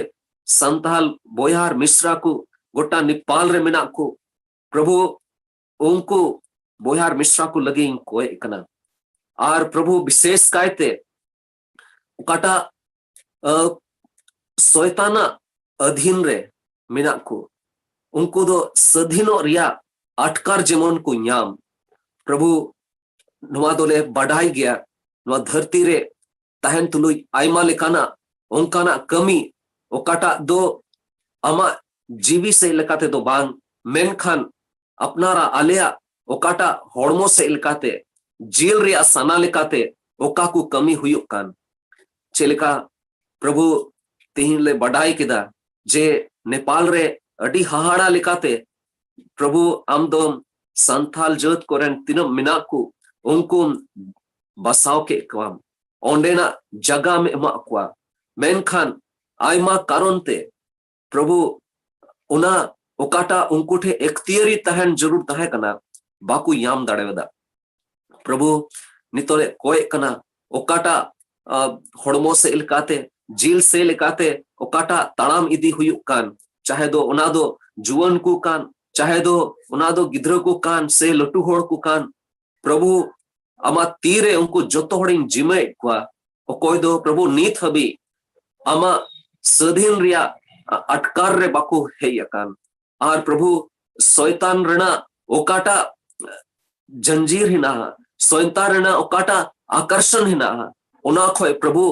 ᱥᱟᱱᱛᱟᱞ ᱵᱚᱭᱦᱟ ᱟᱨ ᱢᱤᱥᱨᱟ ᱠᱚ ᱜᱚᱴᱟ ᱱᱮᱯᱟᱞ ᱨᱮ ᱢᱮᱱᱟᱜ ᱠᱚ, ᱯᱨᱚᱵᱷᱩ, ᱩᱱᱠᱩ ᱵᱚᱭᱦᱟ ᱟᱨ ᱢᱤᱥᱨᱟ ᱠᱚ ᱞᱟᱹᱜᱤᱫ ᱤᱧ ᱠᱚᱭᱮᱜ ᱠᱟᱱᱟ᱾ ᱟᱨ ᱯᱨᱚᱵᱷᱩ, ᱵᱤᱥᱮᱥ ᱠᱟᱭᱛᱮ ᱚᱠᱟᱴᱟᱜ, ᱟ, ᱥᱚᱭᱛᱟᱱᱟᱜ ᱟᱹᱫᱷᱤᱱ ᱨᱮ ᱢᱮᱱᱟᱜ ᱠᱚ, ᱩᱱᱠᱩ ᱫᱚ ᱥᱟᱹᱫᱷᱤᱱᱚᱜ ᱨᱮᱭᱟᱜ ᱟᱴᱠᱟᱨ ᱡᱮᱢᱚᱱ ᱠᱚ ᱧᱟᱢ᱾ ᱯᱨᱚᱵᱷᱩ, ᱱᱚᱣᱟ ᱫᱚᱞᱮ ᱵᱟᱰᱟᱭ ᱜᱮᱭᱟ, ᱱᱚᱣᱟ ᱫᱷᱟᱹᱨᱛᱤ ᱨᱮ ᱛᱟᱦᱮᱱ ᱛᱩᱞᱩᱡ ᱟᱭᱢᱟ ᱞᱮᱠᱟᱱᱟᱜ ᱚᱱᱠᱟᱱᱟᱜ ᱠᱟᱹᱢᱤ, ᱚᱠᱟᱴᱟᱜ ᱫᱚ ᱟᱢᱟᱜ ᱡᱤᱣᱤ ᱥᱮᱫ ᱞᱮᱠᱟᱛᱮ ᱫᱚ ᱵᱟᱝ, ᱢᱮᱱᱠᱷᱟᱱ ᱟᱯᱱᱟᱨᱟᱜ, ᱟᱞᱮᱭᱟᱜ ᱚᱠᱟᱴᱟᱜ ᱦᱚᱲᱢᱚ ᱥᱮᱫ ᱞᱮᱠᱟᱛᱮ, ᱡᱤᱞ ᱨᱮᱭᱟᱜ ᱥᱟᱱᱟ ᱞᱮᱠᱟᱛᱮ ᱚᱠᱟ ᱠᱚ ᱠᱟᱹᱢᱤ ᱦᱩᱭᱩᱜ ᱠᱟᱱ᱾ ᱪᱮᱫ ᱞᱮᱠᱟ ᱯᱨᱚᱵᱷᱩ, ᱛᱮᱦᱮᱧ ᱞᱮ ᱵᱟᱰᱟᱭ ᱠᱮᱫᱟ ᱡᱮ ᱱᱮᱯᱟᱞ ᱨᱮ ᱟᱹᱰᱤ ᱦᱟᱦᱟᱲᱟ ᱞᱮᱠᱟᱛᱮ, ᱯᱨᱚᱵᱷᱩ, ᱟᱢ ᱫᱚᱢ ᱥᱟᱱᱛᱟᱞ ᱡᱟᱹᱛ ᱠᱚᱨᱮᱱ ᱛᱤᱱᱟᱹᱜ ᱢᱮᱱᱟᱜ ᱠᱚ, ᱩᱱᱠᱩᱢ ᱵᱟᱥᱟᱣ ᱠᱮᱫ ᱠᱚᱣᱟᱢ, ᱚᱸᱰᱮᱱᱟᱜ ᱡᱟᱜᱟᱢ ᱮᱢᱟᱜ ᱠᱚᱣᱟ᱾ ᱢᱮᱱᱠᱷᱟᱱ ᱟᱭᱢᱟ ᱠᱟᱨᱚᱱ ᱛᱮ, ᱯᱨᱚᱵᱷᱩ, ᱚᱱᱟ ᱚᱠᱟᱴᱟᱜ ᱩᱱᱠᱩ ᱴᱷᱮᱱ ᱮᱠᱛᱤᱭᱟᱹᱨᱤ ᱛᱟᱦᱮᱱ ᱡᱟᱹᱨᱩᱲ ᱛᱟᱦᱮᱸ ᱠᱟᱱᱟ, ᱵᱟᱠᱚ ᱧᱟᱢ ᱫᱟᱲᱮᱭᱟᱫᱟ᱾ ᱯᱨᱚᱵᱷᱩ, ᱱᱤᱛᱚᱜ ᱞᱮ ᱠᱚᱭᱮᱜ ᱠᱟᱱᱟ, ᱚᱠᱟᱴᱟᱜ, ᱟ, ᱦᱚᱲᱢᱚ ᱥᱮᱫ ᱞᱮᱠᱟᱛᱮ, ᱡᱤᱞ ᱥᱮᱫ ᱞᱮᱠᱟᱛᱮ ᱚᱠᱟᱴᱟᱜ ᱛᱟᱲᱟᱢ ᱤᱫᱤ ᱦᱩᱭᱩᱜ ᱠᱟᱱ, ᱪᱟᱦᱮ ᱫᱚ ᱚᱱᱟ ᱫᱚ ᱡᱩᱣᱟᱹᱱ ᱠᱚ ᱠᱟᱱ, ᱪᱟᱦᱮ ᱫᱚ ᱚᱱᱟ ᱫᱚ ᱜᱤᱫᱽᱨᱟᱹ ᱠᱚ ᱠᱟᱱ, ᱥᱮ ᱞᱟᱹᱴᱩ ᱦᱚᱲ ᱠᱚ ᱠᱟᱱ, ᱯᱨᱚᱵᱷᱩ, ᱟᱢᱟᱜ ᱛᱤ ᱨᱮ ᱩᱱᱠᱩ ᱡᱚᱛᱚ ᱦᱚᱲᱤᱧ ᱡᱤᱢᱟᱹᱭᱮᱫ ᱠᱚᱣᱟ᱾ ᱚᱠᱚᱭ ᱫᱚ ᱯᱨᱚᱵᱷᱩ ᱱᱤᱛ ᱦᱟᱹᱵᱤᱡ ᱟᱢᱟᱜ ᱥᱟᱹᱫᱷᱤᱱ ᱨᱮᱭᱟᱜ ᱟᱴᱠᱟᱨ ᱨᱮ ᱵᱟᱠᱚ ᱦᱮᱡ ᱟᱠᱟᱱ᱾ ᱟᱨ ᱯᱨᱚᱵᱷᱩ ᱥᱚᱭᱛᱟᱱ ᱨᱮᱱᱟᱜ ᱚᱠᱟᱴᱟᱜ ᱡᱟᱸᱡᱤᱨ ᱦᱮᱱᱟᱜᱼᱟ, ᱥᱚᱭᱛᱟᱱ ᱨᱮᱱᱟᱜ ᱚᱠᱟᱴᱟᱜ ᱟᱠᱚᱨᱥᱚᱱ ᱦᱮᱱᱟᱜᱼᱟ, ᱚᱱᱟ ᱠᱷᱚᱡ ᱯᱨᱚᱵᱷᱩ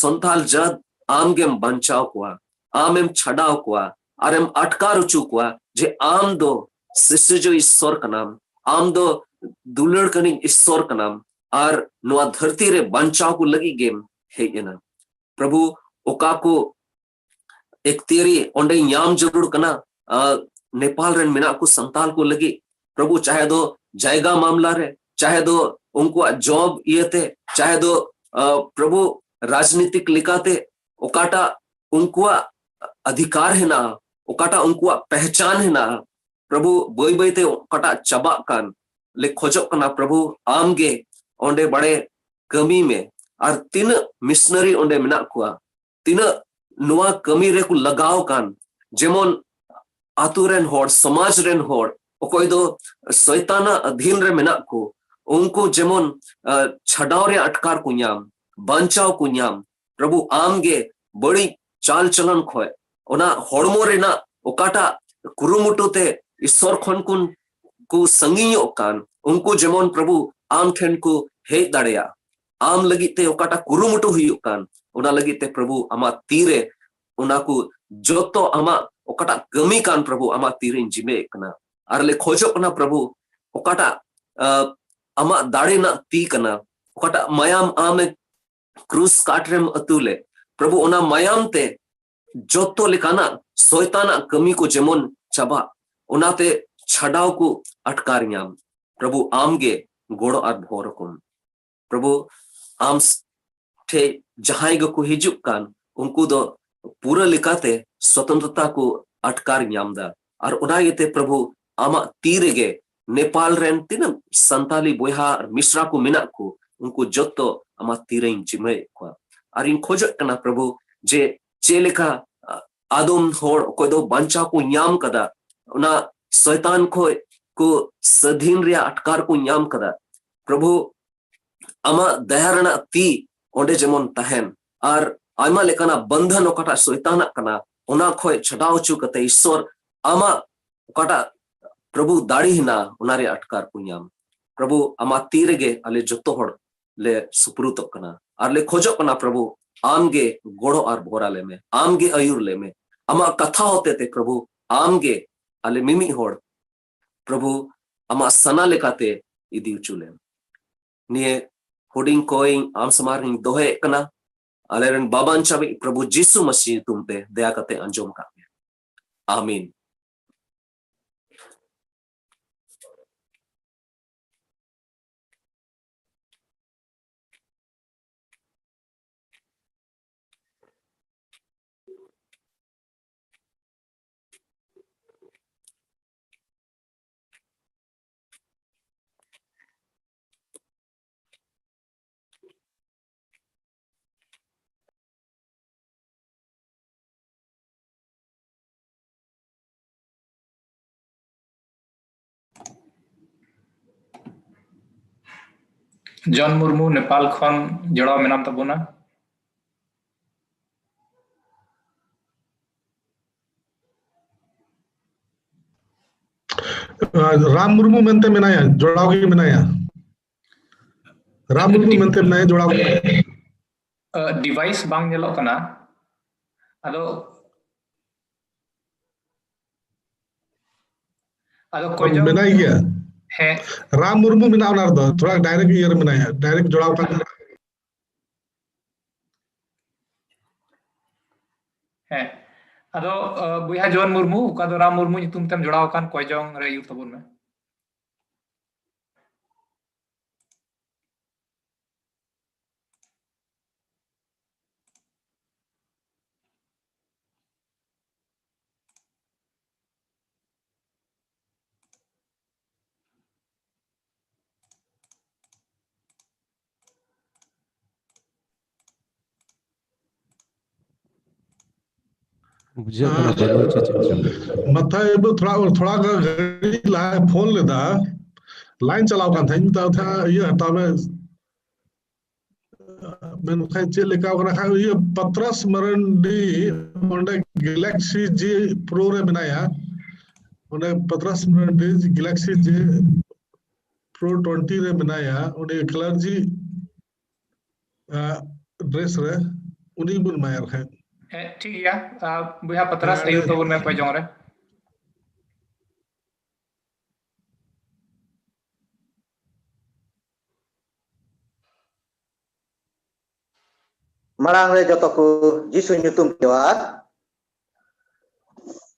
ᱥᱟᱱᱛᱟᱞ ᱡᱟᱹᱛ ᱟᱢᱜᱮᱢ ᱵᱟᱧᱪᱟᱣ ᱠᱚᱣᱟ, ᱟᱢᱮᱢ ᱪᱷᱟᱰᱟᱣ ᱠᱚᱣᱟ, ᱟᱨᱮᱢ ᱟᱴᱠᱟᱨ ᱦᱚᱪᱚ ᱠᱚᱣᱟ ᱡᱮ ᱟᱢ ᱫᱚ ᱥᱤᱥᱤᱨᱡᱟᱹᱣ ᱤᱥᱥᱚᱨ ᱠᱟᱱᱟᱢ, ᱟᱢ ᱫᱚ ᱫᱩᱞᱟᱹᱲ ᱠᱟᱹᱱᱤᱡ ᱤᱥᱥᱚᱨ ᱠᱟᱱᱟᱢ, ᱟᱨ ᱱᱚᱣᱟ ᱫᱷᱟᱹᱨᱛᱤ ᱨᱮ ᱵᱟᱧᱪᱟᱣ ᱠᱚ ᱞᱟᱹᱜᱤᱫ ᱜᱮᱢ ᱦᱮᱡ ᱮᱱᱟ᱾ ᱯᱨᱚᱵᱷᱩ, ᱚᱠᱟ ᱠᱚ ᱮᱠᱛᱤᱭᱟᱹᱨᱤ ᱚᱸᱰᱮ ᱧᱟᱢ ᱡᱟᱹᱨᱩᱲ ᱠᱟᱱᱟ, ᱟ, ᱱᱮᱯᱟᱞ ᱨᱮᱱ ᱢᱮᱱᱟᱜ ᱠᱚ ᱥᱟᱱᱛᱟᱞ ᱠᱚ ᱞᱟᱹᱜᱤᱫ, ᱯᱨᱚᱵᱷᱩ, ᱪᱟᱦᱮ ᱫᱚ ᱡᱟᱭᱜᱟ ᱢᱟᱢᱞᱟ ᱨᱮ, ᱪᱟᱦᱮ ᱫᱚ ᱩᱱᱠᱩᱣᱟᱜ ᱡᱚᱵ ᱤᱭᱟᱹᱛᱮ, ᱪᱟᱦᱮ ᱫᱚ, ᱟ, ᱯᱨᱚᱵᱷᱩ, ᱨᱟᱡᱽᱱᱤᱛᱤᱠ ᱞᱮᱠᱟᱛᱮ ᱚᱠᱟᱴᱟᱜ ᱩᱱᱠᱩᱣᱟᱜ ᱚᱫᱷᱤᱠᱟᱨ ᱦᱮᱱᱟᱜᱼᱟ, ᱚᱠᱟᱴᱟᱜ ᱩᱱᱠᱩᱣᱟᱜ ᱯᱮᱦᱪᱟᱱ ᱦᱮᱱᱟᱜᱼᱟ, ᱯᱨᱚᱵᱷᱩ, ᱵᱟᱹᱭ ᱵᱟᱹᱭᱛᱮ ᱚᱠᱟᱴᱟᱜ ᱪᱟᱵᱟᱜ ᱠᱟᱱ ᱞᱮ ᱠᱷᱚᱡᱚᱜ ᱠᱟᱱᱟ, ᱯᱨᱚᱵᱷᱩ, ᱟᱢᱜᱮ ᱚᱸᱰᱮ ᱵᱟᱲᱮ ᱠᱟᱹᱢᱤ ᱢᱮ᱾ ᱟᱨ ᱛᱤᱱᱟᱹᱜ ᱢᱤᱥᱱᱟᱨᱤ ᱚᱸᱰᱮ ᱢᱮᱱᱟᱜ ᱠᱚᱣᱟ, ᱛᱤᱱᱟᱹᱜ ᱱᱚᱣᱟ ᱠᱟᱹᱢᱤ ᱨᱮᱠᱚ ᱞᱟᱜᱟᱣ ᱠᱟᱱ, ᱡᱮᱢᱚᱱ ᱟᱛᱳ ᱨᱮᱱ ᱦᱚᱲ, ᱥᱚᱢᱟᱡᱽ ᱨᱮᱱ ᱦᱚᱲ, ᱚᱠᱚᱭ ᱫᱚ ᱥᱚᱭᱛᱟᱱᱟᱜ ᱟᱫᱷᱤᱱ ᱨᱮ ᱢᱮᱱᱟᱜ ᱠᱚ, ᱩᱱᱠᱩ ᱡᱮᱢᱚᱱ, ᱟ, ᱪᱷᱟᱰᱟᱣ ᱨᱮᱭᱟᱜ ᱟᱴᱠᱟᱨ ᱠᱚ ᱧᱟᱢ, ᱵᱟᱧᱪᱟᱣ ᱠᱚ ᱧᱟᱢ᱾ ᱯᱨᱚᱵᱷᱩ, ᱟᱢ ᱜᱮ ᱵᱟᱹᱲᱤᱡ ᱪᱟᱞ ᱪᱟᱞᱚᱱ ᱠᱷᱚᱡ, ᱚᱱᱟ ᱦᱚᱲᱢᱚ ᱨᱮᱱᱟᱜ ᱚᱠᱟᱴᱟᱜ ᱠᱩᱨᱩᱢᱩᱴᱩ ᱛᱮ ᱤᱥᱥᱚᱨ ᱠᱷᱚᱱ ᱠᱚ, ᱠᱚ ᱥᱟᱺᱜᱤᱧᱚᱜ ᱠᱟᱱ, ᱩᱱᱠᱩ ᱡᱮᱢᱚᱱ, ᱯᱨᱚᱵᱷᱩ, ᱟᱢ ᱴᱷᱮᱱ ᱠᱚ ᱦᱮᱡ ᱫᱟᱲᱮᱭᱟᱜ᱾ ᱟᱢ ᱞᱟᱹᱜᱤᱫ ᱛᱮ ᱚᱠᱟᱴᱟᱜ ᱠᱩᱨᱩᱢᱩᱴᱩ ᱦᱩᱭᱩᱜ ᱠᱟᱱ, ᱚᱱᱟ ᱞᱟᱹᱜᱤᱫ ᱛᱮ, ᱯᱨᱚᱵᱷᱩ, ᱟᱢᱟᱜ ᱛᱤᱨᱮ ᱚᱱᱟ ᱠᱚ ᱡᱚᱛᱚ ᱟᱢᱟᱜ ᱚᱠᱟᱴᱟᱜ ᱠᱟᱹᱢᱤ ᱠᱟᱱ, ᱯᱨᱚᱵᱷᱩ, ᱟᱢᱟᱜ ᱛᱤᱨᱮᱧ ᱡᱤᱢᱟᱹᱭᱮᱫ ᱠᱟᱱᱟ᱾ ᱟᱨ ᱞᱮ ᱠᱷᱚᱡᱚᱜ ᱠᱟᱱᱟ, ᱯᱨᱚᱵᱷᱩ, ᱚᱠᱟᱴᱟᱜ, ᱟ, ᱟᱢᱟᱜ ᱫᱟᱲᱮ ᱨᱮᱱᱟᱜ ᱛᱤ ᱠᱟᱱᱟ, ᱚᱠᱟᱴᱟᱜ ᱢᱟᱭᱟᱢ ᱟᱢᱮ ᱠᱨᱩᱥ ᱠᱟᱴ ᱨᱮᱢ ᱟᱹᱛᱩ ᱞᱮᱫ, ᱯᱨᱚᱵᱷᱩ, ᱚᱱᱟ ᱢᱟᱭᱟᱢ ᱛᱮ ᱡᱚᱛᱚ ᱞᱮᱠᱟᱱᱟᱜ ᱥᱚᱭᱛᱟᱱᱟᱜ ᱠᱟᱹᱢᱤ ᱠᱚ ᱡᱮᱢᱚᱱ ᱪᱟᱵᱟᱜ, ᱚᱱᱟᱛᱮ ᱪᱷᱟᱰᱟᱣ ᱠᱚ ᱟᱴᱠᱟᱨ ᱧᱟᱢ᱾ ᱯᱨᱚᱵᱷᱩ, ᱟᱢ ᱜᱮ ᱜᱚᱲᱚ ᱟᱨ ᱵᱷᱚᱨ ᱟᱠᱚᱢ᱾ ᱯᱨᱚᱵᱷᱩ, ᱟᱢ ᱥ-, ᱴᱷᱮᱡ ᱡᱟᱦᱟᱸᱭ ᱜᱮᱠᱚ ᱦᱤᱡᱩᱜ ᱠᱟᱱ, ᱩᱱᱠᱩ ᱫᱚ ᱯᱩᱨᱟᱹ ᱞᱮᱠᱟᱛᱮ ᱥᱚᱛᱚᱱᱛᱨᱚᱛᱟ ᱠᱚ ᱟᱴᱠᱟᱨ ᱧᱟᱢ ᱫᱟ᱾ ᱟᱨ ᱚᱱᱟ ᱤᱭᱟᱹᱛᱮ, ᱯᱨᱚᱵᱷᱩ, ᱟᱢᱟᱜ ᱛᱤ ᱨᱮᱜᱮ ᱱᱮᱯᱟᱞ ᱨᱮᱱ ᱛᱤᱱᱟᱹᱜ ᱥᱟᱱᱛᱟᱞᱤ ᱵᱚᱭᱦᱟ ᱟᱨ ᱢᱤᱥᱨᱟ ᱠᱚ ᱢᱮᱱᱟᱜ ᱠᱚ, ᱩᱱᱠᱩ ᱡᱚᱛᱚ ᱟᱢᱟᱜ ᱛᱤ ᱨᱮᱧ ᱡᱤᱢᱟᱹᱭᱮᱫ ᱠᱚᱣᱟ᱾ ᱟᱨᱤᱧ ᱠᱷᱚᱡᱚᱜ ᱠᱟᱱᱟ, ᱯᱨᱚᱵᱷᱩ, ᱡᱮ ᱪᱮᱫ ᱞᱮᱠᱟ, ᱟ-, ᱟᱫᱚᱢ ᱦᱚᱲ ᱚᱠᱚᱭ ᱫᱚ ᱵᱟᱧᱪᱟᱣ ᱠᱚ ᱧᱟᱢ ᱠᱟᱫᱟ, ᱚᱱᱟ ᱥᱚᱭᱛᱟᱱ ᱠᱷᱚᱡ ᱠᱚ ᱥᱟᱹᱫᱷᱤᱱ ᱨᱮᱭᱟᱜ ᱟᱴᱠᱟᱨ ᱠᱚ ᱧᱟᱢ ᱠᱟᱫᱟ, ᱯᱨᱚᱵᱷᱩ, ᱟᱢᱟᱜ ᱫᱟᱭᱟ ᱨᱮᱱᱟᱜ ᱛᱤ ᱚᱸᱰᱮ ᱡᱮᱢᱚᱱ ᱛᱟᱦᱮᱱ, ᱟᱨ ᱟᱭᱢᱟ ᱞᱮᱠᱟᱱᱟᱜ ᱵᱚᱱᱫᱷᱚᱱ ᱚᱠᱟᱴᱟᱜ ᱥᱚᱭᱛᱟᱱᱟᱜ ᱠᱟᱱᱟ, ᱚᱱᱟ ᱠᱷᱚᱱ ᱪᱷᱟᱰᱟᱣ ᱦᱚᱪᱚ ᱠᱟᱛᱮ ᱤᱥᱥᱚᱨ ᱟᱢᱟᱜ ᱚᱠᱟᱴᱟᱜ ᱯᱨᱚᱵᱷᱩ ᱫᱟᱲᱮ ᱦᱮᱱᱟᱜ, ᱚᱱᱟ ᱨᱮᱭᱟᱜ ᱟᱴᱠᱟᱨ ᱠᱚ ᱧᱟᱢ᱾ ᱯᱨᱚᱵᱷᱩ, ᱟᱢᱟᱜ ᱛᱤ ᱨᱮᱜᱮ ᱟᱞᱮ ᱡᱚᱛᱚ ᱦᱚᱲ ᱞᱮ ᱥᱩᱯᱨᱩᱛᱚᱜ ᱠᱟᱱᱟ ᱟᱨ ᱞᱮ ᱠᱷᱚᱡᱚᱜ ᱠᱟᱱᱟ, ᱯᱨᱚᱵᱷᱩ, ᱟᱢ ᱜᱮ ᱜᱚᱲᱚ ᱟᱨ ᱵᱷᱚᱨᱟ ᱞᱮ ᱢᱮ, ᱟᱢ ᱜᱮ ᱟᱹᱭᱩᱨ ᱞᱮ ᱢᱮ, ᱟᱢᱟᱜ ᱠᱟᱛᱷᱟ ᱦᱚᱛᱮ ᱛᱮ, ᱯᱨᱚᱵᱷᱩ, ᱟᱢ ᱜᱮ ᱟᱞᱮ ᱢᱤᱢᱤᱫ ᱦᱚᱲ, ᱯᱨᱚᱵᱷᱩ, ᱟᱢᱟᱜ ᱥᱟᱱᱟ ᱞᱮᱠᱟᱛᱮ ᱤᱫᱤ ᱦᱚᱪᱚ ᱞᱮᱢ᱾ ᱱᱤᱭᱟᱹ ᱦᱩᱰᱤᱧ ᱠᱚᱧ ᱟᱢ ᱥᱟᱢᱟᱝ ᱨᱤᱧ ᱫᱚᱦᱚᱭᱮᱫ ᱠᱟᱱᱟ, ᱟᱞᱮᱨᱮᱱ ᱵᱟᱵᱟᱱ ᱪᱟᱵᱤᱡ ᱯᱨᱚᱵᱷᱩ ᱡᱤᱥᱩ ᱢᱟᱥᱤ ᱧᱩᱛᱩᱢ ᱛᱮ ᱫᱟᱭᱟ ᱠᱟᱛᱮ ᱟᱸᱡᱚᱢ ᱠᱟᱜ ᱢᱮ᱾ ᱟᱢᱤᱱ᱾ ᱡᱚᱱ ᱢᱩᱨᱢᱩ, ᱱᱮᱯᱟᱞ ᱠᱷᱚᱱ ᱡᱚᱲᱟᱣ ᱢᱮᱱᱟᱢ ᱛᱟᱵᱚᱱᱟ᱾ ᱨᱟᱢ ᱢᱩᱨᱢᱩ ᱢᱮᱱᱛᱮ ᱢᱮᱱᱟᱭᱟ, ᱡᱚᱲᱟᱣ ᱜᱮ ᱢᱮᱱᱟᱭᱟ᱾ ᱨᱟᱢ ᱢᱩᱨᱢᱩ ᱢᱮᱱᱛᱮ ᱢᱮᱱᱟᱭᱟ, ᱡᱚᱲᱟᱣ ᱜᱮ ᱢᱮᱱᱟᱭᱟ᱾ ᱰᱤᱵᱷᱟᱭᱤᱥ ᱵᱟᱝ ᱧᱮᱞᱚᱜ ᱠᱟᱱᱟ᱾ ᱟᱫᱚ, ᱟᱫᱚ ᱠᱚᱭᱡᱚᱝ ᱢᱮᱱᱟᱭ ᱜᱮᱭᱟ᱾ ᱦᱮᱸ᱾ ᱨᱟᱢ ᱢᱩᱨᱢᱩ ᱢᱮᱱᱟᱜᱼᱟ ᱚᱱᱟ ᱨᱮᱫᱚ, ᱛᱷᱚᱲᱟ ᱰᱟᱭᱨᱮᱠᱴ ᱤᱭᱟᱹ ᱨᱮ ᱢᱮᱱᱟᱭᱟ, ᱰᱟᱭᱨᱮᱠᱴ ᱡᱚᱲᱟᱣ ᱠᱟᱱ᱾ ᱦᱮᱸ, ᱟᱫᱚ, ᱟᱸ, ᱵᱚᱭᱦᱟ ᱡᱚᱱ ᱢᱩᱨᱢᱩ, ᱚᱠᱟ ᱫᱚ ᱨᱟᱢ ᱢᱩᱨᱢᱩ ᱧᱩᱛᱩᱢ ᱛᱮᱢ ᱡᱚᱲᱟᱣ ᱟᱠᱟᱱ, ᱠᱚᱭᱡᱚᱝ ᱨᱮ ᱟᱹᱭᱩᱨ ᱛᱟᱵᱚᱱ ᱢᱮ᱾ ᱵᱩᱡᱷᱟᱹᱜ ᱠᱟᱱᱟ, ᱦᱮᱸ᱾ ᱵᱟᱹᱱᱩᱜ ᱪᱮᱫ ᱪᱚᱝ᱾ ᱢᱟᱛᱷᱟ ᱮᱵᱚ ᱛᱷᱚᱲᱟ, ᱛᱷᱚᱲᱟ ᱜᱟᱱ ᱜᱷᱟᱹᱲᱤ ᱞᱟᱦᱟᱭ ᱯᱷᱳᱱ ᱞᱮᱫᱟ, ᱞᱟᱭᱤᱱ ᱪᱟᱞᱟᱣ ᱠᱟᱱ ᱛᱟᱦᱮᱸᱫ, ᱢᱮᱛᱟᱣ ᱛᱟᱦᱮᱸᱫ, ᱤᱭᱟᱹ ᱦᱟᱛᱟᱣ ᱢᱮ, ᱢᱮᱱᱠᱷᱟᱱ ᱪᱮᱫ ᱞᱮᱠᱟ ᱠᱟᱱᱟ ᱠᱷᱟᱱ, ᱤᱭᱟᱹ ᱯᱟᱛᱨᱟᱥ ᱢᱟᱨᱟᱱᱰᱤ ᱚᱸᱰᱮ Galaxy J Pro ᱨᱮ ᱢᱮᱱᱟᱭᱟ, ᱚᱸᱰᱮ ᱯᱟᱛᱨᱟᱥ Marandi Galaxy J Pro twenty ᱨᱮ ᱢᱮᱱᱟᱭᱟ, ᱩᱱᱤ clergy dress ᱨᱮ, ᱩᱱᱤ ᱵᱚᱱ ᱮᱢᱟᱭᱟ ᱠᱷᱟᱱ᱾ ᱦᱮᱸ, ᱴᱷᱤᱠ ᱜᱮᱭᱟ᱾ ᱵᱚᱭᱦᱟ ᱯᱟᱛᱨᱟᱥ ᱟᱹᱭᱩᱨ ᱛᱟᱵᱚᱱ ᱢᱮ ᱠᱚᱭ ᱡᱚᱝ ᱨᱮ᱾ ᱢᱟᱲᱟᱝ ᱨᱮ ᱡᱚᱛᱚ ᱠᱚ ᱡᱤᱥᱩ ᱧᱩᱛᱩᱢ ᱡᱚᱦᱟᱨ᱾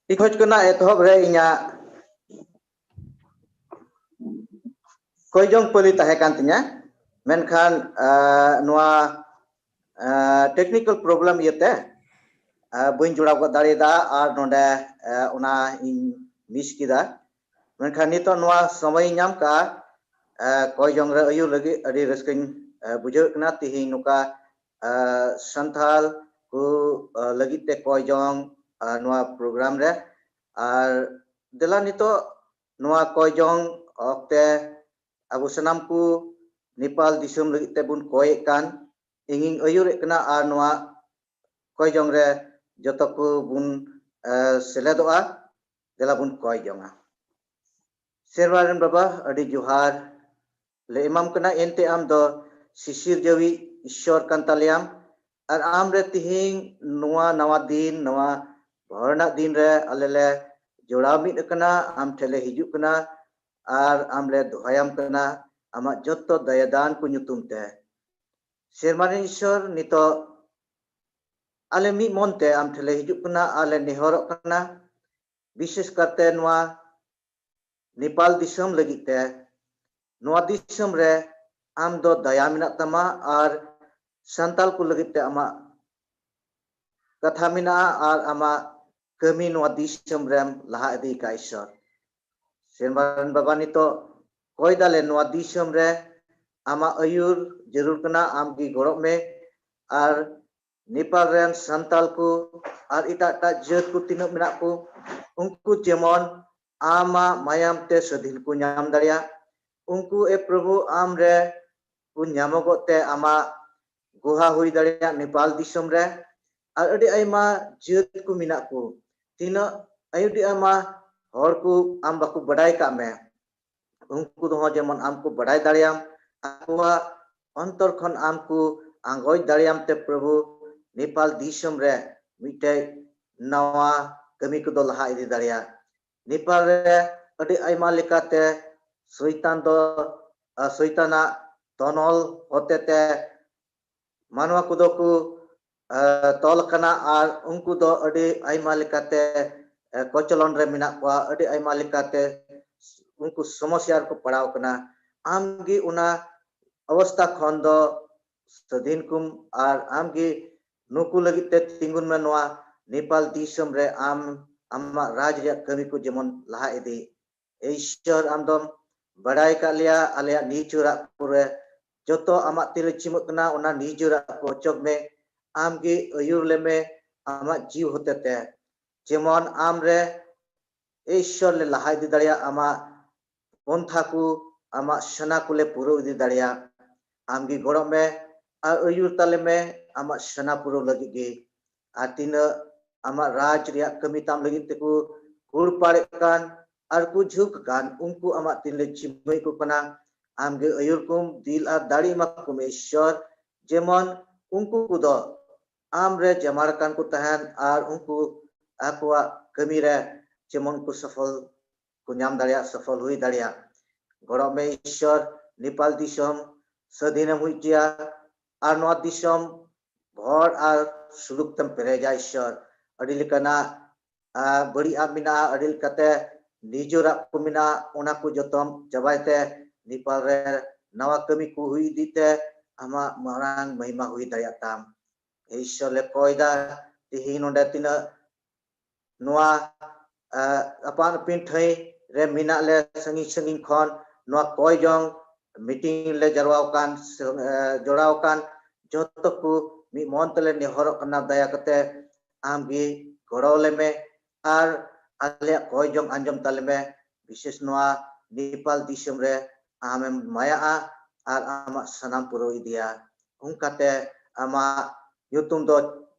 ᱤᱧ ᱠᱷᱚᱡ ᱠᱟᱱᱟ ᱮᱛᱚᱦᱚᱵ ᱨᱮ ᱤᱧᱟᱹᱜ ᱠᱚᱭ ᱡᱚᱝ ᱯᱟᱹᱞᱤ ᱛᱟᱦᱮᱸ ᱠᱟᱱ ᱛᱤᱧᱟ, ᱢᱮᱱᱠᱷᱟᱱ ᱱᱚᱣᱟ technical problem ᱤᱭᱟᱹᱛᱮ ᱵᱟᱹᱧ ᱡᱚᱲᱟᱣ ᱜᱚᱫ ᱫᱟᱲᱮᱭᱟᱫᱟ ᱟᱨ ᱱᱚᱰᱮ ᱚᱱᱟ ᱤᱧ miss ᱠᱮᱫᱟ᱾ ᱢᱮᱱᱠᱷᱟᱱ ᱱᱤᱛᱚᱜ ᱱᱚᱣᱟ ᱥᱚᱢᱚᱭ ᱤᱧ ᱧᱟᱢ ᱠᱟᱜᱼᱟ, ᱠᱚᱭ ᱡᱚᱝ ᱨᱮ ᱟᱹᱭᱩᱨ ᱞᱟᱹᱜᱤᱫ ᱟᱹᱰᱤ ᱨᱟᱹᱥᱠᱟᱹᱧ ᱵᱩᱡᱷᱟᱹᱣᱮᱫ ᱠᱟᱱᱟ᱾ ᱛᱤᱦᱤᱧ ᱱᱚᱝᱠᱟ ᱥᱟᱱᱛᱷᱟᱞ ᱠᱚ ᱞᱟᱹᱜᱤᱫ ᱛᱮ ᱠᱚᱭ ᱡᱚᱝ ᱱᱚᱣᱟ program ᱨᱮ᱾ ᱟᱨ ᱫᱮᱞᱟ ᱱᱤᱛᱚᱜ ᱱᱚᱣᱟ ᱠᱚᱭ ᱡᱚᱝ ᱚᱠᱛᱮ ᱟᱵᱚ ᱥᱟᱱᱟᱢ ᱠᱚ ᱱᱮᱯᱟᱞ ᱫᱤᱥᱚᱢ ᱞᱟᱹᱜᱤᱫ ᱛᱮᱵᱚᱱ ᱠᱚᱭᱮᱫ ᱠᱟᱱ, ᱤᱧᱤᱧ ᱟᱹᱭᱩᱨᱮᱫ ᱠᱟᱱᱟ ᱟᱨ ᱱᱚᱣᱟ ᱠᱚᱭ ᱡᱚᱝ ᱨᱮ ᱡᱚᱛᱚ ᱠᱚ ᱵᱚᱱ ᱥᱮᱞᱮᱫᱚᱜᱼᱟ᱾ ᱫᱮᱞᱟ ᱵᱚᱱ ᱠᱚᱭ ᱡᱚᱝᱟ᱾ ᱥᱮᱨᱣᱟ ᱨᱮᱱ ᱵᱟᱵᱟ, ᱟᱹᱰᱤ ᱡᱚᱦᱟᱨ ᱞᱮ ᱮᱢᱟᱢ ᱠᱟᱱᱟ, ᱮᱱᱛᱮ ᱟᱢ ᱫᱚ ᱥᱤᱥᱤᱨ ᱡᱟᱹᱣᱤᱡ ᱤᱥᱥᱚᱨ ᱠᱟᱱ ᱛᱟᱞᱮᱭᱟᱢ᱾ ᱟᱨ ᱟᱢ ᱨᱮ ᱛᱤᱦᱤᱧ ᱱᱚᱣᱟ ᱱᱟᱣᱟ ᱫᱤᱱ, ᱱᱚᱣᱟ ᱵᱷᱚᱨᱱᱟᱜ ᱫᱤᱱ ᱨᱮ ᱟᱞᱮ ᱞᱮ ᱡᱚᱲᱟᱣ ᱢᱤᱫ ᱟᱠᱟᱱᱟ, ᱟᱢ ᱴᱷᱮᱱ ᱞᱮ ᱦᱤᱡᱩᱜ ᱠᱟᱱᱟ ᱟᱨ ᱟᱢ ᱞᱮ ᱫᱚᱦᱚᱭᱟᱢ ᱠᱟᱱᱟ ᱟᱢᱟᱜ ᱡᱚᱛᱚ ᱫᱟᱭᱟ ᱫᱟᱱ ᱠᱚ ᱧᱩᱛᱩᱢ ᱛᱮ᱾ ᱥᱮᱨᱢᱟ ᱨᱮᱱ ᱤᱥᱥᱚᱨ, ᱱᱤᱛᱚᱜ ᱟᱞᱮ ᱢᱤᱫ ᱢᱚᱱ ᱛᱮ ᱟᱢ ᱴᱷᱮᱱ ᱞᱮ ᱦᱤᱡᱩᱜ ᱠᱟᱱᱟ ᱟᱨ ᱞᱮ ᱱᱮᱦᱚᱨᱚᱜ ᱠᱟᱱᱟ, ᱵᱤᱥᱮᱥ ᱠᱟᱨᱛᱮ ᱱᱚᱣᱟ ᱱᱮᱯᱟᱞ ᱫᱤᱥᱚᱢ ᱞᱟᱹᱜᱤᱫ ᱛᱮ᱾ ᱱᱚᱣᱟ ᱫᱤᱥᱚᱢ ᱨᱮ ᱟᱢ ᱫᱚ ᱫᱟᱭᱟ ᱢᱮᱱᱟᱜ ᱛᱟᱢᱟ ᱟᱨ ᱥᱟᱱᱛᱟᱞ ᱠᱚ ᱞᱟᱹᱜᱤᱫ ᱛᱮ ᱟᱢᱟᱜ ᱠᱟᱛᱷᱟ ᱢᱮᱱᱟᱜᱼᱟ ᱟᱨ ᱟᱢᱟᱜ ᱠᱟᱹᱢᱤ ᱱᱚᱣᱟ ᱫᱤᱥᱚᱢ ᱨᱮᱢ ᱞᱟᱦᱟ ᱤᱫᱤ ᱠᱟᱜᱼᱟ ᱤᱥᱥᱚᱨ᱾ ᱥᱮᱨᱢᱟ ᱨᱮᱱ ᱵᱟᱵᱟ, ᱱᱤᱛᱚᱜ ᱠᱚᱭ ᱫᱟᱞᱮ ᱱᱚᱣᱟ ᱫᱤᱥᱚᱢ ᱨᱮ ᱟᱢᱟᱜ ᱟᱹᱭᱩᱨ ᱡᱟᱹᱨᱩᱲ ᱠᱟᱱᱟ, ᱟᱢ ᱜᱮ ᱜᱚᱲᱚᱜ ᱢᱮ᱾ ᱟᱨ ᱱᱮᱯᱟᱞ ᱨᱮᱱ ᱥᱟᱱᱛᱟᱞ ᱠᱚ ᱟᱨ ᱮᱴᱟᱜ ᱮᱴᱟᱜ ᱡᱟᱹᱛ ᱠᱚ ᱛᱤᱱᱟᱹᱜ ᱢᱮᱱᱟᱜ ᱠᱚ, ᱩᱱᱠᱩ ᱡᱮᱢᱚᱱ ᱟᱢᱟᱜ ᱢᱟᱭᱟᱢ ᱛᱮ ᱥᱟᱹᱫᱷᱤᱱ ᱠᱚ ᱧᱟᱢ ᱫᱟᱲᱮᱭᱟᱜ᱾ ᱩᱱᱠᱩ, ᱮ ᱯᱨᱚᱵᱷᱩ, ᱟᱢ ᱨᱮ ᱠᱚ ᱧᱟᱢᱚᱜᱚᱜ ᱛᱮ ᱟᱢᱟᱜ ᱜᱩᱦᱟ ᱦᱩᱭ ᱫᱟᱲᱮᱭᱟᱜ ᱱᱮᱯᱟᱞ ᱫᱤᱥᱚᱢ ᱨᱮ, ᱟᱨ ᱟᱹᱰᱤ ᱟᱭᱢᱟ ᱡᱟᱹᱛ ᱠᱚ ᱢᱮᱱᱟᱜ ᱠᱚ, ᱛᱤᱱᱟᱹᱜ ᱟᱹᱰᱤ ᱟᱭᱢᱟ ᱦᱚᱲ ᱠᱚ ᱟᱢ ᱵᱟᱠᱚ ᱵᱟᱰᱟᱭ ᱠᱟᱜ ᱢᱮ, ᱩᱱᱠᱩ ᱫᱚ ᱦᱚᱸ ᱡᱮᱢᱚᱱ ᱟᱢ ᱠᱚ ᱵᱟᱰᱟᱭ ᱫᱟᱲᱮᱭᱟᱢ, ᱟᱠᱚᱣᱟᱜ ᱚᱱᱛᱚᱨ ᱠᱷᱚᱱ ᱟᱢ ᱠᱚ ᱟᱸᱜᱚᱪ ᱫᱟᱲᱮᱭᱟᱢ ᱛᱮ ᱯᱨᱚᱵᱷᱩ, ᱱᱮᱯᱟᱞ ᱫᱤᱥᱚᱢ ᱨᱮ ᱢᱤᱫᱴᱮᱡ ᱱᱟᱣᱟ ᱠᱟᱹᱢᱤ ᱠᱚᱫᱚ ᱞᱟᱦᱟ ᱤᱫᱤ ᱫᱟᱲᱮᱭᱟᱜᱼᱟ᱾ ᱱᱮᱯᱟᱞ ᱨᱮ ᱟᱹᱰᱤ ᱟᱭᱢᱟ ᱞᱮᱠᱟᱛᱮ ᱥᱚᱭᱛᱟᱱ ᱫᱚ, ᱟᱨ ᱥᱚᱭᱛᱟᱱᱟᱜ ᱛᱚᱱᱚᱞ ᱦᱚᱛᱮᱛᱮ ᱢᱟᱱᱣᱟ ᱠᱚᱫᱚ ᱠᱚ, ᱟᱨ ᱛᱚᱞ ᱟᱠᱟᱱᱟ, ᱟᱨ ᱩᱱᱠᱩ ᱫᱚ ᱟᱹᱰᱤ ᱟᱭᱢᱟ ᱞᱮᱠᱟᱛᱮ, ᱮ, ᱠᱚᱪᱞᱚᱱ ᱨᱮ ᱢᱮᱱᱟᱜ ᱠᱚᱣᱟ, ᱟᱹᱰᱤ ᱟᱭᱢᱟ ᱞᱮᱠᱟᱛᱮ ᱩᱱᱠᱩ ᱥᱚᱢᱚᱥᱭᱟ ᱨᱮᱠᱚ ᱯᱟᱲᱟᱣ ᱠᱟᱱᱟ᱾ ᱟᱢᱜᱮ ᱚᱱᱟ ᱚᱵᱚᱥᱛᱟ ᱠᱷᱚᱱ ᱫᱚ ᱥᱟᱹᱫᱷᱤᱱ ᱠᱚᱢ, ᱟᱨ ᱟᱢᱜᱮ ᱱᱩᱠᱩ ᱞᱟᱹᱜᱤᱫ ᱛᱮ ᱛᱤᱸᱜᱩᱱ ᱢᱮ᱾ ᱱᱚᱣᱟ ᱱᱮᱯᱟᱞ ᱫᱤᱥᱚᱢ ᱨᱮ ᱟᱢ, ᱟᱢᱟᱜ ᱨᱟᱡᱽ ᱨᱮᱭᱟᱜ ᱠᱟᱹᱢᱤ ᱠᱚ ᱡᱮᱢᱚᱱ ᱞᱟᱦᱟ ᱤᱫᱤ᱾ ᱮ ᱤᱥᱥᱚᱨ, ᱟᱢ ᱫᱚᱢ ᱵᱟᱲᱟᱭ ᱟᱠᱟᱫ ᱞᱮᱭᱟ, ᱟᱞᱮᱭᱟᱜ ᱱᱤᱡᱮᱨᱟᱜ ᱠᱚᱨᱮ ᱡᱚᱛᱚ ᱟᱢᱟᱜ ᱛᱤᱨᱮ ᱪᱤᱢᱟᱹᱜ ᱠᱟᱱᱟ, ᱚᱱᱟ ᱱᱤᱡᱮᱨᱟᱜ ᱠᱚ ᱚᱪᱚᱜ ᱢᱮ᱾ ᱟᱢᱜᱮ ᱟᱹᱭᱩᱨ ᱞᱮᱢᱮ ᱟᱢᱟᱜ ᱡᱤᱣᱤ ᱦᱚᱛᱮᱛᱮ, ᱡᱮᱢᱚᱱ ᱟᱢ ᱨᱮ ᱮ ᱤᱥᱥᱚᱨ ᱞᱮ ᱞᱟᱦᱟ ᱤᱫᱤ ᱫᱟᱲᱮᱭᱟᱜ, ᱟᱢᱟᱜ ᱯᱚᱱᱛᱷᱟ ᱠᱚ, ᱟᱢᱟᱜ ᱥᱟᱱᱟ ᱠᱚᱞᱮ ᱯᱩᱨᱟᱹᱣ ᱤᱫᱤ ᱫᱟᱲᱮᱭᱟᱜ᱾ ᱟᱢᱜᱮ ᱜᱚᱲᱚᱜ ᱢᱮ ᱟᱨ ᱟᱹᱭᱩᱨ ᱛᱟᱞᱮ ᱢᱮ ᱟᱢᱟᱜ ᱥᱟᱱᱟ ᱯᱩᱨᱟᱹᱣ ᱞᱟᱹᱜᱤᱫ ᱜᱮ᱾ ᱟᱨ ᱛᱤᱱᱟᱹᱜ ᱟᱢᱟᱜ ᱨᱟᱡᱽ ᱨᱮᱭᱟᱜ ᱠᱟᱹᱢᱤ ᱛᱟᱢ ᱞᱟᱹᱜᱤᱫ ᱛᱮᱠᱚ ᱠᱩᱲᱯᱟᱲᱮᱜ ᱠᱟᱱ ᱟᱨ ᱠᱚ ᱡᱷᱩᱸᱠ ᱟᱠᱟᱱ, ᱩᱱᱠᱩ ᱟᱢᱟᱜ ᱛᱤᱨᱮᱞᱮ ᱡᱤᱢᱟᱹᱭᱮᱫ ᱠᱚ ᱠᱟᱱᱟ᱾ ᱟᱢᱜᱮ ᱟᱹᱭᱩᱨ ᱠᱚᱢ, ᱫᱤᱞ ᱟᱨ ᱫᱟᱲᱮ ᱮᱢᱟ ᱠᱚᱢ ᱤᱥᱥᱚᱨ, ᱡᱮᱢᱚᱱ ᱩᱱᱠᱩ ᱠᱚᱫᱚ ᱟᱢ ᱨᱮ ᱡᱟᱢᱟᱲ ᱟᱠᱟᱱ ᱠᱚ ᱛᱟᱦᱮᱱ ᱟᱨ ᱩᱱᱠᱩ ᱟᱠᱚᱣᱟᱜ ᱠᱟᱹᱢᱤ ᱨᱮ ᱡᱮᱢᱚᱱ ᱠᱚ ᱥᱚᱯᱷᱚᱞ ᱠᱚ ᱧᱟᱢ ᱫᱟᱲᱮᱭᱟᱜ, ᱥᱚᱯᱷᱚᱞ ᱦᱩᱭ ᱫᱟᱲᱮᱭᱟᱜ᱾ ᱜᱚᱲᱚ ᱢᱮ ᱤᱥᱥᱚᱨ, ᱱᱮᱯᱟᱞ ᱫᱤᱥᱚᱢ ᱥᱟᱹᱫᱷᱤᱱᱮᱢ ᱦᱩᱭ ᱦᱚᱪᱚᱭᱟ ᱟᱨ ᱱᱚᱣᱟ ᱫᱤᱥᱚᱢ ᱦᱚᱲ ᱟᱨ ᱥᱩᱞᱩᱠ ᱛᱮᱢ ᱯᱮᱨᱮᱡᱟ ᱤᱥᱥᱚᱨ᱾ ᱟᱹᱰᱤ ᱞᱮᱠᱟᱱᱟᱜ, ᱟᱨ ᱵᱟᱹᱲᱤᱡ ᱟᱜ ᱢᱮᱱᱟᱜᱼᱟ, ᱟᱹᱰᱤ ᱞᱮᱠᱟᱛᱮ ᱱᱤᱡᱮᱨᱟᱜ ᱠᱚ ᱢᱮᱱᱟᱜᱼᱟ, ᱚᱱᱟ ᱠᱚ ᱡᱚᱛᱚᱢ ᱪᱟᱵᱟᱭ ᱛᱮ ᱱᱮᱯᱟᱞ ᱨᱮ ᱱᱟᱣᱟ ᱠᱟᱹᱢᱤ ᱠᱚ ᱦᱩᱭ ᱤᱫᱤᱜ ᱛᱮ ᱟᱢᱟᱜ ᱢᱟᱨᱟᱝ ᱢᱚᱦᱤᱢᱟ ᱦᱩᱭ ᱫᱟᱲᱮᱭᱟᱜ ᱛᱟᱢ᱾ ᱤᱥᱥᱚᱨ ᱞᱮ ᱠᱚᱭ ᱫᱟ, ᱛᱮᱦᱮᱧ ᱱᱚᱰᱮ ᱛᱤᱱᱟᱹᱜ ᱱᱚᱣᱟ, ᱟᱸ, ᱟᱯᱟᱱ ᱟᱹᱯᱤᱱ ᱴᱷᱟᱹᱭ ᱨᱮ ᱢᱮᱱᱟᱜ ᱞᱮ, ᱥᱟᱺᱜᱤᱧ ᱥᱟᱺᱜᱤᱧ ᱠᱷᱚᱱ ᱱᱚᱣᱟ ᱠᱚᱭ ᱡᱚᱝ ᱢᱤᱴᱤᱝ ᱞᱮ ᱡᱟᱨᱣᱟ ᱟᱠᱟᱱ, ᱥᱮ, ᱟᱸ, ᱡᱚᱲᱟᱣ ᱟᱠᱟᱱ ᱡᱚᱛᱚ ᱠᱚ ᱢᱤᱫ ᱢᱚᱱ ᱛᱮᱞᱮ ᱱᱮᱦᱚᱨᱚᱜ ᱠᱟᱱᱟ, ᱫᱟᱭᱟ ᱠᱟᱛᱮ ᱟᱢᱜᱮ ᱜᱚᱲᱚ ᱞᱮᱢᱮ ᱟᱨ ᱟᱞᱮᱭᱟᱜ ᱠᱚᱭ ᱡᱚᱝ ᱟᱸᱡᱚᱢ ᱛᱟᱞᱮ ᱢᱮ᱾ ᱵᱤᱥᱮᱥ ᱱᱚᱣᱟ ᱱᱮᱯᱟᱞ ᱫᱤᱥᱚᱢ ᱨᱮ ᱟᱢᱮᱢ ᱢᱟᱭᱟᱜᱼᱟ ᱟᱨ ᱟᱢᱟᱜ ᱥᱟᱱᱟᱢ ᱯᱩᱨᱟᱹᱣ ᱤᱫᱤᱭᱟ᱾ ᱚᱱᱠᱟᱛᱮ ᱟᱢᱟᱜ ᱧᱩᱛᱩᱢ ᱫᱚ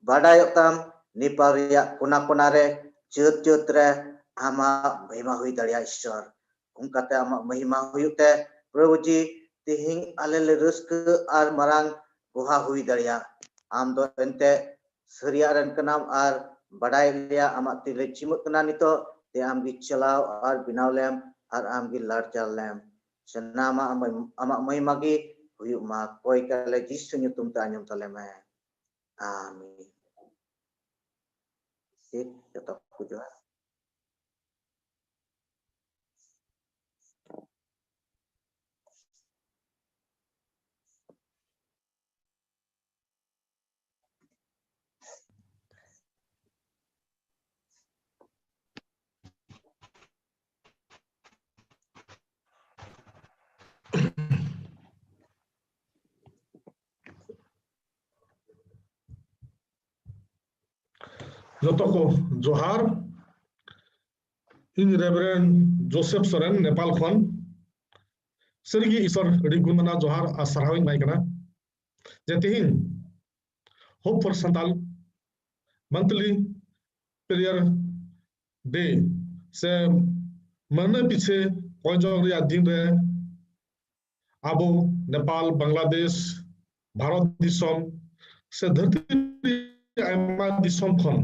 ᱵᱟᱰᱟᱭᱚᱜ ᱛᱟᱢ, ᱱᱮᱯᱟᱞ ᱨᱮᱭᱟᱜ ᱠᱚᱱᱟ ᱠᱚᱱᱟ ᱨᱮ, ᱪᱟᱹᱛ ᱪᱟᱹᱛ ᱨᱮ ᱟᱢᱟᱜ ᱢᱚᱦᱤᱢᱟ ᱦᱩᱭ ᱫᱟᱲᱮᱭᱟᱜᱼᱟ ᱤᱥᱥᱚᱨ᱾ ᱚᱱᱠᱟᱛᱮ ᱟᱢᱟᱜ ᱢᱚᱦᱤᱢᱟ ᱦᱩᱭᱩᱜ ᱛᱮ ᱯᱨᱚᱵᱷᱩ ᱡᱤ, ᱛᱮᱦᱮᱧ ᱟᱞᱮ ᱞᱮ ᱨᱟᱹᱥᱠᱟᱹ ᱟᱨ ᱢᱟᱨᱟᱝ ᱜᱚᱦᱟ ᱦᱩᱭ ᱫᱟᱲᱮᱭᱟᱜᱼᱟ᱾ ᱟᱢ ᱫᱚ ᱮᱱᱛᱮ ᱥᱟᱹᱨᱤᱭᱟᱜ ᱨᱮᱱ ᱠᱟᱱᱟᱢ ᱟᱨ ᱵᱟᱰᱟᱭ ᱞᱮᱭᱟ ᱟᱢᱟᱜ ᱛᱤᱨᱮ ᱪᱤᱢᱟᱹᱜ ᱠᱟᱱᱟ ᱱᱤᱛᱚᱜ, ᱛᱮ ᱟᱢ ᱜᱮ ᱪᱟᱞᱟᱣ ᱟᱨ ᱵᱮᱱᱟᱣ ᱞᱮᱢ ᱟᱨ ᱟᱢ ᱜᱮ ᱞᱟᱲᱪᱟᱲ ᱞᱮᱢ᱾ ᱥᱟᱱᱟᱢᱟᱜ ᱟᱢᱟᱜ, ᱟᱢᱟᱜ ᱢᱚᱦᱤᱢᱟ ᱜᱮ ᱦᱩᱭᱩᱜ ᱢᱟ᱾ ᱠᱚᱭ ᱠᱟᱞᱮ ᱡᱤᱥᱩ ᱧᱩᱛᱩᱢ ᱛᱮ ᱟᱸᱡᱚᱢ ᱛᱟᱞᱮ ᱢᱮ᱾ ᱟᱢᱮᱱ᱾ ᱴᱷᱤᱠ, ᱡᱚᱛᱚ ᱠᱚ ᱡᱚᱦᱟᱨ᱾ ᱡᱚᱛᱚ ᱠᱚ ᱡᱚᱦᱟᱨ᱾ ᱤᱧ ᱨᱮᱵᱷᱨᱮᱱᱰ ᱡᱳᱥᱮᱯ ᱥᱚᱨᱮᱱ, ᱱᱮᱯᱟᱞ ᱠᱷᱚᱱ᱾ ᱥᱟᱹᱨᱤᱜᱮ ᱤᱥᱚᱨ ᱟᱹᱰᱤ ᱜᱩᱱ ᱢᱟᱱᱟᱣ ᱡᱚᱦᱟᱨ ᱟᱨ ᱥᱟᱨᱦᱟᱣ ᱤᱧ ᱮᱢᱟᱭ ᱠᱟᱱᱟ ᱡᱮ ᱛᱮᱦᱮᱧ Hope for Santal monthly prayer day ᱥᱮ ᱢᱟᱹᱱᱟᱹ ᱯᱤᱪᱷᱮ ᱠᱚᱭ ᱡᱚᱝ ᱨᱮᱭᱟᱜ ᱫᱤᱱ ᱨᱮ ᱟᱵᱚ ᱱᱮᱯᱟᱞ, ᱵᱟᱝᱞᱟᱫᱮᱥ, ᱵᱷᱟᱨᱚᱛ ᱫᱤᱥᱚᱢ ᱥᱮ ᱫᱷᱟᱹᱨᱛᱤ ᱨᱮᱭᱟᱜ ᱟᱭᱢᱟ ᱫᱤᱥᱚᱢ ᱠᱷᱚᱱ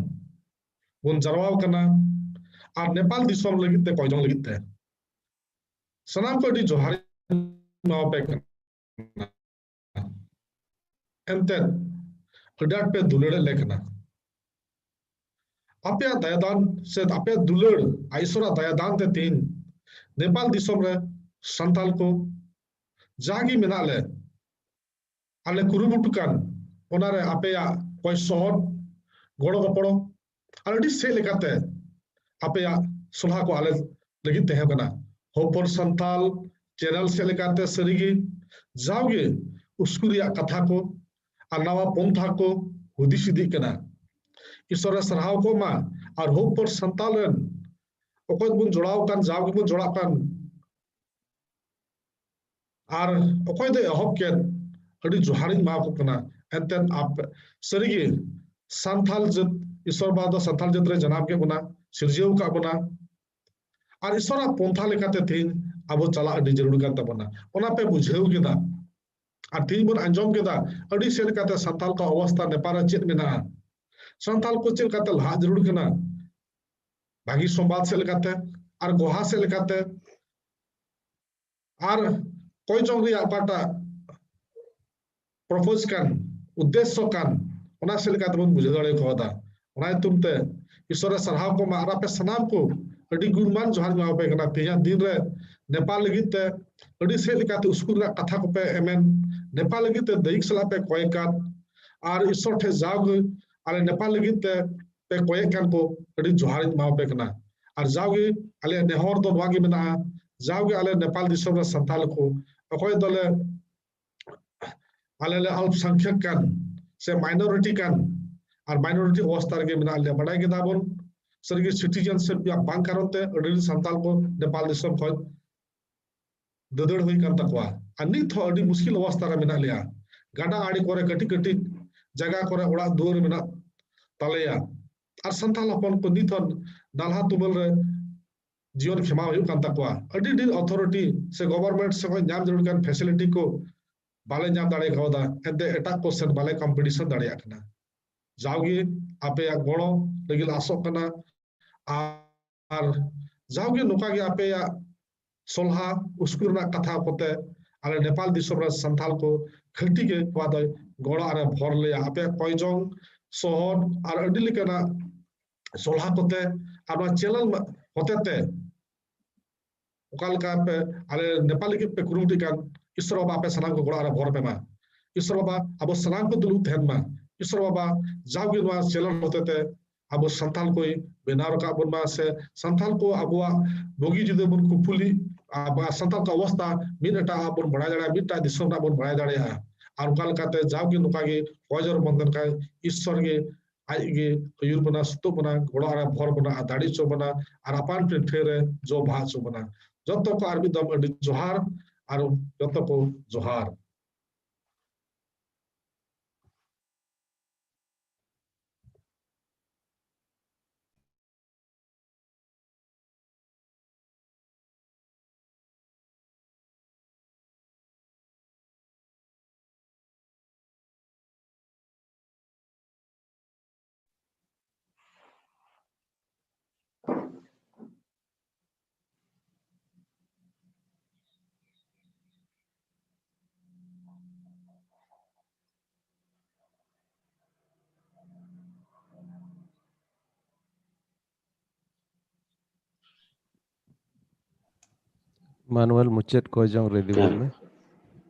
ᱵᱚᱱ ᱡᱟᱨᱣᱟ ᱟᱠᱟᱱᱟ ᱟᱨ ᱱᱮᱯᱟᱞ ᱫᱤᱥᱚᱢ ᱞᱟᱹᱜᱤᱫ ᱛᱮ, ᱠᱚᱭ ᱡᱚᱝ ᱞᱟᱹᱜᱤᱫ ᱛᱮ᱾ ᱥᱟᱱᱟᱢ ᱠᱚ ᱟᱹᱰᱤ ᱡᱚᱦᱟᱨ ᱤᱧ ᱮᱢᱟᱣᱟᱯᱮ ᱠᱟᱱᱟ᱾ ᱮᱱᱛᱮᱫ ᱟᱹᱰᱤ ᱟᱸᱴ ᱯᱮ ᱫᱩᱞᱟᱹᱲᱮᱫ ᱞᱮ ᱠᱟᱱᱟ᱾ ᱟᱯᱮᱭᱟᱜ ᱫᱟᱭᱟ ᱫᱟᱱ ᱥᱮ ᱟᱯᱮᱭᱟᱜ ᱫᱩᱞᱟᱹᱲ, ᱟᱨ ᱤᱥᱚᱨᱟᱜ ᱫᱟᱭᱟ ᱫᱟᱱ ᱛᱮ ᱛᱮᱦᱮᱧ ᱱᱮᱯᱟᱞ ᱫᱤᱥᱚᱢ ᱨᱮ ᱥᱟᱱᱛᱟᱞ ᱠᱚ ᱡᱟᱜᱮ ᱢᱮᱱᱟᱜ ᱞᱮ, ᱟᱞᱮ ᱠᱩᱨᱩᱢᱩᱴᱩ ᱠᱟᱱ, ᱚᱱᱟᱨᱮ ᱟᱯᱮᱭᱟᱜ ᱠᱚᱭ ᱥᱚᱦᱚᱫ, ᱜᱚᱲᱚ ᱜᱚᱯᱚᱲᱚ ᱟᱨ ᱟᱹᱰᱤ ᱥᱮᱫ ᱞᱮᱠᱟᱛᱮ ᱟᱯᱮᱭᱟᱜ ᱥᱚᱞᱦᱟ ᱠᱚ ᱟᱞᱮ ᱞᱟᱹᱜᱤᱫ ᱛᱟᱦᱮᱸ ᱠᱟᱱᱟ᱾ Hope for Santal channel ᱥᱮᱫ ᱞᱮᱠᱟᱛᱮ ᱥᱟᱹᱨᱤᱜᱮ ᱡᱟᱣᱜᱮ ᱩᱥᱠᱩ ᱨᱮᱭᱟᱜ ᱠᱟᱛᱷᱟ ᱠᱚ ᱟᱨ ᱱᱟᱣᱟ ᱯᱚᱱᱛᱷᱟ ᱠᱚ ᱦᱩᱫᱤᱥ ᱤᱫᱤᱜ ᱠᱟᱱᱟ᱾ ᱤᱥᱚᱨ ᱮ ᱥᱟᱨᱦᱟᱣ ᱠᱚᱜ ᱢᱟ᱾ ᱟᱨ Hope for Santal ᱨᱮᱱ ᱚᱠᱚᱭ ᱵᱚᱱ ᱡᱚᱲᱟᱣ ᱠᱟᱱ, ᱡᱟᱣ ᱜᱮᱵᱚᱱ ᱡᱚᱲᱟᱜ ᱠᱟᱱ, ᱟᱨ ᱚᱠᱚᱭ ᱫᱚ ᱮᱦᱚᱵ ᱠᱮᱫ, ᱟᱹᱰᱤ ᱡᱚᱦᱟᱨᱤᱧ ᱮᱢᱟ ᱠᱚ ᱠᱟᱱᱟ᱾ ᱮᱱᱛᱮᱫ ᱟᱯᱮ ᱥᱟᱹᱨᱤᱜᱮ ᱥᱟᱱᱛᱟᱞ ᱡᱟᱹᱛ, ᱤᱥᱚᱨ ᱵᱟᱵᱟ ᱫᱚ ᱥᱟᱱᱛᱟᱞ ᱡᱟᱹᱛ ᱨᱮ ᱡᱟᱱᱟᱢ ᱠᱮᱫ ᱵᱚᱱᱟ, ᱥᱤᱨᱡᱟᱹᱣ ᱟᱠᱟᱫ ᱵᱚᱱᱟ, ᱟᱨ ᱤᱥᱚᱨᱟᱜ ᱯᱚᱱᱛᱷᱟ ᱞᱮᱠᱟᱛᱮ ᱛᱮᱦᱮᱧ ᱟᱵᱚ ᱪᱟᱞᱟᱜ ᱟᱹᱰᱤ ᱡᱟᱹᱨᱩᱲ ᱠᱟᱱ ᱛᱟᱵᱚᱱᱟ᱾ ᱚᱱᱟ ᱯᱮ ᱵᱩᱡᱷᱟᱹᱣ ᱠᱮᱫᱟ᱾ ᱟᱨ ᱛᱮᱦᱮᱧ ᱵᱚᱱ ᱟᱸᱡᱚᱢ ᱠᱮᱫᱟ ᱟᱹᱰᱤ ᱥᱮᱫ ᱞᱮᱠᱟᱛᱮ ᱥᱟᱱᱛᱟᱞ ᱠᱚᱣᱟᱜ ᱚᱵᱚᱥᱛᱷᱟ ᱱᱮᱯᱟᱞ ᱨᱮ ᱪᱮᱫ ᱢᱮᱱᱟᱜᱼᱟ, ᱥᱟᱱᱛᱟᱞ ᱠᱚ ᱪᱮᱫ ᱞᱮᱠᱟᱛᱮ ᱞᱟᱦᱟ ᱡᱟᱹᱨᱩᱲ ᱠᱟᱱᱟ, ᱵᱷᱟᱹᱜᱤ ᱥᱚᱢᱵᱟᱫ ᱥᱮᱫ ᱞᱮᱠᱟᱛᱮ ᱟᱨ ᱜᱚᱦᱟ ᱥᱮᱫ ᱞᱮᱠᱟᱛᱮ, ᱟᱨ ᱠᱚᱭ ᱡᱚᱝ ᱨᱮᱭᱟᱜ ᱚᱠᱟᱴᱟᱜ ᱯᱨᱚᱯᱳᱡᱽ ᱠᱟᱱ, ᱩᱫᱽᱫᱮᱥᱥᱚ ᱠᱟᱱ, ᱚᱱᱟ ᱥᱮᱫ ᱞᱮᱠᱟ ᱛᱮᱵᱚᱱ ᱵᱩᱡᱷᱟᱹᱣ ᱫᱟᱲᱮ ᱠᱟᱣᱫᱟ᱾ ᱚᱱᱟ ᱧᱩᱛᱩᱢ ᱛᱮ ᱤᱥᱚᱨ ᱨᱮ ᱥᱟᱨᱦᱟᱣ ᱠᱚ ᱮᱢᱟ᱾ ᱟᱨ ᱟᱯᱮ ᱥᱟᱱᱟᱢ ᱠᱚ ᱟᱹᱰᱤ ᱜᱩᱱᱢᱟᱱ ᱡᱚᱦᱟᱨ ᱤᱧ ᱮᱢᱟ ᱯᱮ ᱠᱟᱱᱟ᱾ ᱛᱮᱦᱮᱧᱟᱜ ᱫᱤᱱ ᱨᱮ ᱱᱮᱯᱟᱞ ᱞᱟᱹᱜᱤᱫ ᱛᱮ ᱟᱹᱰᱤ ᱥᱮᱫ ᱞᱮᱠᱟᱛᱮ ᱩᱥᱠᱩᱨ ᱨᱮᱱᱟᱜ ᱠᱟᱛᱷᱟ ᱠᱚᱯᱮ ᱮᱢᱮᱱ, ᱱᱮᱯᱟᱞ ᱞᱟᱹᱜᱤᱫ ᱛᱮ ᱫᱟᱹᱭᱤᱠ ᱥᱟᱞᱟᱜ ᱯᱮ ᱠᱚᱭ ᱠᱟᱫ, ᱟᱨ ᱤᱥᱚᱨ ᱴᱷᱮᱱ ᱡᱟᱣᱜᱮ ᱟᱞᱮ ᱱᱮᱯᱟᱞ ᱞᱟᱹᱜᱤᱫ ᱛᱮ ᱯᱮ ᱠᱚᱭᱮᱫ ᱠᱟᱱ ᱠᱚ ᱟᱹᱰᱤ ᱡᱚᱦᱟᱨ ᱤᱧ ᱮᱢᱟ ᱯᱮ ᱠᱟᱱᱟ᱾ ᱟᱨ ᱡᱟᱣᱜᱮ ᱟᱞᱮᱭᱟᱜ ᱱᱮᱦᱚᱨ ᱫᱚ ᱱᱚᱣᱟ ᱜᱮ ᱢᱮᱱᱟᱜᱼᱟ, ᱡᱟᱣᱜᱮ ᱟᱞᱮ ᱱᱮᱯᱟᱞ ᱫᱤᱥᱚᱢ ᱨᱮ ᱥᱟᱱᱛᱟᱲ ᱠᱚ ᱚᱠᱚᱭ ᱫᱚᱞᱮ ᱟᱞᱮ ᱞᱮ ᱟᱞᱯ ᱥᱚᱝᱠᱷᱭᱟᱠ ᱠᱟᱱ ᱥᱮ ᱢᱟᱭᱱᱚᱨᱤᱴᱤ ᱠᱟᱱ, ᱟᱨ ᱢᱟᱭᱱᱚᱨᱤᱴᱤ ᱚᱵᱚᱥᱛᱟ ᱨᱮᱜᱮ ᱢᱮᱱᱟᱜ ᱞᱮᱭᱟ᱾ ᱵᱟᱰᱟᱭ ᱠᱮᱫᱟ ᱵᱚᱱ ᱥᱟᱹᱨᱤᱜᱮ ᱥᱤᱴᱤᱡᱮᱱᱥᱤᱯ ᱨᱮᱭᱟᱜ ᱵᱟᱝ ᱠᱟᱨᱚᱱ ᱛᱮ ᱟᱹᱰᱤ ᱰᱷᱮᱨ ᱥᱟᱱᱛᱟᱲ ᱠᱚ ᱱᱮᱯᱟᱞ ᱫᱤᱥᱚᱢ ᱠᱷᱚᱱ ᱫᱟᱹᱫᱟᱹᱲ ᱦᱩᱭ ᱠᱟᱱ ᱛᱟᱠᱚᱣᱟ᱾ ᱟᱨ ᱱᱤᱛ ᱦᱚᱸ ᱟᱹᱰᱤ ᱢᱩᱥᱠᱤᱞ ᱚᱵᱚᱥᱛᱟ ᱨᱮ ᱢᱮᱱᱟᱜ ᱞᱮᱭᱟ᱾ ᱜᱟᱰᱟ ᱟᱲᱮ ᱠᱚᱨᱮ ᱠᱟᱹᱴᱤᱡ ᱠᱟᱹᱴᱤᱡ ᱡᱟᱭᱜᱟ ᱠᱚᱨᱮ ᱚᱲᱟᱜ ᱫᱩᱣᱟᱹᱨ ᱢᱮᱱᱟᱜ ᱛᱟᱞᱮᱭᱟ᱾ ᱟᱨ ᱥᱟᱱᱛᱟᱲ ᱦᱚᱯᱚᱱ ᱠᱚ ᱱᱤᱛ ᱦᱚᱸ ᱱᱟᱞᱦᱟ ᱛᱩᱢᱟᱹᱞ ᱨᱮ ᱡᱤᱭᱚᱱ ᱠᱷᱮᱢᱟᱣ ᱦᱩᱭᱩᱜ ᱠᱟᱱ ᱛᱟᱠᱚᱣᱟ᱾ ᱟᱹᱰᱤ ᱰᱷᱮᱨ ᱚᱛᱷᱚᱨᱤᱴᱤ ᱥᱮ ᱜᱚᱵᱷᱚᱨᱱᱢᱮᱱᱴ ᱥᱮᱫ ᱠᱷᱚᱱ ᱧᱟᱢ ᱡᱟᱹᱨᱩᱲ ᱠᱟᱱ ᱯᱷᱮᱥᱤᱞᱤᱴᱤ ᱠᱚ ᱵᱟᱞᱮ ᱧᱟᱢ ᱫᱟᱲᱮ ᱠᱟᱣᱫᱟ, ᱮᱱᱛᱮ ᱮᱴᱟᱜ ᱠᱚ ᱥᱮᱫ ᱵᱟᱞᱮ ᱠᱚᱢᱯᱤᱴᱤᱥᱚᱱ ᱫᱟᱲᱮᱭᱟᱜ ᱠᱟᱱᱟ᱾ ᱡᱟᱣᱜᱮ ᱟᱯᱮᱭᱟᱜ ᱜᱚᱲᱚ ᱞᱟᱹᱜᱤᱫ ᱞᱮ ᱟᱥᱚᱜ ᱠᱟᱱᱟ, ᱟᱨ ᱡᱟᱣᱜᱮ ᱱᱚᱝᱠᱟ ᱜᱮ ᱟᱯᱮᱭᱟᱜ ᱥᱚᱞᱦᱟ ᱩᱥᱠᱩᱨ ᱨᱮᱱᱟᱜ ᱠᱟᱛᱷᱟ ᱠᱚᱛᱮ ᱟᱞᱮ ᱱᱮᱯᱟᱞ ᱫᱤᱥᱚᱢ ᱨᱮ ᱥᱟᱱᱛᱟᱲ ᱠᱚ ᱠᱷᱟᱹᱴᱤ ᱜᱮ ᱱᱚᱣᱟ ᱫᱚᱭ ᱜᱚᱲᱚ ᱟᱨᱮ ᱵᱷᱚᱨ ᱞᱮᱭᱟ᱾ ᱟᱯᱮᱭᱟᱜ ᱠᱚᱭᱡᱚᱝ ᱥᱚᱦᱚᱫ ᱟᱨ ᱟᱹᱰᱤ ᱞᱮᱠᱟᱱᱟᱜ ᱥᱚᱞᱦᱟ ᱠᱚᱛᱮ ᱟᱨ ᱱᱚᱣᱟ ᱪᱮᱱᱮᱞ ᱦᱚᱛᱮᱛᱮ ᱚᱠᱟ ᱞᱮᱠᱟ ᱯᱮ ᱟᱞᱮ ᱱᱮᱯᱟᱞ ᱞᱟᱹᱜᱤᱫ ᱯᱮ ᱠᱩᱨᱩᱢᱩᱴᱩᱭ ᱠᱟᱱ, ᱤᱥᱚᱨ ᱵᱟᱵᱟ ᱟᱯᱮ ᱥᱟᱱᱟᱢ ᱠᱚ ᱜᱚᱲᱚ ᱟᱨ ᱵᱷᱚᱨ ᱯᱮ ᱢᱟ᱾ ᱤᱥᱚᱨ ᱵᱟᱵᱟ ᱟᱵᱚ ᱥᱟᱱᱟᱢ ᱠᱚ ᱫᱩᱲᱩᱵ ᱛᱟᱦᱮᱱ ᱢᱟ᱾ ᱤᱥᱚᱨ ᱵᱟᱵᱟ ᱡᱟᱣᱜᱮ ᱱᱚᱣᱟ ᱪᱮᱱᱮᱞ ᱦᱚᱛᱮᱛᱮ ᱟᱵᱚ ᱥᱟᱱᱛᱟᱞ ᱠᱚᱭ ᱵᱮᱱᱟᱣ ᱨᱟᱠᱟᱵ ᱵᱚᱱ ᱢᱟ, ᱥᱮ ᱥᱟᱱᱛᱟᱞ ᱠᱚ ᱟᱵᱚᱣᱟᱜ ᱵᱩᱜᱤ ᱡᱩᱫᱟᱹ ᱵᱚᱱ ᱠᱩᱯᱩᱞᱤ, ᱟᱵᱚᱣᱟᱜ ᱥᱟᱱᱛᱟᱞ ᱠᱚ ᱚᱵᱚᱥᱛᱟ ᱢᱤᱫ ᱮᱴᱟᱜ ᱟᱜ ᱵᱚᱱ ᱵᱟᱲᱟᱭ ᱫᱟᱲᱮᱭᱟᱜᱼᱟ, ᱢᱤᱫᱴᱟᱜ ᱫᱤᱥᱚᱢ ᱨᱮᱱᱟᱜ ᱵᱚᱱ ᱵᱟᱲᱟᱭ ᱫᱟᱲᱮᱭᱟᱜᱼᱟ᱾ ᱟᱨ ᱚᱱᱠᱟ ᱞᱮᱠᱟᱛᱮ ᱡᱟᱣᱜᱮ ᱱᱚᱝᱠᱟ ᱜᱮ ᱦᱚᱭ ᱡᱚᱨ ᱵᱚᱱ ᱛᱟᱦᱮᱱ ᱠᱷᱟᱱ ᱤᱥᱚᱨ ᱜᱮ ᱟᱡ ᱜᱮ ᱟᱹᱭᱩᱨ ᱵᱚᱱᱟ, ᱥᱩᱛᱩᱜ ᱵᱚᱱᱟ, ᱜᱚᱲᱚ ᱟᱨ ᱵᱷᱚᱨ ᱵᱚᱱᱟ ᱟᱨ ᱫᱟᱲᱮ ᱦᱚᱪᱚ ᱵᱚᱱᱟ ᱟᱨ ᱟᱯᱟᱱ ᱯᱤᱴᱷᱟᱹ ᱨᱮ ᱡᱚ ᱵᱟᱦᱟ ᱦᱚᱪᱚ ᱵᱚᱱᱟ᱾ ᱡᱚᱛᱚ ᱠᱚ ᱟᱨ ᱢᱤᱫ ᱫᱚᱢ ᱟᱹᱰᱤ ᱡᱚᱦᱟᱨ ᱟᱨ ᱡᱚᱛᱚ ᱠᱚ ᱡᱚᱦᱟᱨ᱾ ᱢᱟᱱᱩᱣᱮᱞ, ᱢᱩᱪᱟᱹᱫ ᱠᱚᱭ ᱡᱚᱝ ᱨᱮ ᱤᱫᱤ ᱵᱚᱱ ᱢᱮ᱾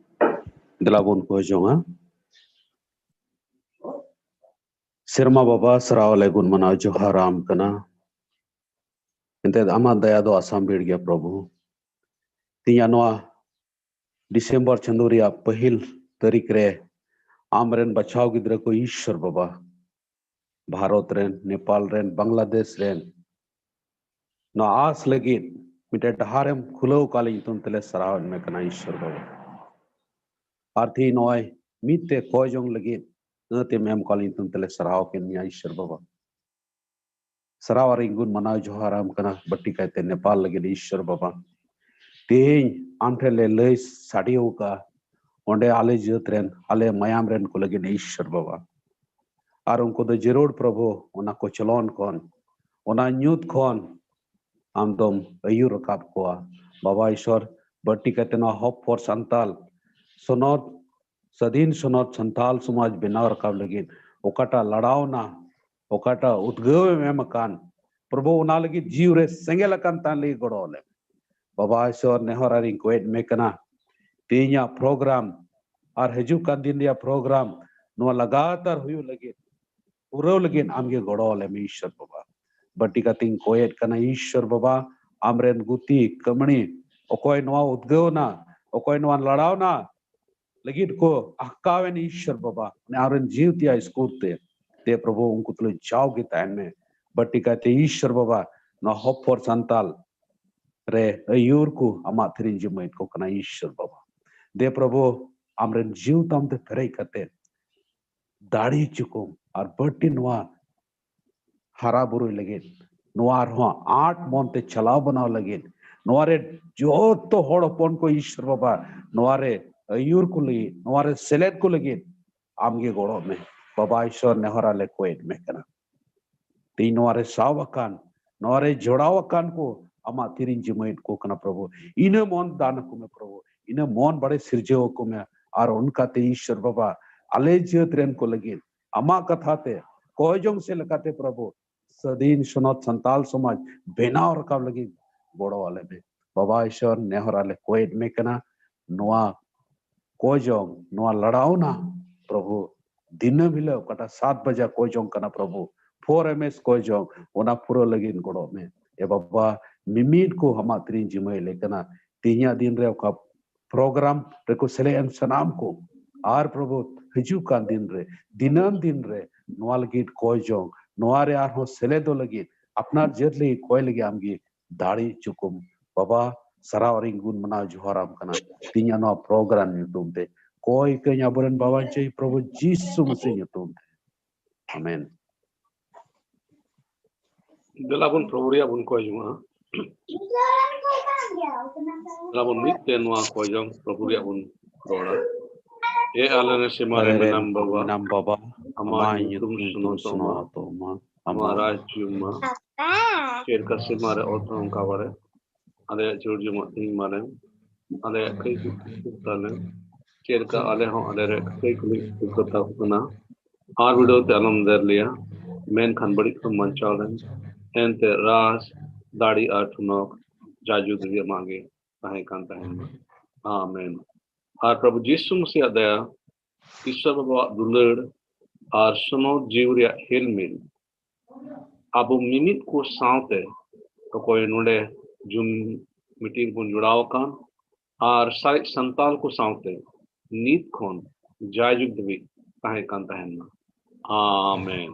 ᱫᱮᱞᱟ ᱵᱚᱱ ᱠᱚᱭ ᱡᱚᱝᱟ᱾ ᱥᱮᱨᱢᱟ ᱵᱟᱵᱟ, ᱥᱟᱨᱦᱟᱣ ᱞᱮ ᱜᱩᱱ ᱢᱟᱱᱟᱣ ᱡᱚᱦᱟᱨ ᱟᱢ ᱠᱟᱱᱟ᱾ ᱮᱱᱛᱮᱫ ᱟᱢᱟᱜ ᱫᱟᱭᱟ ᱫᱚ ᱟᱥᱟᱢ ᱵᱷᱤᱲ ᱜᱮᱭᱟ ᱯᱨᱚᱵᱷᱩ᱾ ᱛᱮᱦᱮᱧᱟᱜ ᱱᱚᱣᱟ ᱰᱤᱥᱮᱢᱵᱚᱨ ᱪᱟᱸᱫᱳ ᱨᱮᱭᱟᱜ ᱯᱟᱹᱦᱤᱞ ᱛᱟᱹᱨᱤᱠᱷ ᱨᱮ ᱟᱢᱨᱮᱱ ᱵᱟᱪᱷᱟᱣ ᱜᱤᱫᱽᱨᱟᱹ ᱠᱚ ᱤᱥᱥᱚᱨ ᱵᱟᱵᱟ, ᱵᱷᱟᱨᱚᱛ ᱨᱮᱱ, ᱱᱮᱯᱟᱞ ᱨᱮᱱ, ᱵᱟᱝᱞᱟᱫᱮᱥ ᱨᱮᱱ, ᱱᱚᱣᱟ ᱟᱸᱥ ᱞᱟᱹᱜᱤᱫ ᱢᱤᱫᱴᱮᱱ ᱰᱟᱦᱟᱨᱮᱢ ᱠᱷᱩᱞᱟᱹᱣ ᱟᱠᱟᱫ ᱞᱟᱹᱜᱤᱫ ᱧᱩᱛᱩᱢ ᱛᱮᱞᱮ ᱥᱟᱨᱦᱟᱣᱮᱫ ᱢᱮ ᱠᱟᱱᱟ ᱤᱥᱥᱚᱨ ᱵᱟᱵᱟ᱾ ᱟᱨ ᱛᱮᱦᱮᱧ ᱱᱚᱜᱼᱚᱭ ᱢᱤᱫ ᱛᱮ ᱠᱚᱭ ᱡᱚᱝ ᱞᱟᱹᱜᱤᱫ ᱟᱹᱛᱮᱢ ᱮᱢ ᱟᱠᱟᱫ ᱞᱟᱹᱜᱤᱫ ᱧᱩᱛᱩᱢ ᱛᱮᱞᱮ ᱥᱟᱨᱦᱟᱣ ᱠᱮᱫ ᱢᱮᱭᱟ ᱤᱥᱥᱚᱨ ᱵᱟᱵᱟ᱾ ᱥᱟᱨᱦᱟᱣ ᱟᱨ ᱤᱧ ᱜᱩᱱ ᱢᱟᱱᱟᱣ ᱡᱚᱦᱟᱨ ᱟᱢ ᱠᱟᱱᱟ, ᱵᱟᱹᱲᱛᱤ ᱠᱟᱭᱛᱮ ᱱᱮᱯᱟᱞ ᱞᱟᱹᱜᱤᱫ ᱤᱥᱥᱚᱨ ᱵᱟᱵᱟ᱾ ᱛᱮᱦᱮᱧ ᱟᱢ ᱴᱷᱮᱱ ᱞᱮ ᱞᱟᱹᱭ ᱥᱟᱰᱮ ᱟᱠᱟᱫᱼᱟ, ᱚᱸᱰᱮ ᱟᱞᱮ ᱡᱟᱹᱛ ᱨᱮᱱ, ᱟᱞᱮ ᱢᱟᱭᱟᱢ ᱨᱮᱱ ᱠᱚ ᱞᱟᱹᱜᱤᱫ ᱤᱥᱥᱚᱨ ᱵᱟᱵᱟ᱾ ᱟᱨ ᱩᱱᱠᱩ ᱫᱚ ᱡᱟᱹᱨᱩᱲ ᱯᱨᱚᱵᱷᱩ ᱚᱱᱟ ᱠᱚᱪᱞᱚᱱ ᱠᱷᱚᱱ, ᱚᱱᱟ ᱧᱩᱛ ᱠᱷᱚᱱ ᱟᱢ ᱫᱚᱢ ᱟᱹᱭᱩᱨ ᱨᱟᱠᱟᱵ ᱠᱚᱣᱟ᱾ ᱵᱟᱵᱟ ᱤᱥᱥᱚᱨ, ᱵᱟᱹᱲᱛᱤ ᱠᱟᱭᱛᱮ ᱱᱚᱣᱟ ᱦᱚᱯ ᱯᱷᱚᱨ ᱥᱟᱱᱛᱟᱞ ᱥᱚᱱᱚᱛ, ᱥᱟᱹᱫᱷᱤᱱ ᱥᱚᱱᱚᱛ ᱥᱟᱱᱛᱟᱞ ᱥᱚᱢᱟᱡᱽ ᱵᱮᱱᱟᱣ ᱨᱟᱠᱟᱵ ᱞᱟᱹᱜᱤᱫ ᱚᱠᱟᱴᱟᱜ ᱞᱟᱲᱟᱣᱱᱟ, ᱚᱠᱟᱴᱟᱜ ᱩᱫᱽᱜᱟᱹᱣ ᱮᱢ ᱮᱢ ᱟᱠᱟᱱ ᱯᱨᱚᱵᱷᱩ, ᱚᱱᱟ ᱞᱟᱹᱜᱤᱫ ᱡᱤᱣᱤ ᱨᱮ ᱥᱮᱸᱜᱮᱞ ᱟᱠᱟᱱ ᱛᱟᱦᱮᱱ ᱞᱟᱹᱜᱤᱫ ᱜᱚᱲᱚ ᱟᱞᱮ᱾ ᱵᱟᱵᱟ ᱤᱥᱥᱚᱨ, ᱱᱮᱦᱚᱨ ᱟᱨᱤᱧ ᱠᱚᱭᱮᱫ ᱢᱮ ᱠᱟᱱᱟ, ᱛᱮᱦᱮᱧᱟᱜ ᱯᱨᱳᱜᱨᱟᱢ ᱟᱨ ᱦᱤᱡᱩᱜ ᱠᱟᱱ ᱫᱤᱱ ᱨᱮᱭᱟᱜ ᱯᱨᱳᱜᱨᱟᱢ ᱱᱚᱣᱟ ᱞᱟᱜᱟᱛᱟᱨ ᱦᱩᱭᱩᱜ ᱞᱟᱹᱜᱤᱫ, ᱯᱩᱨᱟᱹᱣ ᱞᱟᱹᱜᱤᱫ ᱟᱢᱜᱮ ᱜᱚᱲᱚ ᱟᱞᱮ ᱢᱮ ᱤᱥᱥᱚᱨ ᱵᱟᱵᱟ᱾ ᱵᱟᱹᱲᱛᱤ ᱠᱟᱛᱮᱧ ᱠᱚᱭᱮᱫ ᱠᱟᱱᱟ ᱤᱥᱥᱚᱨ ᱵᱟᱵᱟ, ᱟᱢᱨᱮᱱ ᱜᱩᱛᱤ ᱠᱟᱹᱢᱲᱤ ᱚᱠᱚᱭ ᱱᱚᱣᱟ ᱩᱫᱽᱜᱟᱹᱣ ᱱᱟ, ᱚᱠᱚᱭ ᱱᱚᱣᱟ ᱞᱟᱲᱟᱣᱱᱟ ᱞᱟᱹᱜᱤᱫ ᱠᱚ ᱟᱦᱠᱟᱣᱮᱱ ᱤᱥᱥᱚᱨ ᱵᱟᱵᱟ, ᱚᱱᱮ ᱟᱢᱨᱮᱱ ᱡᱤᱣᱤ ᱛᱮᱭᱟᱜ ᱥᱠᱩᱨ ᱛᱮ, ᱛᱮ ᱯᱨᱚᱵᱷᱩ ᱩᱱᱠᱩ ᱛᱩᱞᱩᱡ ᱡᱟᱣ ᱜᱮ ᱛᱟᱦᱮᱱ ᱢᱮ᱾ ᱵᱟᱹᱲᱛᱤ ᱠᱟᱭᱛᱮ ᱤᱥᱥᱚᱨ ᱵᱟᱵᱟ, ᱱᱚᱣᱟ ᱦᱚᱯ ᱯᱷᱚᱨ ᱥᱟᱱᱛᱟᱞ ᱨᱮ ᱟᱹᱭᱩᱨ ᱠᱚ ᱟᱢᱟᱜ ᱛᱤᱨᱤᱧ ᱡᱤᱢᱟᱹᱭᱮᱫ ᱠᱚ ᱠᱟᱱᱟ ᱤᱥᱥᱚᱨ ᱵᱟᱵᱟ᱾ ᱫᱮ ᱯᱨᱚᱵᱷᱩ, ᱟᱢᱨᱮᱱ ᱡᱤᱣᱤ ᱛᱟᱢ ᱛᱮ ᱯᱮᱨᱮᱡ ᱠᱟᱛᱮ ᱫᱟᱲᱮ ᱦᱚᱪᱚ ᱠᱚᱢ ᱟᱨ ᱵᱟᱹᱲᱛᱤ ᱱᱚᱣᱟ ᱦᱟᱨᱟ ᱵᱩᱨᱩᱭ ᱞᱟᱹᱜᱤᱫ, ᱱᱚᱣᱟ ᱟᱨᱦᱚᱸ ᱟᱸᱴ ᱢᱚᱱ ᱛᱮ ᱪᱟᱞᱟᱣ ᱵᱟᱱᱟᱣ ᱞᱟᱹᱜᱤᱫ, ᱱᱚᱣᱟ ᱨᱮ ᱡᱚᱛᱚ ᱦᱚᱲ ᱦᱚᱯᱚᱱ ᱠᱚ ᱤᱥᱥᱚᱨ ᱵᱟᱵᱟ, ᱱᱚᱣᱟ ᱨᱮ ᱟᱹᱭᱩᱨ ᱠᱚ ᱞᱟᱹᱜᱤᱫ, ᱱᱚᱣᱟ ᱨᱮ ᱥᱮᱞᱮᱫ ᱠᱚ ᱞᱟᱹᱜᱤᱫ ᱟᱢᱜᱮ ᱜᱚᱲᱚ ᱢᱮ᱾ ᱵᱟᱵᱟ ᱤᱥᱥᱚᱨ, ᱱᱮᱦᱚᱨ ᱟᱞᱮ ᱠᱚᱭᱮᱫ ᱢᱮ ᱠᱟᱱᱟ᱾ ᱛᱮᱦᱮᱧ ᱱᱚᱣᱟ ᱨᱮ ᱥᱟᱵ ᱟᱠᱟᱱ, ᱱᱚᱣᱟ ᱨᱮ ᱡᱚᱲᱟᱣ ᱟᱠᱟᱱ ᱠᱚ ᱟᱢᱟᱜ ᱛᱤᱨᱤᱧ ᱡᱤᱢᱟᱹᱭᱮᱫ ᱠᱚ ᱠᱟᱱᱟ ᱯᱨᱚᱵᱷᱩ᱾ ᱤᱱᱟᱹ ᱢᱚᱱ ᱫᱟᱱ ᱟᱠᱚ ᱢᱮ ᱯᱨᱚᱵᱷᱩ, ᱤᱱᱟᱹ ᱢᱚᱱ ᱵᱟᱲᱮ ᱥᱤᱨᱡᱟᱹᱣ ᱟᱠᱚ ᱢᱮ᱾ ᱟᱨ ᱚᱱᱠᱟᱛᱮ ᱤᱥᱥᱚᱨ ᱵᱟᱵᱟ, ᱟᱞᱮ ᱡᱟᱹᱛ ᱨᱮᱱ ᱠᱚ ᱞᱟᱹᱜᱤᱫ ᱟᱢᱟᱜ ᱠᱟᱛᱷᱟ ᱛᱮ ᱠᱚᱭ ᱡᱚᱝ ᱥᱮ ᱞᱮᱠᱟᱛᱮ ᱯᱨᱚᱵᱷᱩ, ᱥᱟᱹᱫᱷᱤᱱ ᱥᱚᱱᱚᱛ ᱥᱟᱱᱛᱟᱞ ᱥᱚᱢᱟᱡᱽ ᱵᱮᱱᱟᱣ ᱨᱟᱠᱟᱵ ᱞᱟᱹᱜᱤᱫ ᱜᱚᱲᱚ ᱟᱞᱮ ᱢᱮ᱾ ᱵᱟᱵᱟ ᱤᱥᱚᱨ, ᱱᱮᱦᱚᱨ ᱟᱞᱮ ᱠᱚᱭᱮᱫ ᱢᱮ ᱠᱟᱱᱟ, ᱱᱚᱣᱟ ᱠᱚᱭ ᱡᱚᱝ, ᱱᱚᱣᱟ ᱞᱟᱲᱟᱣᱱᱟ ᱯᱨᱚᱵᱷᱩ, ᱫᱤᱱᱟᱹᱢ ᱦᱤᱞᱳᱜ ᱚᱠᱟᱴᱟᱜ ᱥᱟᱛ ᱵᱟᱡᱟ ᱠᱚᱭ ᱡᱚᱝ ᱠᱟᱱᱟ ᱯᱨᱚᱵᱷᱩ, ᱯᱷᱳᱨ ᱮᱢ ᱮᱥ ᱠᱚᱭ ᱡᱚᱝ, ᱚᱱᱟ ᱯᱩᱨᱟᱹ ᱞᱟᱹᱜᱤᱫ ᱜᱚᱲᱚ ᱢᱮ᱾ ᱮ ᱵᱟᱵᱟ, ᱢᱤᱢᱤᱫ ᱠᱚ ᱟᱢᱟᱜ ᱛᱤᱨᱤᱧ ᱡᱤᱢᱟᱹᱭ ᱞᱮ ᱠᱟᱱᱟ, ᱛᱮᱦᱮᱧᱟᱜ ᱫᱤᱱ ᱨᱮ ᱚᱠᱟ ᱯᱨᱳᱜᱨᱟᱢ ᱨᱮᱠᱚ ᱥᱮᱞᱮᱫ ᱮᱱ ᱥᱟᱱᱟᱢ ᱠᱚ, ᱟᱨ ᱯᱨᱚᱵᱷᱩ, ᱦᱤᱡᱩᱜ ᱠᱟᱱ ᱫᱤᱱ ᱨᱮ, ᱫᱤᱱᱟᱹᱢ ᱫᱤᱱ ᱨᱮ ᱱᱚᱣᱟ ᱞᱟᱹᱜᱤᱫ ᱠᱚᱭ ᱡᱚᱝ, ᱱᱚᱣᱟ ᱨᱮ ᱟᱨᱦᱚᱸ ᱥᱮᱞᱮᱫᱚᱜ ᱞᱟᱹᱜᱤᱫ, ᱟᱯᱱᱟᱨ ᱡᱟᱹᱛ ᱞᱟᱹᱜᱤᱫ ᱠᱚᱭ ᱞᱟᱹᱜᱤᱫ ᱟᱢᱜᱮ ᱫᱟᱲᱮ ᱦᱚᱪᱚ ᱠᱚᱢ᱾ ᱵᱟᱵᱟ, ᱥᱟᱨᱦᱟᱣ ᱟᱨᱤᱧ ᱜᱩᱱ ᱢᱟᱱᱟᱣ ᱡᱚᱦᱟᱨᱟᱢ ᱠᱟᱱᱟ ᱛᱮᱦᱮᱧᱟᱜ ᱱᱚᱣᱟ ᱯᱨᱳᱜᱨᱟᱢ ᱧᱩᱛᱩᱢ ᱛᱮ᱾ ᱠᱚᱭ ᱠᱟᱹᱧ ᱟᱵᱚᱨᱮᱱ ᱵᱟᱵᱟ ᱪᱟᱹᱭ ᱯᱨᱚᱵᱷᱩ ᱡᱤᱥᱩ ᱢᱟᱹᱥᱤ ᱧᱩᱛᱩᱢ ᱛᱮ, ᱟᱢᱮᱱ᱾ ᱫᱮᱞᱟ ᱵᱚᱱ ᱯᱨᱚᱵᱷᱩ ᱨᱮᱭᱟᱜ ᱵᱚᱱ ᱠᱚᱭ ᱡᱚᱝᱟ᱾ ᱫᱮᱞᱟ ᱵᱚᱱ ᱢᱤᱫ ᱛᱮ ᱱᱚᱣᱟ ᱠᱚᱭ ᱡᱚᱝ ᱯᱨᱚᱵᱷᱩ ᱨᱮᱭᱟᱜ ᱵᱚᱱ ᱨᱚᱲᱟ᱾ ᱮ ᱟᱞᱮ ᱨᱮᱱ ᱥᱮᱨᱢᱟ ᱨᱮ ᱟᱞᱮ ᱨᱮᱱ ᱢᱮᱱᱟᱢ ᱵᱟᱵᱟ, ᱢᱮᱱᱟᱢ ᱵᱟᱵᱟ, ᱟᱢᱟᱜ ᱟᱢᱟᱜ ᱧᱩᱛᱩᱢ ᱧᱩᱛᱩᱢ ᱥᱩᱱᱚᱛᱚᱜ ᱢᱟ, ᱥᱩᱱᱚᱛᱚᱜ ᱢᱟ, ᱟᱢᱟᱜ ᱟᱢᱟᱜ ᱨᱟᱡᱽ ᱦᱤᱡᱩᱜ ᱢᱟ, ᱪᱮᱫ ᱞᱮᱠᱟ ᱥᱮᱨᱢᱟ ᱨᱮ ᱚᱛ ᱦᱚᱸ ᱚᱱᱠᱟ ᱵᱟᱨᱮ᱾ ᱟᱞᱮᱭᱟᱜ ᱡᱟᱹᱨᱩᱲ ᱡᱚᱢᱟᱜ ᱛᱮᱦᱮᱧ ᱮᱢᱟ ᱞᱮᱢ᱾ ᱟᱞᱮᱭᱟᱜ ᱠᱟᱹᱭ ᱠᱚ ᱛᱟᱞᱮ, ᱪᱮᱫ ᱞᱮᱠᱟ ᱟᱞᱮ ᱦᱚᱸ ᱟᱞᱮ ᱨᱮ ᱠᱟᱹᱭ ᱠᱚᱞᱮ ᱠᱚ ᱛᱟᱠᱚ ᱠᱟᱱᱟ᱾ ᱟᱨ ᱵᱤᱰᱟᱹᱣ ᱛᱮ ᱟᱞᱚᱢ ᱫᱮᱨ ᱞᱮᱭᱟ, ᱢᱮᱱᱠᱷᱟᱱ ᱵᱟᱹᱲᱤᱡ ᱠᱷᱚᱱ ᱵᱟᱧᱪᱟᱣ ᱞᱮᱢ᱾ ᱮᱱᱛᱮ ᱨᱟᱡᱽ, ᱫᱟᱲᱮ ᱟᱨ ᱛᱷᱩᱱᱚᱠ ᱡᱟᱭᱡᱩᱜᱽ ᱨᱮ ᱟᱢᱟᱜ ᱜᱮ ᱛᱟᱦᱮᱸ ᱠᱟᱱ ᱛᱟᱦᱮᱱ ᱢᱟ᱾ ᱟᱢᱮᱱ᱾ ᱟᱨ ᱯᱨᱚᱵᱷᱩ ᱡᱤᱥᱩ ᱢᱟᱥᱤᱭᱟᱜ ᱫᱟᱭᱟ, ᱤᱥᱥᱚᱨ ᱵᱟᱵᱟᱣᱟᱜ ᱫᱩᱞᱟᱹᱲ ᱟᱨ ᱥᱚᱱᱚᱛ ᱡᱤᱣᱤ ᱨᱮᱭᱟᱜ ᱦᱮᱞᱢᱮᱞ ᱟᱵᱚ ᱢᱤᱢᱤᱫ ᱠᱚ ᱥᱟᱶᱛᱮ, ᱚᱠᱚᱭ ᱱᱚᱰᱮ ᱡᱩᱢ ᱢᱤᱴᱤᱝ ᱵᱚᱱ ᱡᱚᱲᱟᱣ ᱟᱠᱟᱱ, ᱟᱨ ᱥᱟᱨᱮᱡ ᱥᱟᱱᱛᱟᱞ ᱠᱚ ᱥᱟᱶᱛᱮ ᱱᱤᱛ ᱠᱷᱚᱱ ᱡᱟᱭᱡᱩᱜᱽ ᱫᱷᱟᱹᱵᱤᱡ ᱛᱟᱦᱮᱸ ᱠᱟᱱ ᱛᱟᱦᱮᱱ ᱢᱟ᱾ ᱟᱢᱮᱱ᱾